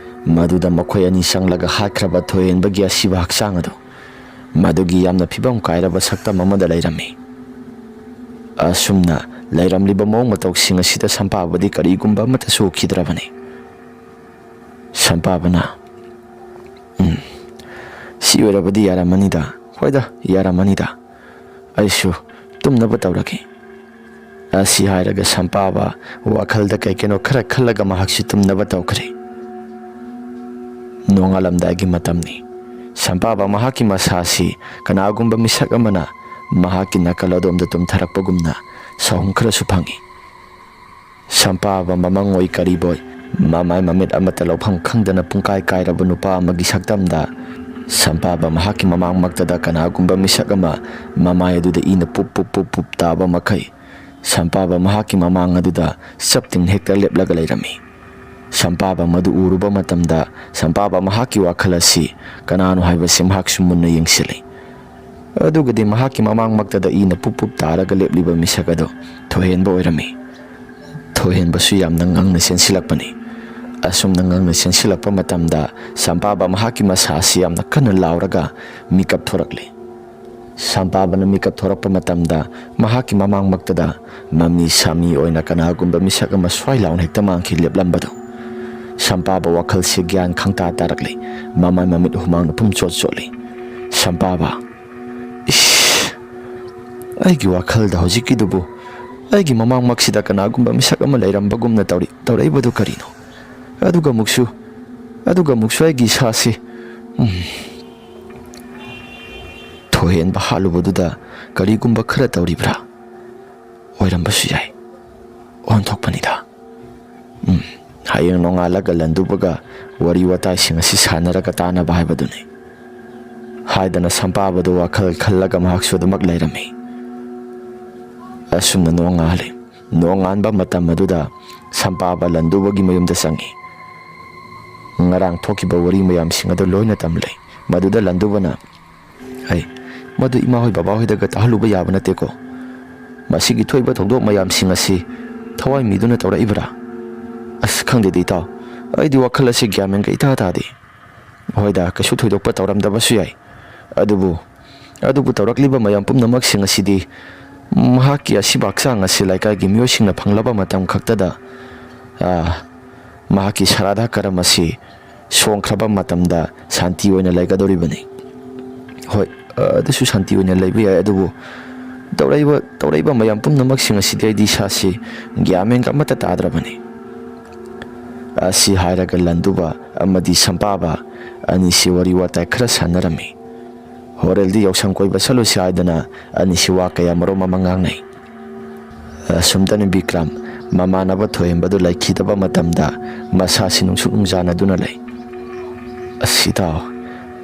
ꯃꯗꯨꯗ ꯃꯈꯣꯏ ꯑꯅꯤ ꯆꯪꯂꯒ ꯍꯥꯠꯈ꯭ꯔꯕ ꯊꯣꯏꯍꯦꯟꯕꯒꯤ ꯑꯁꯤꯕ ꯍꯛꯆꯥꯡ ꯑꯗꯣ, ꯃꯗꯨꯒꯤ ꯌꯥꯝꯅ ꯐꯤꯕꯝ ꯀꯥꯏꯔꯕ ꯁꯛꯇꯝ ꯑꯃꯗ ꯂꯩꯔꯝꯃꯤ꯫ ꯑꯁꯨꯝꯅ ꯂꯩꯔꯝꯂꯤꯕ ꯃꯑꯣꯡ ꯃꯇꯧꯁꯤꯡ ꯑꯁꯤꯗ ꯁꯝꯄꯥꯕꯗꯤ ꯀꯔꯤꯒꯨꯝꯕ ꯑꯃꯠꯇꯁꯨ ꯎꯈꯤꯗ꯭ꯔꯕꯅꯤ꯫ ꯁꯝꯄꯥꯕꯅ, "ꯎꯝ, ꯁꯤ ꯑꯣꯏꯔꯕꯗꯤ ꯌꯥꯔꯝꯃꯅꯤꯗ꯫ ꯍꯣꯏꯗ, ꯌꯥꯔꯝꯃꯅꯤꯗ꯫ ꯑꯩꯁꯨ ꯇꯨꯝꯅꯕ ꯇꯧꯔꯒꯦ꯫" ꯑꯁꯤ ꯍꯥꯏꯔꯒ ꯁꯝꯄꯥꯕ ꯋꯥꯈꯜꯗ ꯀꯩ ꯀꯩꯅꯣ ꯈꯔ ꯈꯜꯂꯒ ꯃꯍꯥꯛꯁꯨ ꯇꯨꯝꯅꯕ ꯇꯧꯈ꯭ꯔꯦ꯫ ꯅꯣꯡꯉꯥꯜꯂꯝꯗꯥꯏꯒꯤ ꯃꯇꯝꯅꯤ꯫ ꯁꯝꯄꯥꯕ ꯃꯍꯥꯛꯀꯤ ꯃꯁꯥꯁꯤ ꯀꯅꯥꯒꯨꯝꯕ ꯃꯤꯁꯛ ꯑꯃꯅ ꯃꯍꯥꯛꯀꯤ ꯅꯥꯀꯜ ꯑꯗꯣꯝꯗ ꯇꯨꯝꯊꯔꯛꯄꯒꯨꯝꯅ ꯁꯥꯍꯨꯝ ꯈꯔꯁꯨ ꯐꯪꯏ꯫ ꯁꯝꯄꯥꯕ ꯃꯃꯪ ꯑꯣꯏ ꯀꯔꯤꯕꯣꯏ, ꯃꯃꯥꯏ ꯃꯃꯤꯠ ꯑꯃꯠꯇ ꯂꯧꯐꯝ ꯈꯪꯗꯅ ꯄꯨꯡꯀꯥꯏ ꯀꯥꯏꯔꯕ ꯅꯨꯄꯥ ꯑꯃꯒꯤ ꯁꯛꯇꯝꯗ ꯁꯝꯄꯥꯕ ꯃꯍꯥꯛꯀꯤ ꯃꯃꯥꯡꯃꯛꯇꯗ ꯀꯅꯥꯒꯨꯝꯕ ꯃꯤꯁꯛ ꯑꯃ ꯃꯃꯥꯏ ꯑꯗꯨꯗ ꯏꯅ ꯄꯨꯞ ꯄꯨꯞ ꯄꯨꯞ ꯄꯨꯞ ꯇꯥꯕ ꯃꯈꯩ ꯁꯝꯄꯥꯕ ꯃꯍꯥꯛꯀꯤ ꯃꯃꯥꯡ ꯑꯗꯨꯗ ꯆꯞꯇꯤꯡ ꯍꯦꯛꯇ ꯂꯦꯞꯂꯒ ꯂꯩꯔꯝꯃꯤ꯫ ꯁꯝꯄꯥꯕ ꯃꯗꯨ ꯎꯔꯨꯕ ꯃꯇꯝꯗ ꯁꯝꯄꯥꯕ ꯃꯍꯥꯛꯀꯤ ꯋꯥꯈꯜ ꯑꯁꯤ ꯀꯅꯥꯅꯣ ꯍꯥꯏꯕꯁꯤ ꯃꯍꯥꯛꯁꯨ ꯃꯨꯟꯅ ꯌꯦꯡꯁꯤꯜꯂꯤ꯫ ꯑꯗꯨꯒꯗꯤ ꯃꯍꯥꯛꯀꯤ ꯃꯃꯥꯡꯃꯛꯇꯗ ꯏꯅ ꯄꯨꯞ ꯄꯨꯞ ꯇꯥꯔꯒ ꯂꯦꯞꯂꯤꯕ ꯃꯤꯁꯛ ꯑꯗꯨ ꯊꯣꯏꯍꯦꯟꯕ ꯑꯣꯏꯔꯝꯃꯤ꯫ ꯊꯣꯏꯍꯦꯟꯕꯁꯨ ꯌꯥꯝꯅ ꯉꯪꯅ ꯆꯦꯟꯁꯤꯜꯂꯛꯄꯅꯤ꯫ ꯑꯁꯨꯝꯅ ꯉꯪꯅ ꯆꯦꯟꯁꯤꯜꯂꯛꯄ ꯃꯇꯝꯗ ꯁꯝꯄꯥꯕ ꯃꯍꯥꯛꯀꯤ ꯃꯁꯥ ꯑꯁꯤ ꯌꯥꯝꯅ ꯀꯟꯅ ꯂꯥꯎꯔꯒ ꯃꯤꯀꯞ ꯊꯣꯔꯛꯂꯤ꯫ ꯁꯝꯄꯥꯕꯅ ꯃꯤꯀꯞ ꯊꯣꯔꯛꯄ ꯃꯇꯝꯗ ꯃꯍꯥꯛꯀꯤ ꯃꯃꯥꯡꯃꯛꯇꯗ ꯃꯃꯤ ꯁꯥꯃꯤ ꯑꯣꯏꯅ ꯀꯅꯥꯒꯨꯝꯕ ꯃꯤꯁꯛ ꯑꯃ ꯁ꯭ꯋꯥꯏ ꯂꯥꯎꯅ ꯍꯦꯛꯇ ꯃꯥꯡꯈꯤ ꯂꯦꯞꯂꯝꯕꯗꯨ꯫ ꯁꯝꯄꯥꯕ ꯋꯥꯈꯜꯁꯤ ꯒ꯭ꯌꯥꯟ ꯈꯪꯇꯥ ꯇꯥꯔꯛꯂꯤ꯫ ꯃꯃꯥꯏ ꯃꯃꯤꯠ ꯍꯨꯃꯥꯡꯅ ꯄꯨꯝ ꯆꯣꯠ ꯆꯣꯠꯂꯤ꯫ ꯁꯝꯄꯥꯕ, ꯏꯁ! ꯑꯩꯒꯤ ꯋꯥꯈꯜꯗ ꯍꯧꯖꯤꯛꯀꯤꯗꯨꯕꯨ ꯑꯩꯒꯤ ꯃꯃꯥꯡꯃꯛꯁꯤꯗ ꯀꯅꯥꯒꯨꯝꯕ ꯃꯤꯁꯛ ꯑꯃ ꯂꯩꯔꯝꯕꯒꯨꯝꯅ ꯇꯧꯔꯤ, ꯇꯧꯔꯛꯏꯕꯗꯨ ꯀꯔꯤꯅꯣ? ꯑꯗꯨꯒ ꯑꯃꯨꯛꯁꯨ, ꯑꯗꯨꯒ ꯑꯃꯨꯛꯁꯨ ꯑꯩꯒꯤ ꯏꯁꯥꯁꯤ, ꯎꯝ, ꯊꯣꯏꯍꯦꯟꯕ ꯍꯥꯠꯂꯨꯕꯗꯨꯗ ꯀꯔꯤꯒꯨꯝꯕ ꯈꯔ ꯇꯧꯔꯤꯕ꯭ꯔꯥ? ꯑꯣꯏꯔꯝꯕꯁꯨ ꯌꯥꯏ꯫ ꯑꯣꯟꯊꯣꯛꯄꯅꯤꯗ꯫ ꯎꯝ, ꯍꯌꯦꯡ ꯅꯣꯡꯉꯥꯜꯂꯒ ꯂꯟꯗꯨꯕꯒ ꯋꯥꯔꯤ ꯋꯥꯇꯥꯏꯁꯤꯡ ꯑꯁꯤ ꯁꯥꯟꯅꯔꯒ ꯇꯥꯅꯕ ꯍꯥꯏꯕꯗꯨꯅꯤ꯫ ꯍꯥꯏꯗꯅ ꯁꯝꯄꯥꯕꯗꯨ ꯋꯥꯈꯜ ꯈꯜꯂꯒ ꯃꯍꯥꯛꯁꯨ ꯑꯗꯨꯃꯛ ꯂꯩꯔꯝꯃꯤ꯫ ꯑꯁꯨꯝꯅ ꯅꯣꯡꯉꯥꯜꯂꯤ꯫ ꯅꯣꯡꯉꯥꯟꯕ ꯃꯇꯝ ꯑꯗꯨꯗ ꯁꯝꯄꯥꯕ ꯂꯟꯗꯨꯕꯒꯤ ꯃꯌꯨꯝꯗ ꯆꯪꯉꯤ꯫ ꯉꯔꯥꯡ ꯊꯣꯛꯈꯤꯕ ꯋꯥꯔꯤ ꯃꯌꯥꯝꯁꯤꯡ ꯑꯗꯨ ꯂꯣꯏꯅ ꯇꯝꯂꯦ꯫ ꯃꯗꯨꯗ ꯂꯟꯗꯨꯕꯅ, "ꯑꯩ, ꯃꯗꯨ ꯏꯃꯥ ꯍꯣꯏ ꯕꯕꯥ ꯍꯣꯏꯗꯒ ꯇꯥꯍꯜꯂꯨꯕ ꯌꯥꯕ ꯅꯠꯇꯦꯀꯣ꯫ ꯃꯁꯤꯒꯤ ꯊꯣꯛꯏꯕ ꯊꯧꯗꯣꯛ ꯃꯌꯥꯝꯁꯤꯡ ꯑꯁꯤ ꯊꯋꯥꯏ ꯃꯤꯗꯨꯅ ꯇꯧꯔꯛꯏꯕ꯭ꯔꯥ? ꯑꯁ, ꯈꯪꯗꯦꯗ ꯏꯇꯥꯎ, ꯑꯩꯗꯤ ꯋꯥꯈꯜ ꯑꯁꯤ ꯒ꯭ꯌꯥꯟ ꯃꯦꯟꯒ ꯏꯇꯥ ꯇꯥꯗꯦ꯫ ꯍꯣꯏꯗ, ꯀꯩꯁꯨ ꯊꯣꯏꯗꯣꯛꯄ ꯇꯧꯔꯝꯗꯕꯁꯨ ꯌꯥꯏ꯫ ꯑꯗꯨꯕꯨ, ꯑꯗꯨꯕꯨ ꯇꯧꯔꯛꯂꯤꯕ ꯃꯌꯥꯝ ꯄꯨꯝꯅꯃꯛꯁꯤꯡ ꯑꯁꯤꯗꯤ ꯃꯍꯥꯛꯀꯤ ꯑꯁꯤꯕ ꯍꯛꯆꯥꯡ ꯑꯁꯤ ꯂꯩꯀꯥꯏꯒꯤ ꯃꯤꯑꯣꯏꯁꯤꯡꯅ ꯐꯪꯂꯕ ꯃꯇꯝ ꯈꯛꯇꯗ, ꯑꯥ, ꯃꯍꯥꯛꯀꯤ ꯁꯔꯥꯙ ꯀꯔꯝ ꯑꯁꯤ ꯁꯣꯡꯈ꯭ꯔꯕ ꯃꯇꯝꯗ ꯁꯥꯟꯇꯤ ꯑꯣꯏꯅ ꯂꯩꯒꯗꯧꯔꯤꯕꯅꯤ꯫ ꯍꯣꯏ, ꯑꯗꯨꯁꯨ ꯁꯥꯟꯇꯤ ꯑꯣꯏꯅ ꯂꯩꯕ ꯌꯥꯏ, ꯑꯗꯨꯕꯨ ꯇꯧꯔꯛꯏꯕ, ꯇꯧꯔꯛꯏꯕ ꯃꯌꯥꯝ ꯄꯨꯝꯅꯃꯛꯁꯤꯡ ꯑꯁꯤꯗꯤ ꯑꯩꯗꯤ ꯏꯁꯥꯁꯤ ꯒ꯭ꯌꯥꯟ ꯃꯦꯟꯒ ꯑꯃꯠꯇ ꯇꯥꯗ꯭ꯔꯕꯅꯤ"꯫ ꯑꯁꯤ ꯍꯥꯏꯔꯒ ꯂꯟꯗꯨꯕ ꯑꯃꯗꯤ ꯁꯝꯄꯥꯕ ꯑꯅꯤꯁꯤ ꯋꯥꯔꯤ ꯋꯥꯇꯥꯏ ꯈꯔ ꯁꯥꯟꯅꯔꯝꯃꯤ꯫ ꯍꯣꯔꯦꯜꯗꯤ ꯌꯥꯎꯁꯪ ꯀꯣꯏꯕ ꯆꯠꯂꯨꯁꯤ ꯍꯥꯏꯗꯅ ꯑꯅꯤꯁꯤ ꯋꯥ ꯀꯌꯥ ꯃꯔꯨꯝ ꯑꯃ ꯉꯥꯡꯅꯩ꯫ ꯑꯁꯨꯝꯇꯅꯤ ꯕꯤꯀ꯭ꯔꯝ, ꯃꯃꯥꯟꯅꯕ ꯊꯣꯏꯍꯦꯟꯕꯗꯨ ꯂꯩꯈꯤꯗꯕ ꯃꯇꯝꯗ ꯃꯁꯥꯁꯤ ꯅꯨꯡꯁꯨꯛ ꯅꯨꯡꯖꯥꯅꯗꯨꯅ ꯂꯩ꯫ "ꯑꯁ ꯏꯇꯥꯎ,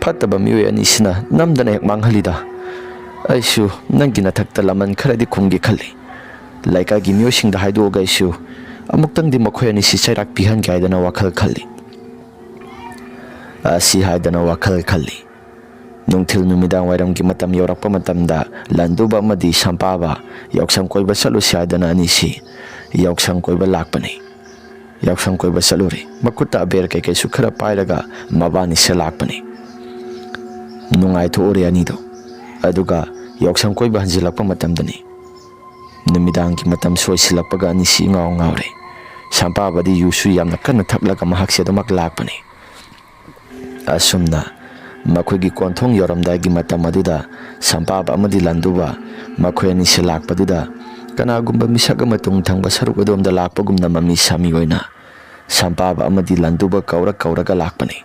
ꯐꯠꯇꯕ ꯃꯤꯑꯣꯏ ꯑꯅꯤꯁꯤꯅ ꯅꯝꯗꯅ ꯍꯦꯛ ꯃꯥꯡꯍꯜꯂꯤꯗ꯫ ꯑꯩꯁꯨ ꯅꯪꯒꯤ ꯅꯊꯛꯇ ꯂꯃꯟ ꯈꯔꯗꯤ ꯈꯨꯝꯒꯦ ꯈꯜꯂꯤ꯫ ꯂꯩꯀꯥꯏꯒꯤ ꯃꯤꯑꯣꯏꯁꯤꯡꯗ ꯍꯥꯏꯗꯣꯛꯑꯒ ꯑꯩꯁꯨ ꯑꯃꯨꯛꯇꯪꯗꯤ ꯃꯈꯣꯏ ꯑꯅꯤꯁꯤ ꯆꯩꯔꯥꯛ ꯄꯤꯍꯟꯒꯦ ꯍꯥꯏꯗꯅ ꯋꯥꯈꯜ ꯈꯜꯂꯤ"꯫ ꯑꯁꯤ ꯍꯥꯏꯗꯅ ꯋꯥꯈꯜ ꯈꯜꯂꯤ꯫ ꯅꯨꯡꯊꯤꯜ ꯅꯨꯃꯤꯗꯥꯡ ꯋꯥꯏꯔꯝꯒꯤ ꯃꯇꯝ ꯌꯧꯔꯛꯄ ꯃꯇꯝꯗ ꯂꯟꯗꯨꯕ ꯑꯃꯗꯤ ꯁꯝꯄꯥꯕ ꯌꯥꯎꯁꯪ ꯀꯣꯏꯕ ꯆꯠꯂꯨꯁꯤ ꯍꯥꯏꯗꯅ ꯑꯅꯤꯁꯤ ꯌꯥꯎꯁꯪ ꯀꯣꯏꯕ ꯂꯥꯛꯄꯅꯤ꯫ ꯌꯥꯎꯁꯪ ꯀꯣꯏꯕ ꯆꯠꯂꯨꯔꯦ꯫ ꯃꯈꯨꯠꯇ ꯑꯕꯦꯔ ꯀꯩꯀꯩꯁꯨ ꯈꯔ ꯄꯥꯏꯔꯒ ꯃꯕꯥꯅꯤꯁꯦ ꯂꯥꯛꯄꯅꯤ꯫ ꯅꯨꯡꯉꯥꯏꯊꯣꯛꯎꯔꯦ ꯑꯅꯤꯗꯣ꯫ ꯑꯗꯨꯒ ꯌꯥꯎꯁꯪ ꯀꯣꯏꯕ ꯍꯟꯖꯤꯜꯂꯛꯄ ꯃꯇꯝꯗꯅꯤ ꯅꯨꯃꯤꯗꯥꯡꯒꯤ ꯃꯇꯝ ꯁꯣꯏꯁꯤꯜꯂꯛꯄꯒ ꯑꯅꯤꯁꯤ ꯏꯉꯥꯎ ꯉꯥꯎꯔꯦ꯫ ꯁꯝꯄꯥꯕꯗꯤ ꯌꯨꯁꯨ ꯌꯥꯝꯅ ꯀꯟꯅ ꯊꯛꯂꯒ ꯃꯍꯥꯛꯁꯦ ꯑꯗꯨꯃꯛ ꯂꯥꯛꯄꯅꯤ꯫ ꯑꯁꯨꯝꯅ ꯃꯈꯣꯏꯒꯤ ꯀꯣꯟꯊꯣꯡ ꯌꯧꯔꯝꯗꯥꯏꯒꯤ ꯃꯇꯝ ꯑꯗꯨꯗ ꯁꯝꯄꯥꯕ ꯑꯃꯗꯤ ꯂꯟꯗꯨꯕ ꯃꯈꯣꯏ ꯑꯅꯤꯁꯦ ꯂꯥꯛꯄꯗꯨꯗ ꯀꯅꯥꯒꯨꯝꯕ ꯃꯤꯁꯛ ꯑꯃ ꯇꯨꯡ ꯊꯪꯕ ꯁꯔꯨꯛ ꯑꯗꯣꯝꯗ ꯂꯥꯛꯄꯒꯨꯝꯅ ꯃꯃꯤ ꯁꯥꯃꯤ ꯑꯣꯏꯅ ꯁꯝꯄꯥꯕ ꯑꯃꯗꯤ ꯂꯟꯗꯨꯕ ꯀꯧꯔ ꯀꯧꯔꯒ ꯂꯥꯛꯄꯅꯤ꯫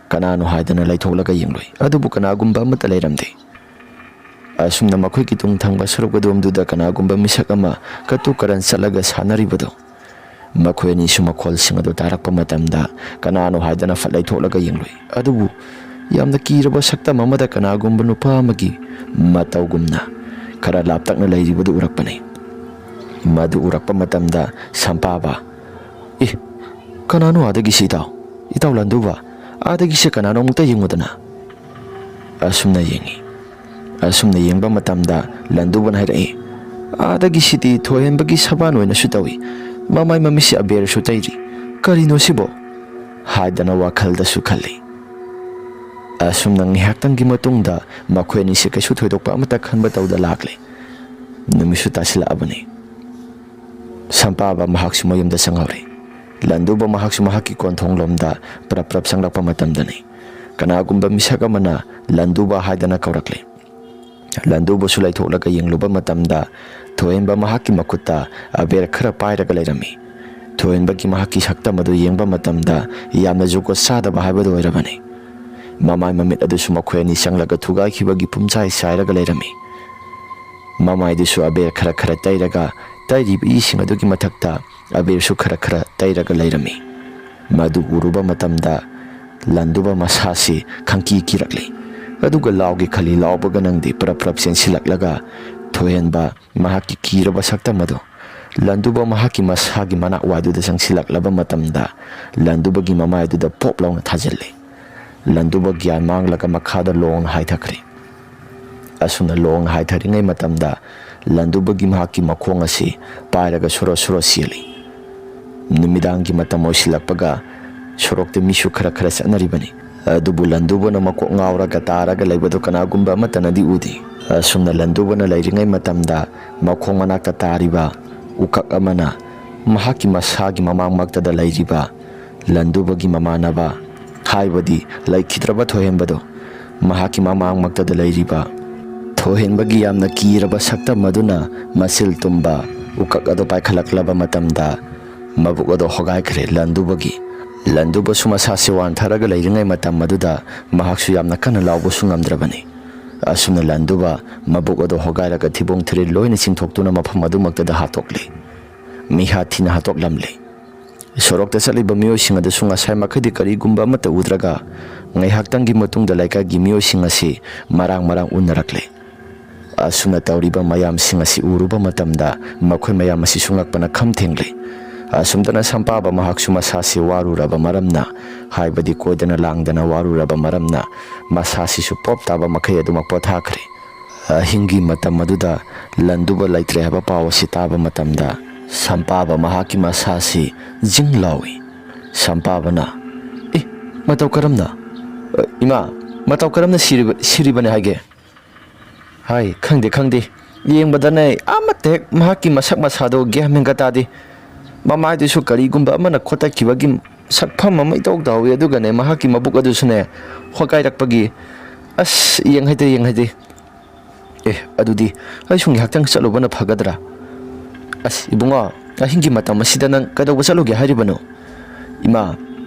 ꯀꯅꯥꯅꯣ ꯍꯥꯏꯗꯅ ꯂꯩꯊꯣꯛꯂꯒ ꯌꯦꯡꯂꯨꯏ, ꯑꯗꯨꯕꯨ ꯀꯅꯥꯒꯨꯝꯕ ꯑꯃꯠꯇ ꯂꯩꯔꯝꯗꯦ꯫ ꯑꯁꯨꯝꯅ ꯃꯈꯣꯏꯒꯤ ꯇꯨꯡ ꯊꯪꯕ ꯁꯔꯨꯛ ꯑꯗꯣꯝꯗꯨꯗ ꯀꯅꯥꯒꯨꯝꯕ ꯃꯤꯁꯛ ꯑꯃ ꯀꯇꯨ ꯀꯔꯟ ꯆꯠꯂꯒ ꯁꯥꯟꯅꯔꯤꯕꯗꯣ, ꯃꯈꯣꯏ ꯑꯅꯤꯁꯨ ꯃꯈꯣꯜꯁꯤꯡ ꯑꯗꯨ ꯇꯥꯔꯛꯄ ꯃꯇꯝꯗ ꯀꯅꯥꯅꯣ ꯍꯥꯏꯗꯅ ꯐꯠ ꯂꯩꯊꯣꯛꯂꯒ ꯌꯦꯡꯂꯨꯏ꯫ ꯑꯗꯨꯕꯨ ꯌꯥꯝꯅ ꯀꯤꯔꯕ ꯁꯛꯇꯝ ꯑꯃꯗ ꯀꯅꯥꯒꯨꯝꯕ ꯅꯨꯄꯥ ꯑꯃꯒꯤ ꯃꯇꯧꯒꯨꯝꯅ ꯈꯔ ꯂꯥꯞꯇꯛꯅ ꯂꯩꯔꯤꯕꯗꯨ ꯎꯔꯛꯄꯅꯤ꯫ ꯃꯗꯨ ꯎꯔꯛꯄ ꯃꯇꯝꯗ ꯁꯝꯄꯥꯕ, "ꯑꯦ, ꯀꯅꯥꯅꯣ ꯑꯥꯗꯒꯤꯁꯤ ꯏꯇꯥꯎ? ꯏꯇꯥꯎ ꯂꯟꯗꯨꯕ, ꯑꯥꯗꯒꯤꯁꯦ ꯀꯅꯥꯅꯣ ꯑꯃꯨꯛꯇ ꯌꯦꯡꯉꯨꯗꯅ?" ꯑꯁꯨꯝꯅ ꯌꯦꯡꯉꯤ꯫ ꯑꯁꯨꯝꯅ ꯌꯦꯡꯕ ꯃꯇꯝꯗ ꯂꯟꯗꯨꯕꯅ ꯍꯥꯏꯔꯛꯏ, "ꯑꯥꯗꯒꯤꯁꯤꯗꯤ ꯊꯣꯏꯍꯦꯟꯕꯒꯤ ꯁꯕꯥꯟ ꯑꯣꯏꯅꯁꯨ ꯇꯧꯏ, ꯃꯃꯥꯏ ꯃꯃꯤꯠꯁꯤ ꯑꯕꯦꯔꯁꯨ ꯇꯩꯔꯤ꯫ ꯀꯔꯤꯅꯣ ꯁꯤꯕꯣ?" ꯍꯥꯏꯗꯅ ꯋꯥꯈꯜꯗꯁꯨ ꯈꯜꯂꯤ꯫ ꯑꯁꯨꯝꯅ ꯉꯥꯏꯍꯥꯛꯇꯪꯒꯤ ꯃꯇꯨꯡꯗ ꯃꯈꯣꯏ ꯑꯅꯤꯁꯦ ꯀꯩꯁꯨ ꯊꯣꯏꯗꯣꯛꯄ ꯑꯃꯠꯇ ꯈꯟꯕ ꯇꯧꯗ ꯂꯥꯛꯂꯦ꯫ ꯅꯨꯃꯤꯠꯁꯨ ꯇꯥꯁꯤꯜꯂꯛꯑꯕꯅꯤ꯫ ꯁꯝꯄꯥꯕ ꯃꯍꯥꯛꯁꯨ ꯃꯌꯨꯝꯗ ꯆꯪꯍꯧꯔꯦ꯫ ꯂꯟꯗꯨꯕ ꯃꯍꯥꯛꯁꯨ ꯃꯍꯥꯛꯀꯤ ꯀꯣꯟꯊꯣꯡꯂꯣꯝꯗ ꯄ꯭ꯔꯞ ꯄ꯭ꯔꯞ ꯆꯪꯂꯛꯄ ꯃꯇꯝꯗꯅꯤ ꯀꯅꯥꯒꯨꯝꯕ ꯃꯤꯁꯛ ꯑꯃꯅ ꯂꯟꯗꯨꯕ ꯍꯥꯏꯗꯅ ꯀꯧꯔꯛꯂꯦ꯫ ꯂꯟꯗꯨꯕꯁꯨ ꯂꯩꯊꯣꯛꯂꯒ ꯌꯦꯡꯂꯨꯕ ꯃꯇꯝꯗ ꯊꯣꯏꯍꯦꯟꯕ ꯃꯍꯥꯛꯀꯤ ꯃꯈꯨꯠꯇ ꯑꯕꯦꯔ ꯈꯔ ꯄꯥꯏꯔꯒ ꯂꯩꯔꯝꯃꯤ꯫ ꯊꯣꯏꯍꯦꯟꯕꯒꯤ ꯃꯍꯥꯛꯀꯤ ꯁꯛꯇꯝ ꯑꯗꯨ ꯌꯦꯡꯕ ꯃꯇꯝꯗ ꯌꯥꯝꯅ ꯖꯨꯒꯣꯠ ꯆꯥꯗꯕ ꯍꯥꯏꯕꯗꯨ ꯑꯣꯏꯔꯕꯅꯤ꯫ ꯃꯃꯥꯏ ꯃꯃꯤꯠ ꯑꯗꯨꯁꯨ ꯃꯈꯣꯏ ꯑꯅꯤ ꯆꯪꯂꯒ ꯊꯨꯒꯥꯏꯈꯤꯕꯒꯤ ꯄꯨꯝꯆꯥꯏ ꯆꯥꯏꯔꯒ ꯂꯩꯔꯝꯃꯤ꯫ ꯃꯃꯥꯏꯗꯨꯁꯨ ꯑꯕꯦꯔ ꯈꯔ ꯈꯔ ꯇꯩꯔꯒ, ꯇꯩꯔꯤꯕ ꯏꯁꯤꯡ ꯑꯗꯨꯒꯤ ꯃꯊꯛꯇ ꯑꯕꯦꯔꯁꯨ ꯈꯔ ꯈꯔ ꯇꯩꯔꯒ ꯂꯩꯔꯝꯃꯤ꯫ ꯃꯗꯨ ꯎꯔꯨꯕ ꯃꯇꯝꯗ ꯂꯟꯗꯨꯕ ꯃꯁꯥꯁꯤ ꯈꯪꯀꯤ ꯀꯤꯔꯛꯂꯤ꯫ ꯑꯗꯨꯒ ꯂꯥꯎꯒꯦ ꯈꯜꯂꯤ, ꯂꯥꯎꯕꯒ ꯅꯪꯗꯦ, ꯄ꯭ꯔꯞ ꯄ꯭ꯔꯞ ꯆꯦꯟꯁꯤꯜꯂꯛꯂꯒ ꯊꯣꯏꯍꯦꯟꯕ ꯃꯍꯥꯛꯀꯤ ꯀꯤꯔꯕ ꯁꯛꯇꯝ ꯑꯗꯨ ꯂꯟꯗꯨꯕ ꯃꯍꯥꯛꯀꯤ ꯃꯁꯥꯒꯤ ꯃꯅꯥꯛ ꯋꯥꯏꯗꯨꯗ ꯆꯪꯁꯤꯜꯂꯛꯂꯕ ꯃꯇꯝꯗ ꯂꯟꯗꯨꯕꯒꯤ ꯃꯃꯥꯏꯗꯨꯗ ꯄꯣꯞ ꯂꯥꯎꯅ ꯊꯥꯖꯤꯜꯂꯤ꯫ ꯂꯟꯗꯨꯕ ꯒ꯭ꯌꯥꯟ ꯃꯥꯡꯂꯒ ꯃꯈꯥꯗ ꯂꯣꯡꯅ ꯍꯥꯏꯊꯈ꯭ꯔꯦ꯫ ꯑꯁꯨꯝꯅ ꯂꯣꯡꯅ ꯍꯥꯏꯊꯔꯤꯉꯩ ꯃꯇꯝꯗ ꯂꯟꯗꯨꯕꯒꯤ ꯃꯍꯥꯛꯀꯤ ꯃꯈꯣꯡ ꯑꯁꯤ ꯄꯥꯏꯔꯒ ꯁꯣꯔꯣ ꯁꯣꯔꯣ ꯆꯦꯜꯂꯤ꯫ ꯅꯨꯃꯤꯗꯥꯡꯒꯤ ꯃꯇꯝ ꯑꯣꯏꯁꯤꯜꯂꯛꯄꯒ ꯁꯣꯔꯣꯛꯇ ꯃꯤꯁꯨ ꯈꯔ ꯈꯔ ꯆꯠꯅꯔꯤꯕꯅꯤ꯫ ꯑꯗꯨꯕꯨ ꯂꯟꯗꯨꯕꯅ ꯃꯀꯣꯛ ꯉꯥꯎꯔꯒ ꯇꯥꯔꯒ ꯂꯩꯕꯗꯨ ꯀꯅꯥꯒꯨꯝꯕ ꯑꯃꯠꯇꯅꯗꯤ ꯎꯗꯦ꯫ ꯑꯁꯨꯝꯅ ꯂꯟꯗꯨꯕꯅ ꯂꯩꯔꯤꯉꯩ ꯃꯇꯝꯗ ꯃꯈꯣꯡ ꯃꯅꯥꯛꯇ ꯇꯥꯔꯤꯕ ꯎꯀꯛ ꯑꯃꯅ ꯃꯍꯥꯛꯀꯤ ꯃꯁꯥꯒꯤ ꯃꯃꯥꯡꯃꯛꯇꯗ ꯂꯩꯔꯤꯕ ꯂꯟꯗꯨꯕꯒꯤ ꯃꯃꯥꯟꯅꯕ, ꯍꯥꯏꯕꯗꯤ ꯂꯩꯈꯤꯗ꯭ꯔꯕ ꯊꯣꯏꯍꯦꯟꯕꯗꯣ, ꯃꯍꯥꯛꯀꯤ ꯃꯃꯥꯡꯃꯛꯇꯗ ꯂꯩꯔꯤꯕ ꯊꯣꯏꯍꯦꯟꯕꯒꯤ ꯌꯥꯝꯅ ꯀꯤꯔꯕ ꯁꯛꯇꯝ ꯑꯗꯨꯅ ꯃꯆꯤꯜ ꯇꯨꯝꯕ ꯎꯀꯛ ꯑꯗꯨ ꯄꯥꯏꯈꯠꯂꯛꯂꯕ ꯃꯇꯝꯗ, ꯃꯕꯨꯛ ꯑꯗꯨ ꯍꯣꯒꯥꯏꯈ꯭ꯔꯦ ꯂꯟꯗꯨꯕꯒꯤ꯫ ꯂꯟꯗꯨꯕꯁꯨ ꯃꯁꯥꯁꯤ ꯋꯥꯟꯊꯔꯒ ꯂꯩꯔꯤꯉꯩ ꯃꯇꯝ ꯑꯗꯨꯗ ꯃꯍꯥꯛꯁꯨ ꯌꯥꯝꯅ ꯀꯟꯅ ꯂꯥꯎꯕꯁꯨ ꯉꯝꯗ꯭ꯔꯕꯅꯤ꯫ ꯑꯁꯨꯝꯅ ꯂꯟꯗꯨꯕ ꯃꯕꯨꯛ ꯑꯗꯨ ꯍꯣꯒꯥꯏꯔꯒ ꯊꯤꯕꯣꯡ ꯊꯤꯔꯤꯜ ꯂꯣꯏꯅ ꯆꯤꯡꯊꯣꯛꯇꯨꯅ ꯃꯐꯝ ꯑꯗꯨꯃꯛꯇꯗ ꯍꯥꯠꯇꯣꯛꯂꯦ꯫ ꯃꯤꯍꯥꯠ ꯊꯤꯅ ꯍꯥꯠꯇꯣꯛꯂꯝꯂꯦ꯫ ꯁꯣꯔꯣꯛꯇ ꯆꯠꯂꯤꯕ ꯃꯤꯑꯣꯏꯁꯤꯡ ꯑꯗꯨꯁꯨ ꯉꯁꯥꯏ ꯃꯈꯩꯗꯤ ꯀꯔꯤꯒꯨꯝꯕ ꯑꯃꯠꯇ ꯎꯗ꯭ꯔꯒ ꯉꯥꯏꯍꯥꯛꯇꯪꯒꯤ ꯃꯇꯨꯡꯗ ꯂꯩꯀꯥꯏꯒꯤ ꯃꯤꯑꯣꯏꯁꯤꯡ ꯑꯁꯤ ꯃꯔꯥꯡ ꯃꯔꯥꯡ ꯎꯅꯔꯛꯂꯦ꯫ ꯑꯁꯨꯝꯅ ꯇꯧꯔꯤꯕ ꯃꯌꯥꯝꯁꯤꯡ ꯑꯁꯤ ꯎꯔꯨꯕ ꯃꯇꯝꯗ ꯃꯈꯣꯏ ꯃꯌꯥꯝ ꯑꯁꯤꯁꯨ ꯉꯛꯄꯅ ꯈꯝ ꯊꯦꯡꯂꯦ꯫ ꯑꯁꯨꯝꯇꯅ ꯁꯝꯄꯥꯕ ꯃꯍꯥꯛꯁꯨ ꯃꯁꯥꯁꯤ ꯋꯥꯔꯨꯔꯕ ꯃꯔꯝꯅ, ꯍꯥꯏꯕꯗꯤ ꯀꯣꯏꯗꯅ ꯂꯥꯡꯗꯅ ꯋꯥꯔꯨꯔꯕ ꯃꯔꯝꯅ, ꯃꯁꯥꯁꯤꯁꯨ ꯄꯣꯞ ꯇꯥꯕ ꯃꯈꯩ ꯑꯗꯨꯃꯛ ꯄꯣꯊꯥꯈ꯭ꯔꯦ꯫ ꯑꯍꯤꯡꯒꯤ ꯃꯇꯝ ꯑꯗꯨꯗ ꯂꯟꯗꯨꯕ ꯂꯩꯇ꯭ꯔꯦ ꯍꯥꯏꯕ ꯄꯥꯎ ꯑꯁꯤ ꯇꯥꯕ ꯃꯇꯝꯗ ꯁꯝꯄꯥꯕ ꯃꯍꯥꯛꯀꯤ ꯃꯁꯥꯁꯤ ꯖꯤꯡ ꯂꯥꯎꯏ꯫ ꯁꯝꯄꯥꯕꯅ, "ꯑꯦ, ꯃꯇꯧ ꯀꯔꯝꯅ? ꯑ, ꯏꯃꯥ, ꯃꯇꯧ ꯀꯔꯝꯅ ꯁꯤꯔꯤꯕ-, ꯁꯤꯔꯤꯕꯅꯦ ꯍꯥꯏꯒꯦ?" "ꯍꯥꯏ, ꯈꯪꯗꯦ, ꯈꯪꯗꯦ꯫ ꯌꯦꯡꯕꯗꯅꯦ ꯑꯃꯠꯇ ꯍꯦꯛ ꯃꯍꯥꯛꯀꯤ ꯃꯁꯛ ꯃꯁꯥꯗꯣ ꯒ꯭ꯌꯥꯟ ꯃꯦꯟꯒ ꯇꯥꯗꯦ꯫ ꯃꯃꯥꯏꯗꯨꯁꯨ ꯀꯔꯤꯒꯨꯝꯕ ꯑꯃꯅ ꯈꯣꯠꯇꯠꯈꯤꯕꯒꯤ ꯁꯛꯐꯝ ꯑꯃ ꯏꯇꯧ ꯇꯧꯏ, ꯑꯗꯨꯒꯅꯦ ꯃꯍꯥꯛꯀꯤ ꯃꯕꯨꯛ ꯑꯗꯨꯁꯨꯅꯦ ꯍꯣꯒꯥꯏꯔꯛꯄꯒꯤ꯫ ꯑꯁ, ꯌꯦꯡ ꯍꯩꯇꯦ, ꯌꯦꯡ ꯍꯩꯇꯦ꯫ ꯑꯦ, ꯑꯗꯨꯗꯤ ꯑꯩꯁꯨ ꯉꯥꯏꯍꯥꯛꯇꯪ ꯆꯠꯂꯨꯕꯅ ꯐꯒꯗ꯭ꯔꯥ?" "ꯑꯁ, ꯏꯕꯨꯡꯉꯣ, ꯑꯍꯤꯡꯒꯤ ꯃꯇꯝ ꯑꯁꯤꯗ ꯅꯪ ꯀꯩꯗꯧꯕ ꯆꯠꯂꯨꯒꯦ ꯍꯥꯏꯔꯤꯕꯅꯣ?" "ꯏꯃꯥ,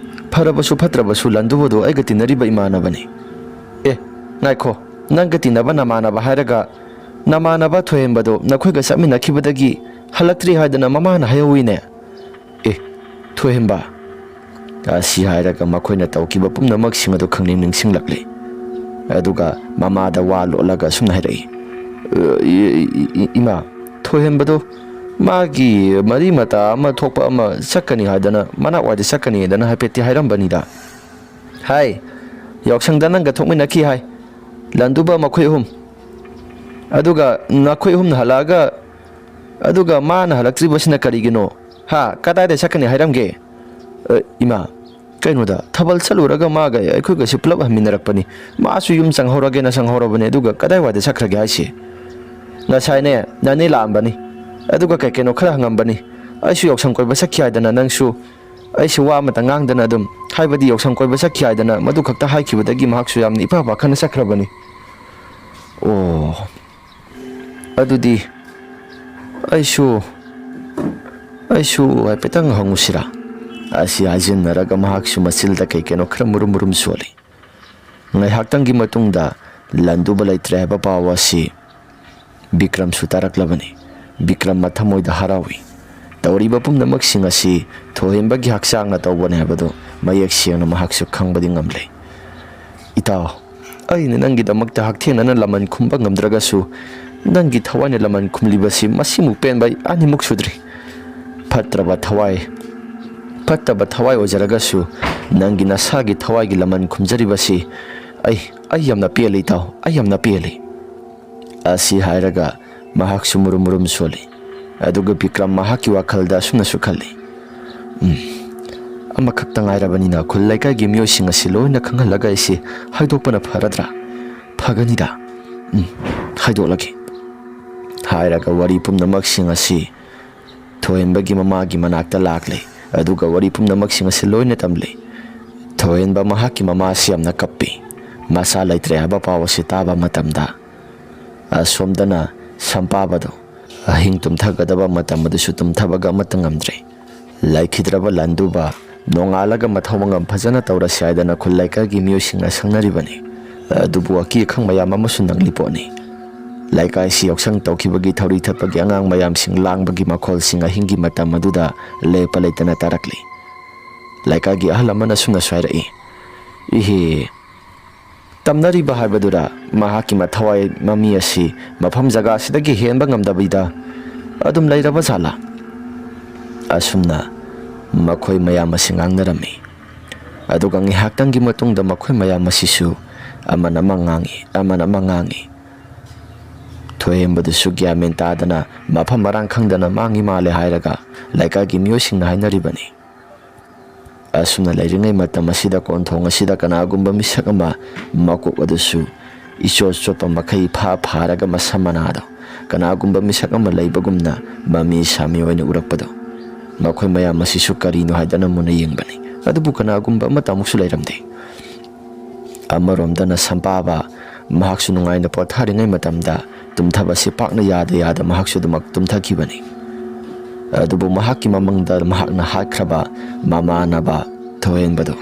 ꯐꯔꯕꯁꯨ ꯐꯠꯇ꯭ꯔꯕꯁꯨ ꯂꯟꯗꯨꯕꯗꯣ ꯑꯩꯒ ꯇꯤꯟꯅꯔꯤꯕ ꯏꯃꯥꯟꯅꯕꯅꯤ꯫" "ꯑꯦ, ꯉꯥꯏꯈꯣ, ꯅꯪꯒ ꯇꯤꯟꯅꯕ ꯅꯃꯥꯟꯅꯕ ꯍꯥꯏꯔꯒ ꯅꯃꯥꯟꯅꯕ ꯊꯣꯏꯍꯦꯟꯕꯗꯣ ꯅꯈꯣꯏꯒ ꯆꯠꯃꯤꯟꯅꯈꯤꯕꯗꯒꯤ ꯍꯜꯂꯛꯇ꯭ꯔꯤ ꯍꯥꯏꯗꯅ ꯃꯃꯥꯅ ꯍꯥꯏꯍꯧꯋꯤꯅꯦ?" "ꯑꯦ, ꯊꯣꯏꯍꯦꯟꯕ?" ꯑꯁꯤ ꯍꯥꯏꯔꯒ ꯃꯈꯣꯏꯅ ꯇꯧꯈꯤꯕ ꯄꯨꯝꯅꯃꯛꯁꯤꯡ ꯑꯗꯨ ꯈꯪꯅꯤꯡ ꯅꯤꯡꯁꯤꯡꯂꯛꯂꯦ꯫ ꯑꯗꯨꯒ ꯃꯃꯥꯗ ꯋꯥ ꯂꯣꯠꯂꯒ ꯑꯁꯨꯝꯅ ꯍꯥꯏꯔꯛꯏ, "ꯑ, ꯏ-, ꯏ-, ꯏ-, ꯏꯃꯥ, ꯊꯣꯏꯍꯦꯟꯕꯗꯣ ꯃꯥꯒꯤ ꯃꯔꯤ ꯃꯇꯥ ꯑꯃ ꯊꯣꯛꯄ ꯑꯃ ꯆꯠꯀꯅꯤ ꯍꯥꯏꯗꯅ, ꯃꯅꯥꯛ ꯋꯥꯏꯗ ꯆꯠꯀꯅꯤ ꯍꯥꯏꯗꯅ ꯍꯥꯏꯐꯦꯠꯇꯤ ꯍꯥꯏꯔꯝꯕꯅꯤꯗ꯫" "ꯍꯥꯏ, ꯌꯥꯎꯁꯪꯗ ꯅꯪꯒ ꯊꯣꯛꯃꯤꯟꯅꯈꯤ ꯍꯥꯏ꯫ ꯂꯟꯗꯨꯕ ꯃꯈꯣꯏ ꯑꯍꯨꯝ꯫ ꯑꯗꯨꯒ ꯅꯈꯣꯏ ꯑꯍꯨꯝꯅ ꯍꯜꯂꯛꯑꯒ, ꯑꯗꯨꯒ ꯃꯥꯅ ꯍꯜꯂꯛꯇ꯭ꯔꯤꯕꯁꯤꯅ ꯀꯔꯤꯒꯤꯅꯣ? ꯍꯥ? ꯀꯗꯥꯏꯗ ꯆꯠꯀꯅꯤ ꯍꯥꯏꯔꯝꯒꯦ? ꯑ, ꯏꯃꯥ, ꯀꯩꯅꯣꯗ, ꯊꯥꯕꯜ ꯆꯠꯂꯨꯔꯒ ꯃꯥꯒ ꯑꯩꯈꯣꯏꯒꯁꯨ ꯄꯨꯂꯞ ꯍꯟꯃꯤꯟꯅꯔꯛꯄꯅꯤ꯫ ꯃꯥꯁꯨ ꯌꯨꯝ ꯆꯪꯍꯧꯔꯒꯦꯅ ꯆꯪꯍꯧꯔꯕꯅꯦ, ꯑꯗꯨꯒ ꯀꯗꯥꯏꯋꯥꯏꯗ ꯆꯠꯈ꯭ꯔꯒꯦ ꯍꯥꯏꯁꯦ? ꯉꯁꯥꯏꯅꯦ, ꯅꯅꯦ ꯂꯥꯛꯑꯝꯕꯅꯤ꯫ ꯑꯗꯨꯒ ꯀꯩ ꯀꯩꯅꯣ ꯈꯔ ꯍꯪꯉꯝꯕꯅꯤ꯫ ꯑꯩꯁꯨ ꯌꯥꯎꯁꯪ ꯀꯣꯏꯕ ꯆꯠꯈꯤ ꯍꯥꯏꯗꯅ ꯅꯪꯁꯨ ꯑꯩꯁꯨ ꯋꯥ ꯑꯃꯇ ꯉꯥꯡꯗꯅ ꯑꯗꯨꯝ, ꯍꯥꯏꯕꯗꯤ ꯌꯥꯎꯁꯪ ꯀꯣꯏꯕ ꯆꯠꯈꯤ ꯍꯥꯏꯗꯅ ꯃꯗꯨ ꯈꯛꯇ ꯍꯥꯏꯈꯤꯕꯗꯒꯤ ꯃꯍꯥꯛꯁꯨ ꯌꯥꯝꯅ ꯏꯄꯥ ꯄꯥꯈꯠꯅ ꯆꯠꯈ꯭ꯔꯕꯅꯤ꯫ ꯑꯣ, ꯑꯗꯨꯗꯤ ꯑꯩꯁꯨ, ꯑꯩꯁꯨ ꯍꯥꯏꯐꯦꯠꯇꯪ ꯍꯪꯉꯨꯁꯤꯔꯥ? ꯑꯁꯤ ꯍꯥꯏꯖꯤꯟꯅꯔꯒ ꯃꯍꯥꯛꯁꯨ ꯃꯆꯤꯜꯗ ꯀꯩ ꯀꯩꯅꯣ ꯈꯔ ꯃꯨꯔꯨꯝ ꯃꯨꯔꯨꯝ ꯁꯣꯜꯂꯤ꯫ ꯉꯥꯏꯍꯥꯛꯇꯪꯒꯤ ꯃꯇꯨꯡꯗ ꯂꯟꯗꯨꯕ ꯂꯩꯇ꯭ꯔꯦ ꯍꯥꯏꯕ ꯄꯥꯎ ꯑꯁꯤ ꯕꯤꯀ꯭ꯔꯝꯁꯨ ꯇꯥꯔꯛꯂꯕꯅꯤ꯫ ꯕꯤꯀ꯭ꯔꯝ ꯃꯊꯃꯣꯏꯗ ꯍꯔꯥꯎꯏ꯫ ꯇꯧꯔꯤꯕ ꯄꯨꯝꯅꯃꯛꯁꯤꯡ ꯑꯁꯤ ꯊꯣꯏꯍꯦꯟꯕꯒꯤ ꯍꯛꯆꯥꯡꯅ ꯇꯧꯕꯅꯤ ꯍꯥꯏꯕꯗꯨ ꯃꯌꯦꯛ ꯁꯦꯡꯅ ꯃꯍꯥꯛꯁꯨ ꯈꯪꯕꯗꯤ ꯉꯝꯂꯦ꯫ "ꯏꯇꯥꯎ, ꯑꯩꯅ ꯅꯪꯒꯤꯗꯃꯛꯇ ꯍꯛꯊꯦꯡꯅꯅ ꯂꯃꯟ ꯈꯨꯝꯕ ꯉꯝꯗ꯭ꯔꯒꯁꯨ, ꯅꯪꯒꯤ ꯊꯋꯥꯏꯅ ꯂꯃꯟ ꯈꯨꯝꯂꯤꯕꯁꯤ ꯃꯁꯤꯃꯨꯛ ꯄꯦꯟꯕ ꯑꯩ ꯑꯅꯤꯃꯨꯛ ꯁꯨꯗ꯭ꯔꯤ꯫ ꯐꯠꯇ꯭ꯔꯕ ꯊꯋꯥꯏ, ꯐꯠꯇꯕ ꯊꯋꯥꯏ ꯑꯣꯏꯖꯔꯒꯁꯨ, ꯅꯪꯒꯤ ꯅꯁꯥꯒꯤ ꯊꯋꯥꯏꯒꯤ ꯂꯃꯟ ꯈꯨꯝꯖꯔꯤꯕꯁꯤ ꯑꯩ, ꯑꯩ ꯌꯥꯝꯅ ꯄꯦꯜꯂꯤ ꯏꯇꯥꯎ, ꯑꯩ ꯌꯥꯝꯅ ꯄꯦꯜꯂꯤ"꯫ ꯑꯁꯤ ꯍꯥꯏꯔꯒ ꯃꯍꯥꯛꯁꯨ ꯃꯨꯔꯨꯝ ꯃꯨꯔꯨꯝ ꯁꯣꯜꯂꯤ꯫ ꯑꯗꯨꯒ ꯕꯤꯀ꯭ꯔꯝ ꯃꯍꯥꯛꯀꯤ ꯋꯥꯈꯜꯗ ꯑꯁꯨꯝꯅꯁꯨ ꯈꯜꯂꯤ, "ꯎꯝ, ꯑꯃꯈꯛꯇ ꯉꯥꯏꯔꯕꯅꯤꯅ ꯈꯨꯜ ꯂꯩꯀꯥꯏꯒꯤ ꯃꯤꯑꯣꯏꯁꯤꯡ ꯑꯁꯤ ꯂꯣꯏꯅ ꯈꯪꯍꯜꯂꯒ ꯑꯩꯁꯦ ꯍꯥꯏꯗꯣꯛꯄꯅ ꯐꯔꯗ꯭ꯔꯥ? ꯐꯒꯅꯤꯗ꯫ ꯎꯝ, ꯍꯥꯏꯗꯣꯛꯂꯒꯦ"꯫ ꯍꯥꯏꯔꯒ ꯋꯥꯔꯤ ꯄꯨꯝꯅꯃꯛꯁꯤꯡ ꯑꯁꯤ ꯊꯣꯏꯍꯦꯟꯕꯒꯤ ꯃꯃꯥꯒꯤ ꯃꯅꯥꯛꯇ ꯂꯥꯛꯂꯦ꯫ ꯑꯗꯨꯒ ꯋꯥꯔꯤ ꯄꯨꯝꯅꯃꯛꯁꯤꯡ ꯑꯁꯤ ꯂꯣꯏꯅ ꯇꯝꯂꯦ꯫ ꯊꯣꯏꯍꯦꯟꯕ ꯃꯍꯥꯛꯀꯤ ꯃꯃꯥ ꯑꯁꯤ ꯌꯥꯝꯅ ꯀꯞꯄꯤ꯫ ꯃꯆꯥ ꯂꯩꯇ꯭ꯔꯦ ꯍꯥꯏꯕ ꯄꯥꯎ ꯑꯁꯤ ꯇꯥꯕ ꯃꯇꯝꯗ ꯑꯁꯣꯝꯗꯅ ꯁꯝꯄꯥꯕꯗꯣ ꯑꯍꯤꯡ ꯇꯨꯝꯊꯒꯗꯕ ꯃꯇꯝ ꯑꯗꯨꯁꯨ ꯇꯨꯝꯊꯕꯒ ꯑꯃꯠꯇ ꯉꯝꯗ꯭ꯔꯦ꯫ ꯂꯩꯈꯤꯗ꯭ꯔꯕ ꯂꯟꯗꯨꯕ ꯅꯣꯡꯉꯥꯜꯂꯒ ꯃꯊꯧ ꯃꯉꯝ ꯐꯖꯅ ꯇꯧꯔꯁꯤ ꯍꯥꯏꯗꯅ ꯈꯨꯜ ꯂꯩꯀꯥꯏꯒꯤ ꯃꯤꯑꯣꯏꯁꯤꯡꯅ ꯁꯪꯅꯔꯤꯕꯅꯤ꯫ ꯑꯗꯨꯕꯨ ꯑꯀꯤ ꯑꯈꯪ ꯃꯌꯥꯝ ꯑꯃꯁꯨ ꯅꯪꯂꯤ ꯄꯣꯠꯅꯤ꯫ ꯂꯩꯀꯥꯏꯁꯤ ꯌꯥꯎꯁꯪ ꯇꯧꯈꯤꯕꯒꯤ ꯊꯧꯔꯤ ꯊꯠꯄꯒꯤ ꯑꯉꯥꯡ ꯃꯌꯥꯝꯁꯤꯡ ꯂꯥꯡꯕꯒꯤ ꯃꯈꯣꯜꯁꯤꯡ ꯑꯍꯤꯡꯒꯤ ꯃꯇꯝ ꯑꯗꯨꯗ ꯂꯦꯞꯄ ꯂꯩꯇꯅ ꯇꯥꯔꯛꯂꯤ꯫ ꯂꯩꯀꯥꯏꯒꯤ ꯑꯍꯜ ꯑꯃꯅ ꯑꯁꯨꯝꯅꯁꯨ ꯍꯥꯏꯔꯛꯏ, "ꯏꯍꯦ, ꯇꯝꯅꯔꯤꯕ ꯍꯥꯏꯕꯗꯨꯔ? ꯃꯍꯥꯛꯀꯤ ꯃꯊꯋꯥꯏ ꯃꯃꯤ ꯑꯁꯤ ꯃꯐꯝ ꯖꯒꯥ ꯑꯁꯤꯗꯒꯤ ꯍꯦꯟꯕ ꯉꯝꯗꯕꯤꯗ ꯑꯗꯨꯝ ꯂꯩꯔꯕ ꯖꯥꯠꯂꯥ?" ꯑꯁꯨꯝꯅ ꯃꯈꯣꯏ ꯃꯌꯥꯝ ꯑꯁꯤ ꯉꯥꯡꯅꯔꯝꯃꯤ꯫ ꯑꯗꯨꯒ ꯉꯥꯏꯍꯥꯛꯇꯪꯒꯤ ꯃꯇꯨꯡꯗ ꯃꯈꯣꯏ ꯃꯌꯥꯝ ꯑꯁꯤꯁꯨ ꯑꯃꯅ ꯑꯃ ꯉꯥꯡꯏ, ꯑꯃꯅ ꯑꯃ ꯉꯥꯡꯏ꯫ ꯊꯣꯏꯍꯦꯟꯕꯗꯨꯁꯨ ꯒ꯭ꯌꯥꯟ ꯃꯦꯟ ꯇꯥꯗꯅ, ꯃꯐꯝ ꯃꯔꯥꯡ ꯈꯪꯗꯅ ꯃꯥꯡꯉꯤ ꯃꯥꯜꯂꯦ ꯍꯥꯏꯔꯒ ꯂꯩꯀꯥꯏꯒꯤ ꯃꯤꯑꯣꯏꯁꯤꯡꯅ ꯍꯥꯏꯅꯔꯤꯕꯅꯤ꯫ ꯑꯁꯨꯝꯅ ꯂꯩꯔꯤꯉꯩ ꯃꯇꯝ ꯑꯁꯤꯗ ꯀꯣꯟꯊꯣꯡ ꯑꯁꯤꯗ ꯀꯅꯥꯒꯨꯝꯕ ꯃꯤꯁꯛ ꯑꯃ ꯃꯀꯣꯛ ꯑꯗꯨꯁꯨ ꯏꯆꯣꯠ ꯆꯣꯠꯄ ꯃꯈꯩ ꯐꯥ ꯐꯥꯔꯒ ꯃꯁꯝ ꯃꯅꯥꯗꯣ ꯀꯅꯥꯒꯨꯝꯕ ꯃꯤꯁꯛ ꯑꯃ ꯂꯩꯕꯒꯨꯝꯅ ꯃꯃꯤ ꯁꯥꯃꯤ ꯑꯣꯏꯅ ꯎꯔꯛꯄꯗꯣ, ꯃꯈꯣꯏ ꯃꯌꯥꯝ ꯑꯁꯤꯁꯨ ꯀꯔꯤꯅꯣ ꯍꯥꯏꯗꯅ ꯃꯨꯟꯅ ꯌꯦꯡꯕꯅꯤ꯫ ꯑꯗꯨꯕꯨ ꯀꯅꯥꯒꯨꯝꯕ ꯑꯃꯠꯇ ꯑꯃꯨꯛꯁꯨ ꯂꯩꯔꯝꯗꯦ꯫ ꯑꯃꯔꯣꯝꯗꯅ ꯁꯝꯄꯥꯕ ꯃꯍꯥꯛꯁꯨ ꯅꯨꯡꯉꯥꯏꯅ ꯄꯣꯊꯥꯔꯤꯉꯩ ꯃꯇꯝꯗ ꯇꯨꯝꯊꯕꯁꯤ ꯄꯥꯛꯅ ꯌꯥꯗ ꯌꯥꯗ ꯃꯍꯥꯛꯁꯨ ꯑꯗꯨꯃꯛ ꯇꯨꯝꯊꯈꯤꯕꯅꯤ꯫ ꯑꯗꯨꯕꯨ ꯃꯍꯥꯛꯀꯤ ꯃꯃꯪꯗ ꯃꯍꯥꯛꯅ ꯍꯥꯠꯈ꯭ꯔꯕ ꯃꯃꯥꯟꯅꯕ ꯊꯣꯏꯍꯦꯟꯕꯗꯨ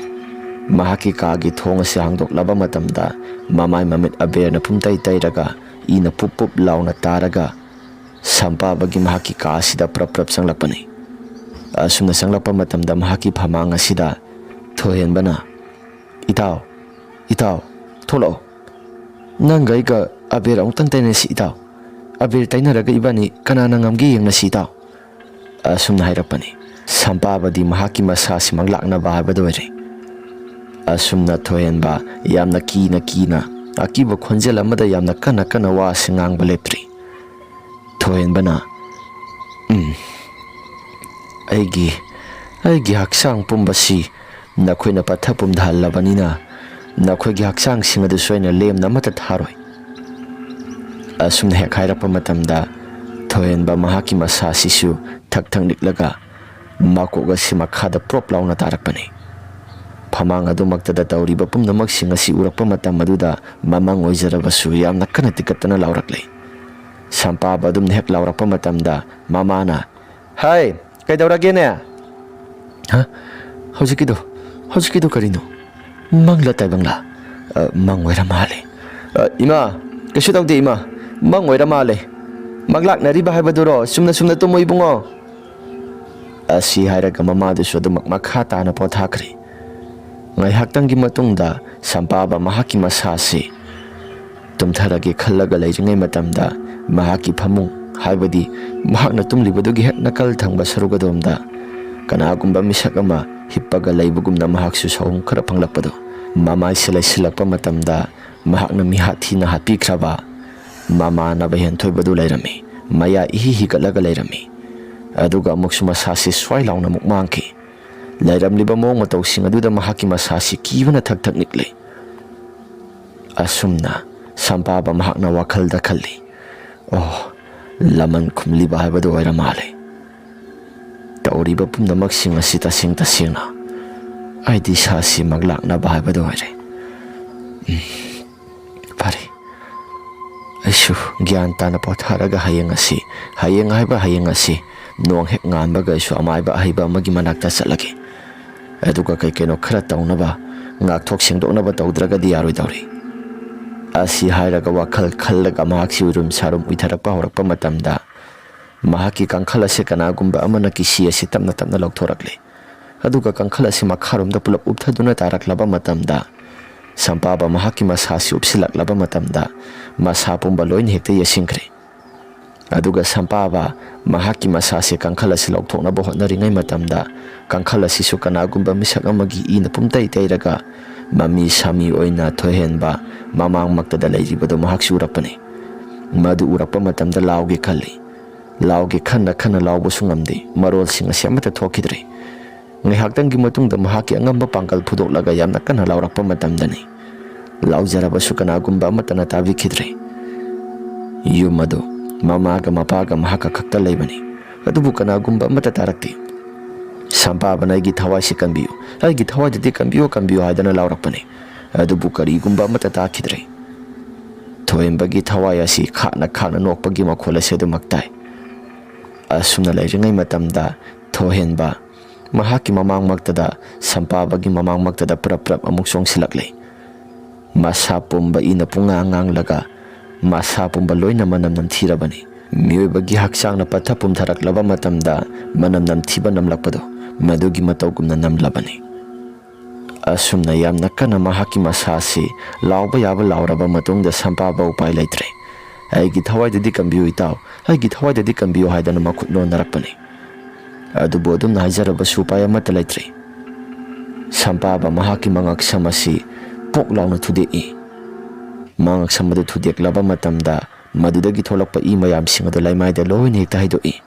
ꯃꯍꯥꯛꯀꯤ ꯀꯥꯒꯤ ꯊꯣꯡ ꯑꯁꯤ ꯍꯥꯡꯗꯣꯛꯂꯕ ꯃꯇꯝꯗ ꯃꯃꯥꯏ ꯃꯃꯤꯠ ꯑꯕꯦꯔꯅ ꯄꯨꯝꯇꯩ ꯇꯩꯔꯒ ꯏꯅ ꯄꯨꯞ ꯄꯨꯞ ꯂꯥꯎꯅ ꯇꯥꯔꯒ ꯁꯝꯄꯥꯕꯒꯤ ꯃꯍꯥꯛꯀꯤ ꯀꯥ ꯑꯁꯤꯗ ꯄ꯭ꯔꯞ ꯄ꯭ꯔꯞ ꯆꯪꯂꯛꯄꯅꯤ꯫ ꯑꯁꯨꯝꯅ ꯆꯪꯂꯛꯄ ꯃꯇꯝꯗ ꯃꯍꯥꯛꯀꯤ ꯐꯃꯥꯡ ꯑꯁꯤꯗ ꯊꯣꯏꯍꯦꯟꯕꯅ, "ꯏꯇꯥꯎ, ꯏꯇꯥꯎ, ꯊꯣꯛꯂꯛꯑꯣ꯫ ꯅꯪꯒ ꯑꯩꯒ ꯑꯕꯦꯔ ꯑꯃꯨꯛꯇꯪ ꯇꯩꯅꯁꯤ ꯏꯇꯥꯎ꯫ ꯑꯕꯦꯔ ꯇꯩꯅꯔꯒ ꯏꯕꯥꯅꯤ ꯀꯅꯥꯅ ꯉꯝꯒꯦ ꯌꯦꯡꯅꯁꯤ ꯏꯇꯥꯎ"꯫ ꯑꯁꯨꯝꯅ ꯍꯥꯏꯔꯛꯄꯅꯤ꯫ ꯁꯝꯄꯥꯕꯗꯤ ꯃꯍꯥꯛꯀꯤ ꯃꯁꯥꯁꯤꯃꯛ ꯂꯥꯛꯅꯕ ꯍꯥꯏꯕꯗꯨ ꯑꯣꯏꯔꯦ꯫ ꯑꯁꯨꯝꯅ ꯊꯣꯏꯍꯦꯟꯕ ꯌꯥꯝꯅ ꯀꯤꯅ ꯀꯤꯅ ꯑꯀꯤꯕ ꯈꯣꯟꯖꯦꯜ ꯑꯃꯗ ꯌꯥꯝꯅ ꯀꯟꯅ ꯀꯟꯅ ꯋꯥꯁꯤ ꯉꯥꯡꯕ ꯂꯦꯞꯇ꯭ꯔꯤ꯫ ꯊꯣꯏꯍꯦꯟꯕꯅ, "ꯎꯝ, ꯑꯩꯒꯤ, ꯑꯩꯒꯤ ꯍꯛꯆꯥꯡ ꯄꯨꯝꯕꯁꯤ ꯅꯈꯣꯏꯅ ꯄꯠꯊ ꯄꯨꯝꯊꯍꯜꯂꯕꯅꯤꯅ ꯅꯈꯣꯏꯒꯤ ꯍꯛꯆꯥꯡꯁꯤꯡ ꯑꯗꯨꯁꯨ ꯑꯩꯅ ꯂꯦꯝꯅ ꯑꯃꯠꯇ ꯊꯥꯔꯣꯏ"꯫ ꯑꯁꯨꯝꯅ ꯍꯦꯛ ꯍꯥꯏꯔꯛꯄ ꯃꯇꯝꯗ ꯊꯣꯏꯍꯦꯟꯕ ꯃꯍꯥꯛꯀꯤ ꯃꯁꯥꯁꯤꯁꯨ ꯊꯛ ꯊꯛ ꯅꯤꯛꯂꯒ ꯃꯀꯣꯛ ꯑꯁꯤ ꯃꯈꯥꯗ ꯄ꯭ꯔꯣꯞ ꯂꯥꯎꯅ ꯇꯥꯔꯛꯄꯅꯤ꯫ ꯐꯃꯥꯡ ꯑꯗꯨꯃꯛꯇꯗ ꯇꯧꯔꯤꯕ ꯄꯨꯝꯅꯃꯛꯁꯤꯡ ꯑꯁꯤ ꯎꯔꯛꯄ ꯃꯇꯝ ꯑꯗꯨꯗ ꯃꯃꯥꯡ ꯑꯣꯏꯖꯔꯕꯁꯨ ꯌꯥꯝꯅ ꯀꯟꯅ ꯇꯤꯀꯠꯇꯅ ꯂꯥꯎꯔꯛꯂꯦ꯫ ꯁꯝꯄꯥꯕ ꯑꯗꯨꯝꯅ ꯍꯦꯛ ꯂꯥꯎꯔꯛꯄ ꯃꯇꯝꯗ ꯃꯃꯥꯅ, "ꯍꯥꯏ, ꯀꯩꯗꯧꯔꯒꯦꯅꯦ?" "ꯍꯥ? ꯍꯧꯖꯤꯛꯀꯤꯗꯣ, ꯍꯧꯖꯤꯛꯀꯤꯗꯣ ꯀꯔꯤꯅꯣ? ꯃꯪꯂ ꯇꯥꯏꯕꯪꯂ?" "ꯑ, ꯃꯪ ꯑꯣꯏꯔ ꯃꯥꯜꯂꯦ꯫ ꯑ, ꯏꯃꯥ, ꯀꯩꯁꯨ ꯇꯧꯗꯦ ꯏꯃꯥ, ꯃꯪ ꯑꯣꯏꯔ ꯃꯥꯜꯂꯦ꯫ ꯃꯪꯂꯥꯛꯅꯔꯤꯕ ꯍꯥꯏꯕꯗꯨꯔꯣ? ꯆꯨꯝꯅ ꯆꯨꯝꯅ ꯇꯨꯝꯃꯨ ꯏꯕꯨꯡꯉꯣ"꯫ ꯑꯁꯤ ꯍꯥꯏꯔꯒ ꯃꯃꯥꯗꯨꯁꯨ ꯑꯗꯨꯃꯛ ꯃꯈꯥ ꯇꯥꯅ ꯄꯣꯊꯥꯈ꯭ꯔꯦ꯫ ꯉꯥꯏꯍꯥꯛꯇꯪꯒꯤ ꯃꯇꯨꯡꯗ ꯁꯝꯄꯥꯕ ꯃꯍꯥꯛꯀꯤ ꯃꯁꯥꯁꯤ ꯇꯨꯝꯊꯔꯒꯦ ꯈꯜꯂꯒ ꯂꯩꯔꯤꯉꯩ ꯃꯇꯝꯗ ꯃꯍꯥꯛꯀꯤ ꯐꯃꯨꯡ, ꯍꯥꯏꯕꯗꯤ ꯃꯍꯥꯛꯅ ꯇꯨꯝꯂꯤꯕꯗꯨꯒꯤ ꯍꯦꯛ ꯅꯥꯀꯜ ꯊꯪꯕ ꯁꯔꯨꯛ ꯑꯗꯣꯝꯗ ꯀꯅꯥꯒꯨꯝꯕ ꯃꯤꯁꯛ ꯑꯃ ꯍꯤꯞꯄꯒ ꯂꯩꯕꯒꯨꯝꯅ ꯃꯍꯥꯛꯁꯨ ꯁꯥꯎꯍꯨꯝ ꯈꯔ ꯐꯪꯂꯛꯄꯗꯣ, ꯃꯃꯥꯏꯁꯦ ꯂꯩꯁꯤꯜꯂꯛꯄ ꯃꯇꯝꯗ ꯃꯍꯥꯛꯅ ꯃꯤꯍꯥꯠ ꯊꯤꯅ ꯍꯥꯠꯄꯤꯈ꯭ꯔꯕ ꯃꯃꯥꯟꯅꯕ ꯍꯦꯟꯊꯣꯏꯕꯗꯨ ꯂꯩꯔꯝꯃꯤ꯫ ꯃꯌꯥ ꯏꯍꯤ ꯍꯤꯒꯠꯂꯒ ꯂꯩꯔꯝꯃꯤ꯫ ꯑꯗꯨꯒ ꯑꯃꯨꯛꯁꯨ ꯃꯁꯥꯁꯤ ꯁ꯭ꯋꯥꯏ ꯂꯥꯎꯅ ꯑꯃꯨꯛ ꯃꯥꯡꯈꯤ꯫ ꯂꯩꯔꯝꯂꯤꯕ ꯃꯑꯣꯡ ꯃꯇꯧꯁꯤꯡ ꯑꯗꯨꯗ ꯃꯍꯥꯛꯀꯤ ꯃꯁꯥꯁꯤ ꯀꯤꯕꯅ ꯊꯛ ꯊꯛ ꯅꯤꯛꯂꯤ꯫ ꯑꯁꯨꯝꯅ ꯁꯝꯄꯥꯕ ꯃꯍꯥꯛꯅ ꯋꯥꯈꯜꯗ ꯈꯜꯂꯤ, "ꯑꯣ, ꯂꯃꯟ ꯈꯨꯝꯂꯤꯕ ꯍꯥꯏꯕꯗꯨ ꯑꯣꯏꯔ ꯃꯥꯜꯂꯦ꯫ ꯇꯧꯔꯤꯕ ꯄꯨꯝꯅꯃꯛꯁꯤꯡ ꯑꯁꯤ ꯇꯁꯦꯡ ꯇꯁꯦꯡꯅ ꯑꯩꯗꯤ ꯏꯁꯥꯁꯤꯃꯛ ꯂꯥꯛꯅꯕ ꯍꯥꯏꯕꯗꯨ ꯑꯣꯏꯔꯦ꯫ ꯎꯝ, ꯐꯔꯦ, ꯑꯩꯁꯨ ꯒ꯭ꯌꯥꯟ ꯇꯥꯅ ꯄꯣꯊꯥꯔꯒ ꯍꯌꯦꯡ ꯑꯁꯤ, ꯍꯌꯦꯡ ꯍꯥꯏꯕ ꯍꯌꯦꯡ ꯑꯁꯤ ꯅꯣꯡ ꯍꯦꯛ ꯉꯥꯟꯕꯒ ꯑꯩꯁꯨ ꯑꯃꯥꯏꯕ ꯑꯍꯩꯕ ꯑꯃꯒꯤ ꯃꯅꯥꯛꯇ ꯆꯠꯂꯒꯦ꯫ ꯑꯗꯨꯒ ꯀꯩ ꯀꯩꯅꯣ ꯈꯔ ꯇꯧꯅꯕ, ꯉꯥꯛꯊꯣꯛ ꯁꯦꯡꯗꯣꯛꯅꯕ ꯇꯧꯗ꯭ꯔꯒꯗꯤ ꯌꯥꯔꯣꯏꯗꯧꯔꯤ꯫" ꯑꯁꯤ ꯍꯥꯏꯔꯒ ꯋꯥꯈꯜ ꯈꯜꯂꯒ ꯃꯍꯥꯛꯁꯤ ꯎꯏꯔꯨꯝ ꯁꯥꯔꯨꯝ ꯎꯏꯊꯔꯛꯄ ꯍꯧꯔꯛꯄ ꯃꯇꯝꯗ, ꯃꯍꯥꯛꯀꯤ ꯀꯥꯡꯈꯜ ꯑꯁꯤ ꯀꯅꯥꯒꯨꯝꯕ ꯑꯃꯅ ꯀꯤꯁꯤ ꯑꯁꯤ ꯇꯞꯅ ꯇꯞꯅ ꯂꯧꯊꯣꯔꯛꯂꯦ꯫ ꯑꯗꯨꯒ ꯀꯥꯡꯈꯜ ꯑꯁꯤ ꯃꯈꯥꯔꯣꯝꯗ ꯄꯨꯂꯞ ꯎꯞꯊꯗꯨꯅ ꯇꯥꯔꯛꯂꯕ ꯃꯇꯝꯗ, ꯁꯝꯄꯥꯕ ꯃꯍꯥꯛꯀꯤ ꯃꯁꯥꯁꯤ ꯎꯞꯁꯤꯜꯂꯛꯂꯕ ꯃꯇꯝꯗ, ꯃꯁꯥ ꯄꯨꯝꯕ ꯂꯣꯏꯅ ꯍꯦꯛꯇ ꯌꯦꯠꯁꯤꯟꯈ꯭ꯔꯦ꯫ ꯑꯗꯨꯒ ꯁꯝꯄꯥꯕ ꯃꯍꯥꯛꯀꯤ ꯃꯁꯥꯁꯤ ꯀꯥꯡꯈꯜ ꯑꯁꯤ ꯂꯧꯊꯣꯛꯅꯕ ꯍꯣꯠꯅꯔꯤꯉꯩ ꯃꯇꯝꯗ, ꯀꯥꯡꯈꯜ ꯑꯁꯤꯁꯨ ꯀꯅꯥꯒꯨꯝꯕ ꯃꯤꯁꯛ ꯑꯃꯒꯤ ꯏꯅ ꯄꯨꯝꯇꯩ ꯇꯩꯔꯒ ꯃꯃꯤ ꯁꯥꯃꯤ ꯑꯣꯏꯅ ꯊꯣꯏꯍꯦꯟꯕ ꯃꯃꯥꯡꯃꯛꯇꯗ ꯂꯩꯔꯤꯕꯗꯨ ꯃꯍꯥꯛꯁꯨ ꯎꯔꯛꯄꯅꯤ꯫ ꯃꯗꯨ ꯎꯔꯛꯄ ꯃꯇꯝꯗ ꯂꯥꯎꯒꯦ ꯈꯜꯂꯤ꯫ ꯂꯥꯎꯒꯦ ꯈꯟꯅ ꯈꯟꯅ ꯂꯥꯎꯕꯁꯨ ꯉꯝꯗꯦ, ꯃꯔꯣꯜꯁꯤꯡ ꯑꯁꯤ ꯑꯃꯠꯇ ꯊꯣꯛꯈꯤꯗ꯭ꯔꯦ꯫ ꯉꯥꯏꯍꯥꯛꯇꯪꯒꯤ ꯃꯇꯨꯡꯗ ꯃꯍꯥꯛꯀꯤ ꯑꯉꯝꯕ ꯄꯥꯡꯒꯜ ꯐꯨꯗꯣꯛꯂꯒ ꯌꯥꯝꯅ ꯀꯟꯅ ꯂꯥꯎꯔꯛꯄ ꯃꯇꯝꯗꯅꯤ꯫ ꯂꯥꯎꯖꯔꯕꯁꯨ ꯀꯅꯥꯒꯨꯝꯕ ꯑꯃꯠꯇꯅ ꯇꯥꯕꯤꯈꯤꯗ꯭ꯔꯦ꯫ ꯌꯨꯝ ꯑꯗꯨ ꯃꯃꯥꯒ ꯃꯄꯥꯒ ꯃꯍꯥꯛꯀ ꯈꯛꯇ ꯂꯩꯕꯅꯤ꯫ ꯑꯗꯨꯕꯨ ꯀꯅꯥꯒꯨꯝꯕ ꯑꯃꯠꯇ ꯇꯥꯔꯛꯇꯦ꯫ ꯁꯝꯄꯥꯕꯅ "ꯑꯩꯒꯤ ꯊꯋꯥꯏꯁꯤ ꯀꯟꯕꯤꯌꯨ, ꯑꯩꯒꯤ ꯊꯋꯥꯏꯗꯗꯤ ꯀꯟꯕꯤꯌꯨ, ꯀꯟꯕꯤꯌꯨ" ꯍꯥꯏꯗꯅ ꯂꯥꯎꯔꯛꯄꯅꯤ꯫ ꯑꯗꯨꯕꯨ ꯀꯔꯤꯒꯨꯝꯕ ꯑꯃꯠꯇ ꯇꯥꯈꯤꯗ꯭ꯔꯦ꯫ ꯊꯣꯏꯍꯦꯟꯕꯒꯤ ꯊꯋꯥꯏ ꯑꯁꯤ ꯈꯥꯛꯅ ꯈꯥꯛꯅ ꯅꯣꯛꯄꯒꯤ ꯃꯈꯣꯜ ꯑꯁꯤ ꯑꯗꯨꯃꯛ ꯇꯥꯏ꯫ ꯑꯁꯨꯝꯅ ꯂꯩꯔꯤꯉꯩ ꯃꯇꯝꯗ ꯊꯣꯏꯍꯦꯟꯕ ꯃꯍꯥꯛꯀꯤ ꯃꯃꯥꯡꯃꯛꯇꯗ, ꯁꯝꯄꯥꯕꯒꯤ ꯃꯃꯥꯡꯃꯛꯇꯗ ꯄ꯭ꯔꯞ ꯄ꯭ꯔꯞ ꯑꯃꯨꯛ ꯆꯣꯡꯁꯤꯜꯂꯛꯂꯦ꯫ ꯃꯁꯥ ꯄꯨꯝꯕ ꯏꯅ ꯄꯨꯡꯉꯥꯡ ꯉꯥꯡꯂꯒ ꯃꯁꯥ ꯄꯨꯝꯕ ꯂꯣꯏꯅ ꯃꯅꯝ ꯅꯝꯊꯤꯔꯕꯅꯤ꯫ ꯃꯤꯑꯣꯏꯕꯒꯤ ꯍꯛꯆꯥꯡꯅ ꯄꯠꯊ ꯄꯨꯝꯊꯔꯛꯂꯕ ꯃꯇꯝꯗ ꯃꯅꯝ ꯅꯝꯊꯤꯕ ꯅꯝꯂꯛꯄꯗꯣ, ꯃꯗꯨꯒꯤ ꯃꯇꯧꯒꯨꯝꯅ ꯅꯝꯂꯕꯅꯤ꯫ ꯑꯁꯨꯝꯅ ꯌꯥꯝꯅ ꯀꯟꯅ ꯃꯍꯥꯛꯀꯤ ꯃꯁꯥꯁꯤ ꯂꯥꯎꯕ ꯌꯥꯕ ꯂꯥꯎꯔꯕ ꯃꯇꯨꯡꯗ ꯁꯝꯄꯥꯕ ꯎꯄꯥꯏ ꯂꯩꯇ꯭ꯔꯦ꯫ "ꯑꯩꯒꯤ ꯊꯋꯥꯏꯗꯗꯤ ꯀꯟꯕꯤꯌꯨ ꯏꯇꯥꯎ, ꯑꯩꯒꯤ ꯊꯋꯥꯏꯗꯗꯤ ꯀꯟꯕꯤꯌꯨ" ꯍꯥꯏꯗꯅ ꯃꯈꯨꯠ ꯅꯣꯟꯅꯔꯛꯄꯅꯤ꯫ ꯑꯗꯨꯕꯨ ꯑꯗꯨꯝꯅ ꯍꯥꯏꯖꯔꯕꯁꯨ ꯎꯄꯥꯏ ꯑꯃꯠꯇ ꯂꯩꯇ꯭ꯔꯦ꯫ ꯁꯝꯄꯥꯕ ꯃꯍꯥꯛꯀꯤ ꯃꯉꯛꯁꯝ ꯑꯁꯤ ꯄꯣꯛ ꯂꯥꯎꯅ ꯊꯨꯗꯦꯛꯏ꯫ ꯃꯉꯛꯁꯝ ꯑꯗꯨ ꯊꯨꯗꯦꯛꯂꯕ ꯃꯇꯝꯗ ꯃꯗꯨꯗꯒꯤ ꯊꯣꯛꯂꯛꯄ ꯏ ꯃꯌꯥꯝꯁꯤꯡ ꯑꯗꯨ ꯂꯩꯃꯥꯏꯗ ꯂꯣꯏꯅ ꯍꯦꯛꯇ ꯍꯩꯗꯣꯛꯏ꯫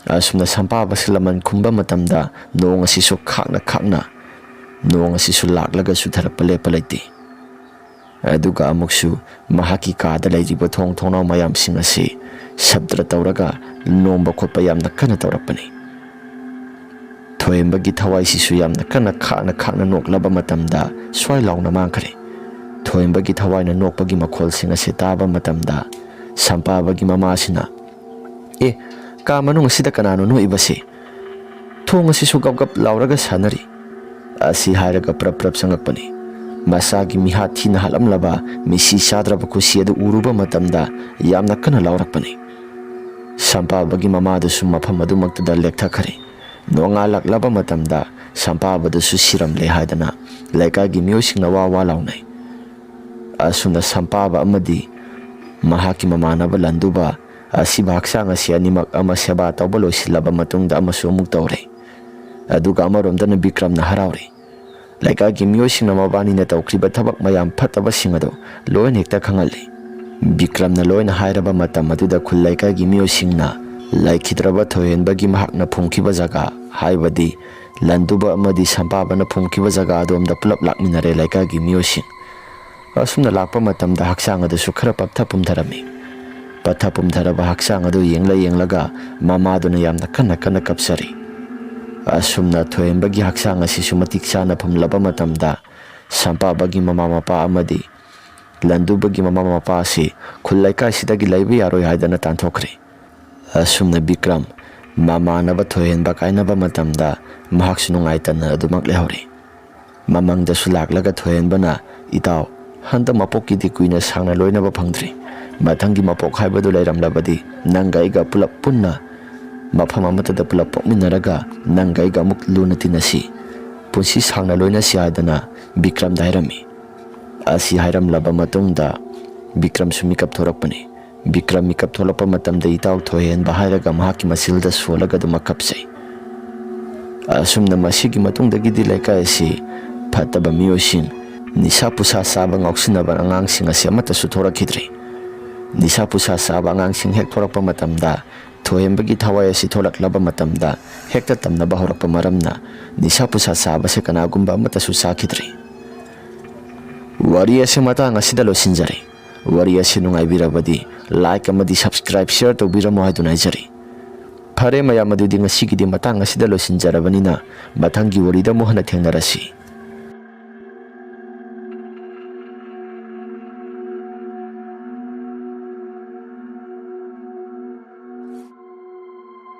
ꯑꯁꯨꯝꯅ ꯁꯝꯄꯥꯕꯁꯤ ꯂꯃꯟ ꯈꯨꯝꯕ ꯃꯇꯝꯗ ꯅꯣꯡ ꯑꯁꯤꯁꯨ ꯈꯥꯛꯅ ꯈꯥꯛꯅ, ꯅꯣꯡ ꯑꯁꯤꯁꯨ ꯂꯥꯛꯂꯒ ꯆꯨꯊꯔꯛꯄ ꯂꯦꯞꯄ ꯂꯩꯇꯦ꯫ ꯑꯗꯨꯒ ꯑꯃꯨꯛꯁꯨ ꯃꯍꯥꯛꯀꯤ ꯀꯥꯗ ꯂꯩꯔꯤꯕ ꯊꯣꯡ ꯊꯣꯡꯅꯥꯎ ꯃꯌꯥꯝꯁꯤꯡ ꯑꯁꯤ ꯁꯕ꯭ꯗ ꯇꯧꯔꯒ ꯂꯣꯝꯕ ꯈꯣꯠꯄ ꯌꯥꯝꯅ ꯀꯟꯅ ꯇꯧꯔꯛꯄꯅꯤ꯫ ꯊꯣꯏꯍꯦꯟꯕꯒꯤ ꯊꯋꯥꯏꯁꯤꯁꯨ ꯌꯥꯝꯅ ꯀꯟꯅ ꯈꯥꯛꯅ ꯈꯥꯛꯅ ꯅꯣꯛꯂꯕ ꯃꯇꯝꯗ ꯁ꯭ꯋꯥꯏ ꯂꯥꯎꯅ ꯃꯥꯡꯈ꯭ꯔꯦ꯫ ꯊꯣꯏꯍꯦꯟꯕꯒꯤ ꯊꯋꯥꯏꯅ ꯅꯣꯛꯄꯒꯤ ꯃꯈꯣꯜꯁꯤꯡ ꯑꯁꯤ ꯇꯥꯕ ꯃꯇꯝꯗ ꯁꯝꯄꯥꯕꯒꯤ ꯃꯃꯥꯁꯤꯅ, "ꯑꯦ, ꯀꯥ ꯃꯅꯨꯡ ꯑꯁꯤꯗ ꯀꯅꯥꯅꯣ ꯅꯣꯛꯏꯕꯁꯦ? ꯊꯣꯡ ꯑꯁꯤꯁꯨ ꯒꯞ ꯒꯞ ꯂꯥꯎꯔꯒ ꯁꯥꯟꯅꯔꯤ" ꯑꯁꯤ ꯍꯥꯏꯔꯒ ꯄ꯭ꯔꯞ ꯄ꯭ꯔꯞ ꯆꯪꯉꯛꯄꯅꯤ꯫ ꯃꯁꯥꯒꯤ ꯃꯤꯍꯥꯠ ꯊꯤꯅ ꯍꯥꯠꯂꯝꯂꯕ ꯃꯤꯁꯤ ꯆꯥꯗ꯭ꯔꯕ ꯈꯨꯁꯤ ꯑꯗꯨ ꯎꯔꯨꯕ ꯃꯇꯝꯗ ꯌꯥꯝꯅ ꯀꯟꯅ ꯂꯥꯎꯔꯛꯄꯅꯤ꯫ ꯁꯝꯄꯥꯕꯒꯤ ꯃꯃꯥꯗꯨꯁꯨ ꯃꯐꯝ ꯑꯗꯨꯃꯛꯇꯨꯗ ꯂꯦꯛꯊꯈ꯭ꯔꯦ꯫ ꯅꯣꯡꯉꯥꯜꯂꯛꯂꯕ ꯃꯇꯝꯗ ꯁꯝꯄꯥꯕꯗꯨꯁꯨ ꯁꯤꯔꯝꯂꯦ ꯍꯥꯏꯗꯅ ꯂꯩꯀꯥꯏꯒꯤ ꯃꯤꯑꯣꯏꯁꯤꯡꯅ ꯋꯥ ꯋꯥ ꯂꯥꯎꯅꯩ꯫ ꯑꯁꯨꯝꯅ ꯁꯝꯄꯥꯕ ꯑꯃꯗꯤ ꯃꯍꯥꯛꯀꯤ ꯃꯃꯥꯟꯅꯕ ꯂꯟꯗꯨꯕ ꯑꯁꯤꯕ ꯍꯛꯆꯥꯡ ꯑꯁꯤ ꯑꯅꯤꯃꯛ ꯑꯃ ꯁꯦꯕꯥ ꯇꯧꯕ ꯂꯣꯏꯁꯤꯜꯂꯕ ꯃꯇꯨꯡꯗ ꯑꯃꯁꯨ ꯑꯃꯨꯛ ꯇꯧꯔꯦ꯫ ꯑꯗꯨꯒ ꯑꯃꯔꯣꯝꯗꯅ ꯕꯤꯀ꯭ꯔꯝꯅ ꯍꯔꯥꯎꯔꯤ꯫ ꯂꯩꯀꯥꯏꯒꯤ ꯃꯤꯑꯣꯏꯁꯤꯡꯅ ꯃꯕꯥꯅꯤꯅ ꯇꯧꯈ꯭ꯔꯤꯕ ꯊꯕꯛ ꯃꯌꯥꯝ ꯐꯠꯇꯕꯁꯤꯡ ꯑꯗꯨ ꯂꯣꯏꯅ ꯍꯦꯛꯇ ꯈꯪꯍꯜꯂꯤ꯫ ꯕꯤꯀ꯭ꯔꯝꯅ ꯂꯣꯏꯅ ꯍꯥꯏꯔꯕ ꯃꯇꯝ ꯑꯗꯨꯗ ꯈꯨꯜ ꯂꯩꯀꯥꯏꯒꯤ ꯃꯤꯑꯣꯏꯁꯤꯡꯅ ꯂꯩꯈꯤꯗ꯭ꯔꯕ ꯊꯣꯏꯍꯦꯟꯕꯒꯤ ꯃꯍꯥꯛꯅ ꯐꯨꯝꯈꯤꯕ ꯖꯒꯥ, ꯍꯥꯏꯕꯗꯤ ꯂꯟꯗꯨꯕ ꯑꯃꯗꯤ ꯁꯝꯄꯥꯕꯅ ꯐꯨꯝꯈꯤꯕ ꯖꯒꯥ ꯑꯗꯣꯝꯗ ꯄꯨꯂꯞ ꯂꯥꯛꯃꯤꯟꯅꯔꯦ ꯂꯩꯀꯥꯏꯒꯤ ꯃꯤꯑꯣꯏꯁꯤꯡ꯫ ꯑꯁꯨꯝꯅ ꯂꯥꯛꯄ ꯃꯇꯝꯗ ꯍꯛꯆꯥꯡ ꯑꯗꯨꯁꯨ ꯈꯔ ꯄꯠꯊ ꯄꯨꯝꯊꯔꯝꯃꯤ꯫ ꯄꯠꯊ ꯄꯨꯝꯊꯔꯕ ꯍꯛꯆꯥꯡ ꯑꯗꯨ ꯌꯦꯡꯂ ꯌꯦꯡꯂꯒ ꯃꯃꯥꯗꯨꯅ ꯌꯥꯝꯅ ꯀꯟꯅ ꯀꯟꯅ ꯀꯞꯆꯔꯤ꯫ ꯑꯁꯨꯝꯅ ꯊꯣꯏꯍꯦꯟꯕꯒꯤ ꯍꯛꯆꯥꯡ ꯑꯁꯤꯁꯨ ꯃꯇꯤꯛ ꯆꯥꯅ ꯐꯨꯝꯂꯕ ꯃꯇꯝꯗ ꯁꯝꯄꯥꯕꯒꯤ ꯃꯃꯥ ꯃꯄꯥ ꯑꯃꯗꯤ ꯂꯟꯗꯨꯕꯒꯤ ꯃꯃꯥ ꯃꯄꯥ ꯑꯁꯤ ꯈꯨꯜ ꯂꯩꯀꯥꯏꯁꯤꯗꯒꯤ ꯂꯩꯕ ꯌꯥꯔꯣꯏ ꯍꯥꯏꯗꯅ ꯇꯥꯟꯊꯣꯛꯈ꯭ꯔꯦ꯫ ꯑꯁꯨꯝꯅ ꯕꯤꯀ꯭ꯔꯝ ꯃꯃꯥꯟꯅꯕ ꯊꯣꯏꯍꯦꯟꯕ ꯀꯥꯏꯅꯕ ꯃꯇꯝꯗ ꯃꯍꯥꯛꯁꯨ ꯅꯨꯡꯉꯥꯏꯇꯅ ꯑꯗꯨꯃꯛ ꯂꯩꯍꯧꯔꯦ꯫ ꯃꯃꯪꯗꯁꯨ ꯂꯥꯛꯂꯒ ꯊꯣꯏꯍꯦꯟꯕꯅ, "ꯏꯇꯥꯎ, ꯍꯟꯗꯛ ꯃꯄꯣꯛꯀꯤꯗꯤ ꯀꯨꯏꯅ ꯁꯥꯡꯅ ꯂꯣꯏꯅꯕ ꯐꯪꯗ꯭ꯔꯤ꯫ ꯃꯊꯪꯒꯤ ꯃꯄꯣꯛ ꯍꯥꯏꯕꯗꯨ ꯂꯩꯔꯝꯂꯕꯗꯤ ꯅꯪꯒ ꯑꯩꯒ ꯄꯨꯂꯞ ꯄꯨꯟꯅ ꯃꯐꯝ ꯑꯃꯠꯇꯗ ꯄꯨꯂꯞ ꯄꯣꯛꯃꯤꯟꯅꯔꯒ ꯅꯪꯒ ꯑꯩꯒ ꯑꯃꯨꯛ ꯂꯨꯅ ꯇꯤꯟꯅꯁꯤ꯫ ꯄꯨꯟꯁꯤ ꯁꯥꯡꯅ ꯂꯣꯏꯅꯁꯤ" ꯍꯥꯏꯗꯅ ꯕꯤꯀ꯭ꯔꯝꯗ ꯍꯥꯏꯔꯝꯃꯤ꯫ ꯑꯁꯤ ꯍꯥꯏꯔꯝꯂꯕ ꯃꯇꯨꯡꯗ ꯕꯤꯀ꯭ꯔꯝꯁꯨ ꯃꯤꯀꯞ ꯊꯣꯔꯛꯄꯅꯤ꯫ ꯕꯤꯀ꯭ꯔꯝ ꯃꯤꯀꯞ ꯊꯣꯛꯂꯛꯄ ꯃꯇꯝꯗ ꯏꯇꯥꯎ ꯊꯣꯏꯍꯦꯟꯕ ꯍꯥꯏꯔꯒ ꯃꯍꯥꯛꯀꯤ ꯃꯆꯤꯜꯗ ꯁꯣꯜꯂꯒ ꯑꯗꯨꯃꯛ ꯀꯞꯆꯩ꯫ ꯑꯁꯨꯝꯅ ꯃꯁꯤꯒꯤ ꯃꯇꯨꯡꯗꯒꯤꯗꯤ ꯂꯩꯀꯥꯏ ꯑꯁꯤ ꯐꯠꯇꯕ ꯃꯤꯑꯣꯏꯁꯤꯡ, ꯅꯤꯁꯥ ꯄꯨꯁꯥ ꯆꯥꯕ ꯉꯥꯎꯁꯤꯟꯅꯕ ꯑꯉꯥꯡꯁꯤꯡ ꯑꯁꯤ ꯑꯃꯠꯇꯁꯨ ꯊꯣꯔꯛꯈꯤꯗ꯭ꯔꯦ꯫ ꯅꯤꯁꯥ ꯄꯨꯁꯥ ꯆꯥꯕ ꯑꯉꯥꯡꯁꯤꯡ ꯍꯦꯛ ꯊꯣꯔꯛꯄ ꯃꯇꯝꯗ, ꯊꯣꯏꯍꯦꯟꯕꯒꯤ ꯊꯋꯥꯏ ꯑꯁꯤ ꯊꯣꯛꯂꯛꯂꯕ ꯃꯇꯝꯗ ꯍꯦꯛꯇ ꯇꯝꯅꯕ ꯍꯧꯔꯛꯄ ꯃꯔꯝꯅ ꯅꯤꯁꯥ ꯄꯨꯁꯥ ꯆꯥꯕꯁꯦ ꯀꯅꯥꯒꯨꯝꯕ ꯑꯃꯠꯇꯁꯨ ꯆꯥꯈꯤꯗ꯭ꯔꯦ꯫ ꯋꯥꯔꯤ ꯑꯁꯤ ꯃꯇꯥꯡ ꯑꯁꯤꯗ ꯂꯣꯏꯁꯤꯟꯖꯔꯦ꯫ ꯋꯥꯔꯤ ꯑꯁꯤ ꯅꯨꯡꯉꯥꯏꯕꯤꯔꯕꯗꯤ like ꯑꯃꯗꯤ subscribe, share ꯇꯧꯕꯤꯔꯝꯃꯣ ꯍꯥꯏꯗꯨꯅ ꯍꯥꯏꯖꯔꯤ꯫ ꯐꯔꯦ ꯃꯌꯥꯝ, ꯑꯗꯨꯗꯤ ꯉꯁꯤꯒꯤꯗꯤ ꯃꯇꯥꯡ ꯑꯁꯤꯗ ꯂꯣꯏꯁꯤꯟꯖꯔꯕꯅꯤꯅ, ꯃꯊꯪꯒꯤ ꯋꯥꯔꯤꯗ ꯑꯃꯨꯛ ꯍꯟꯅ ꯊꯦꯡꯅꯔꯁꯤ꯫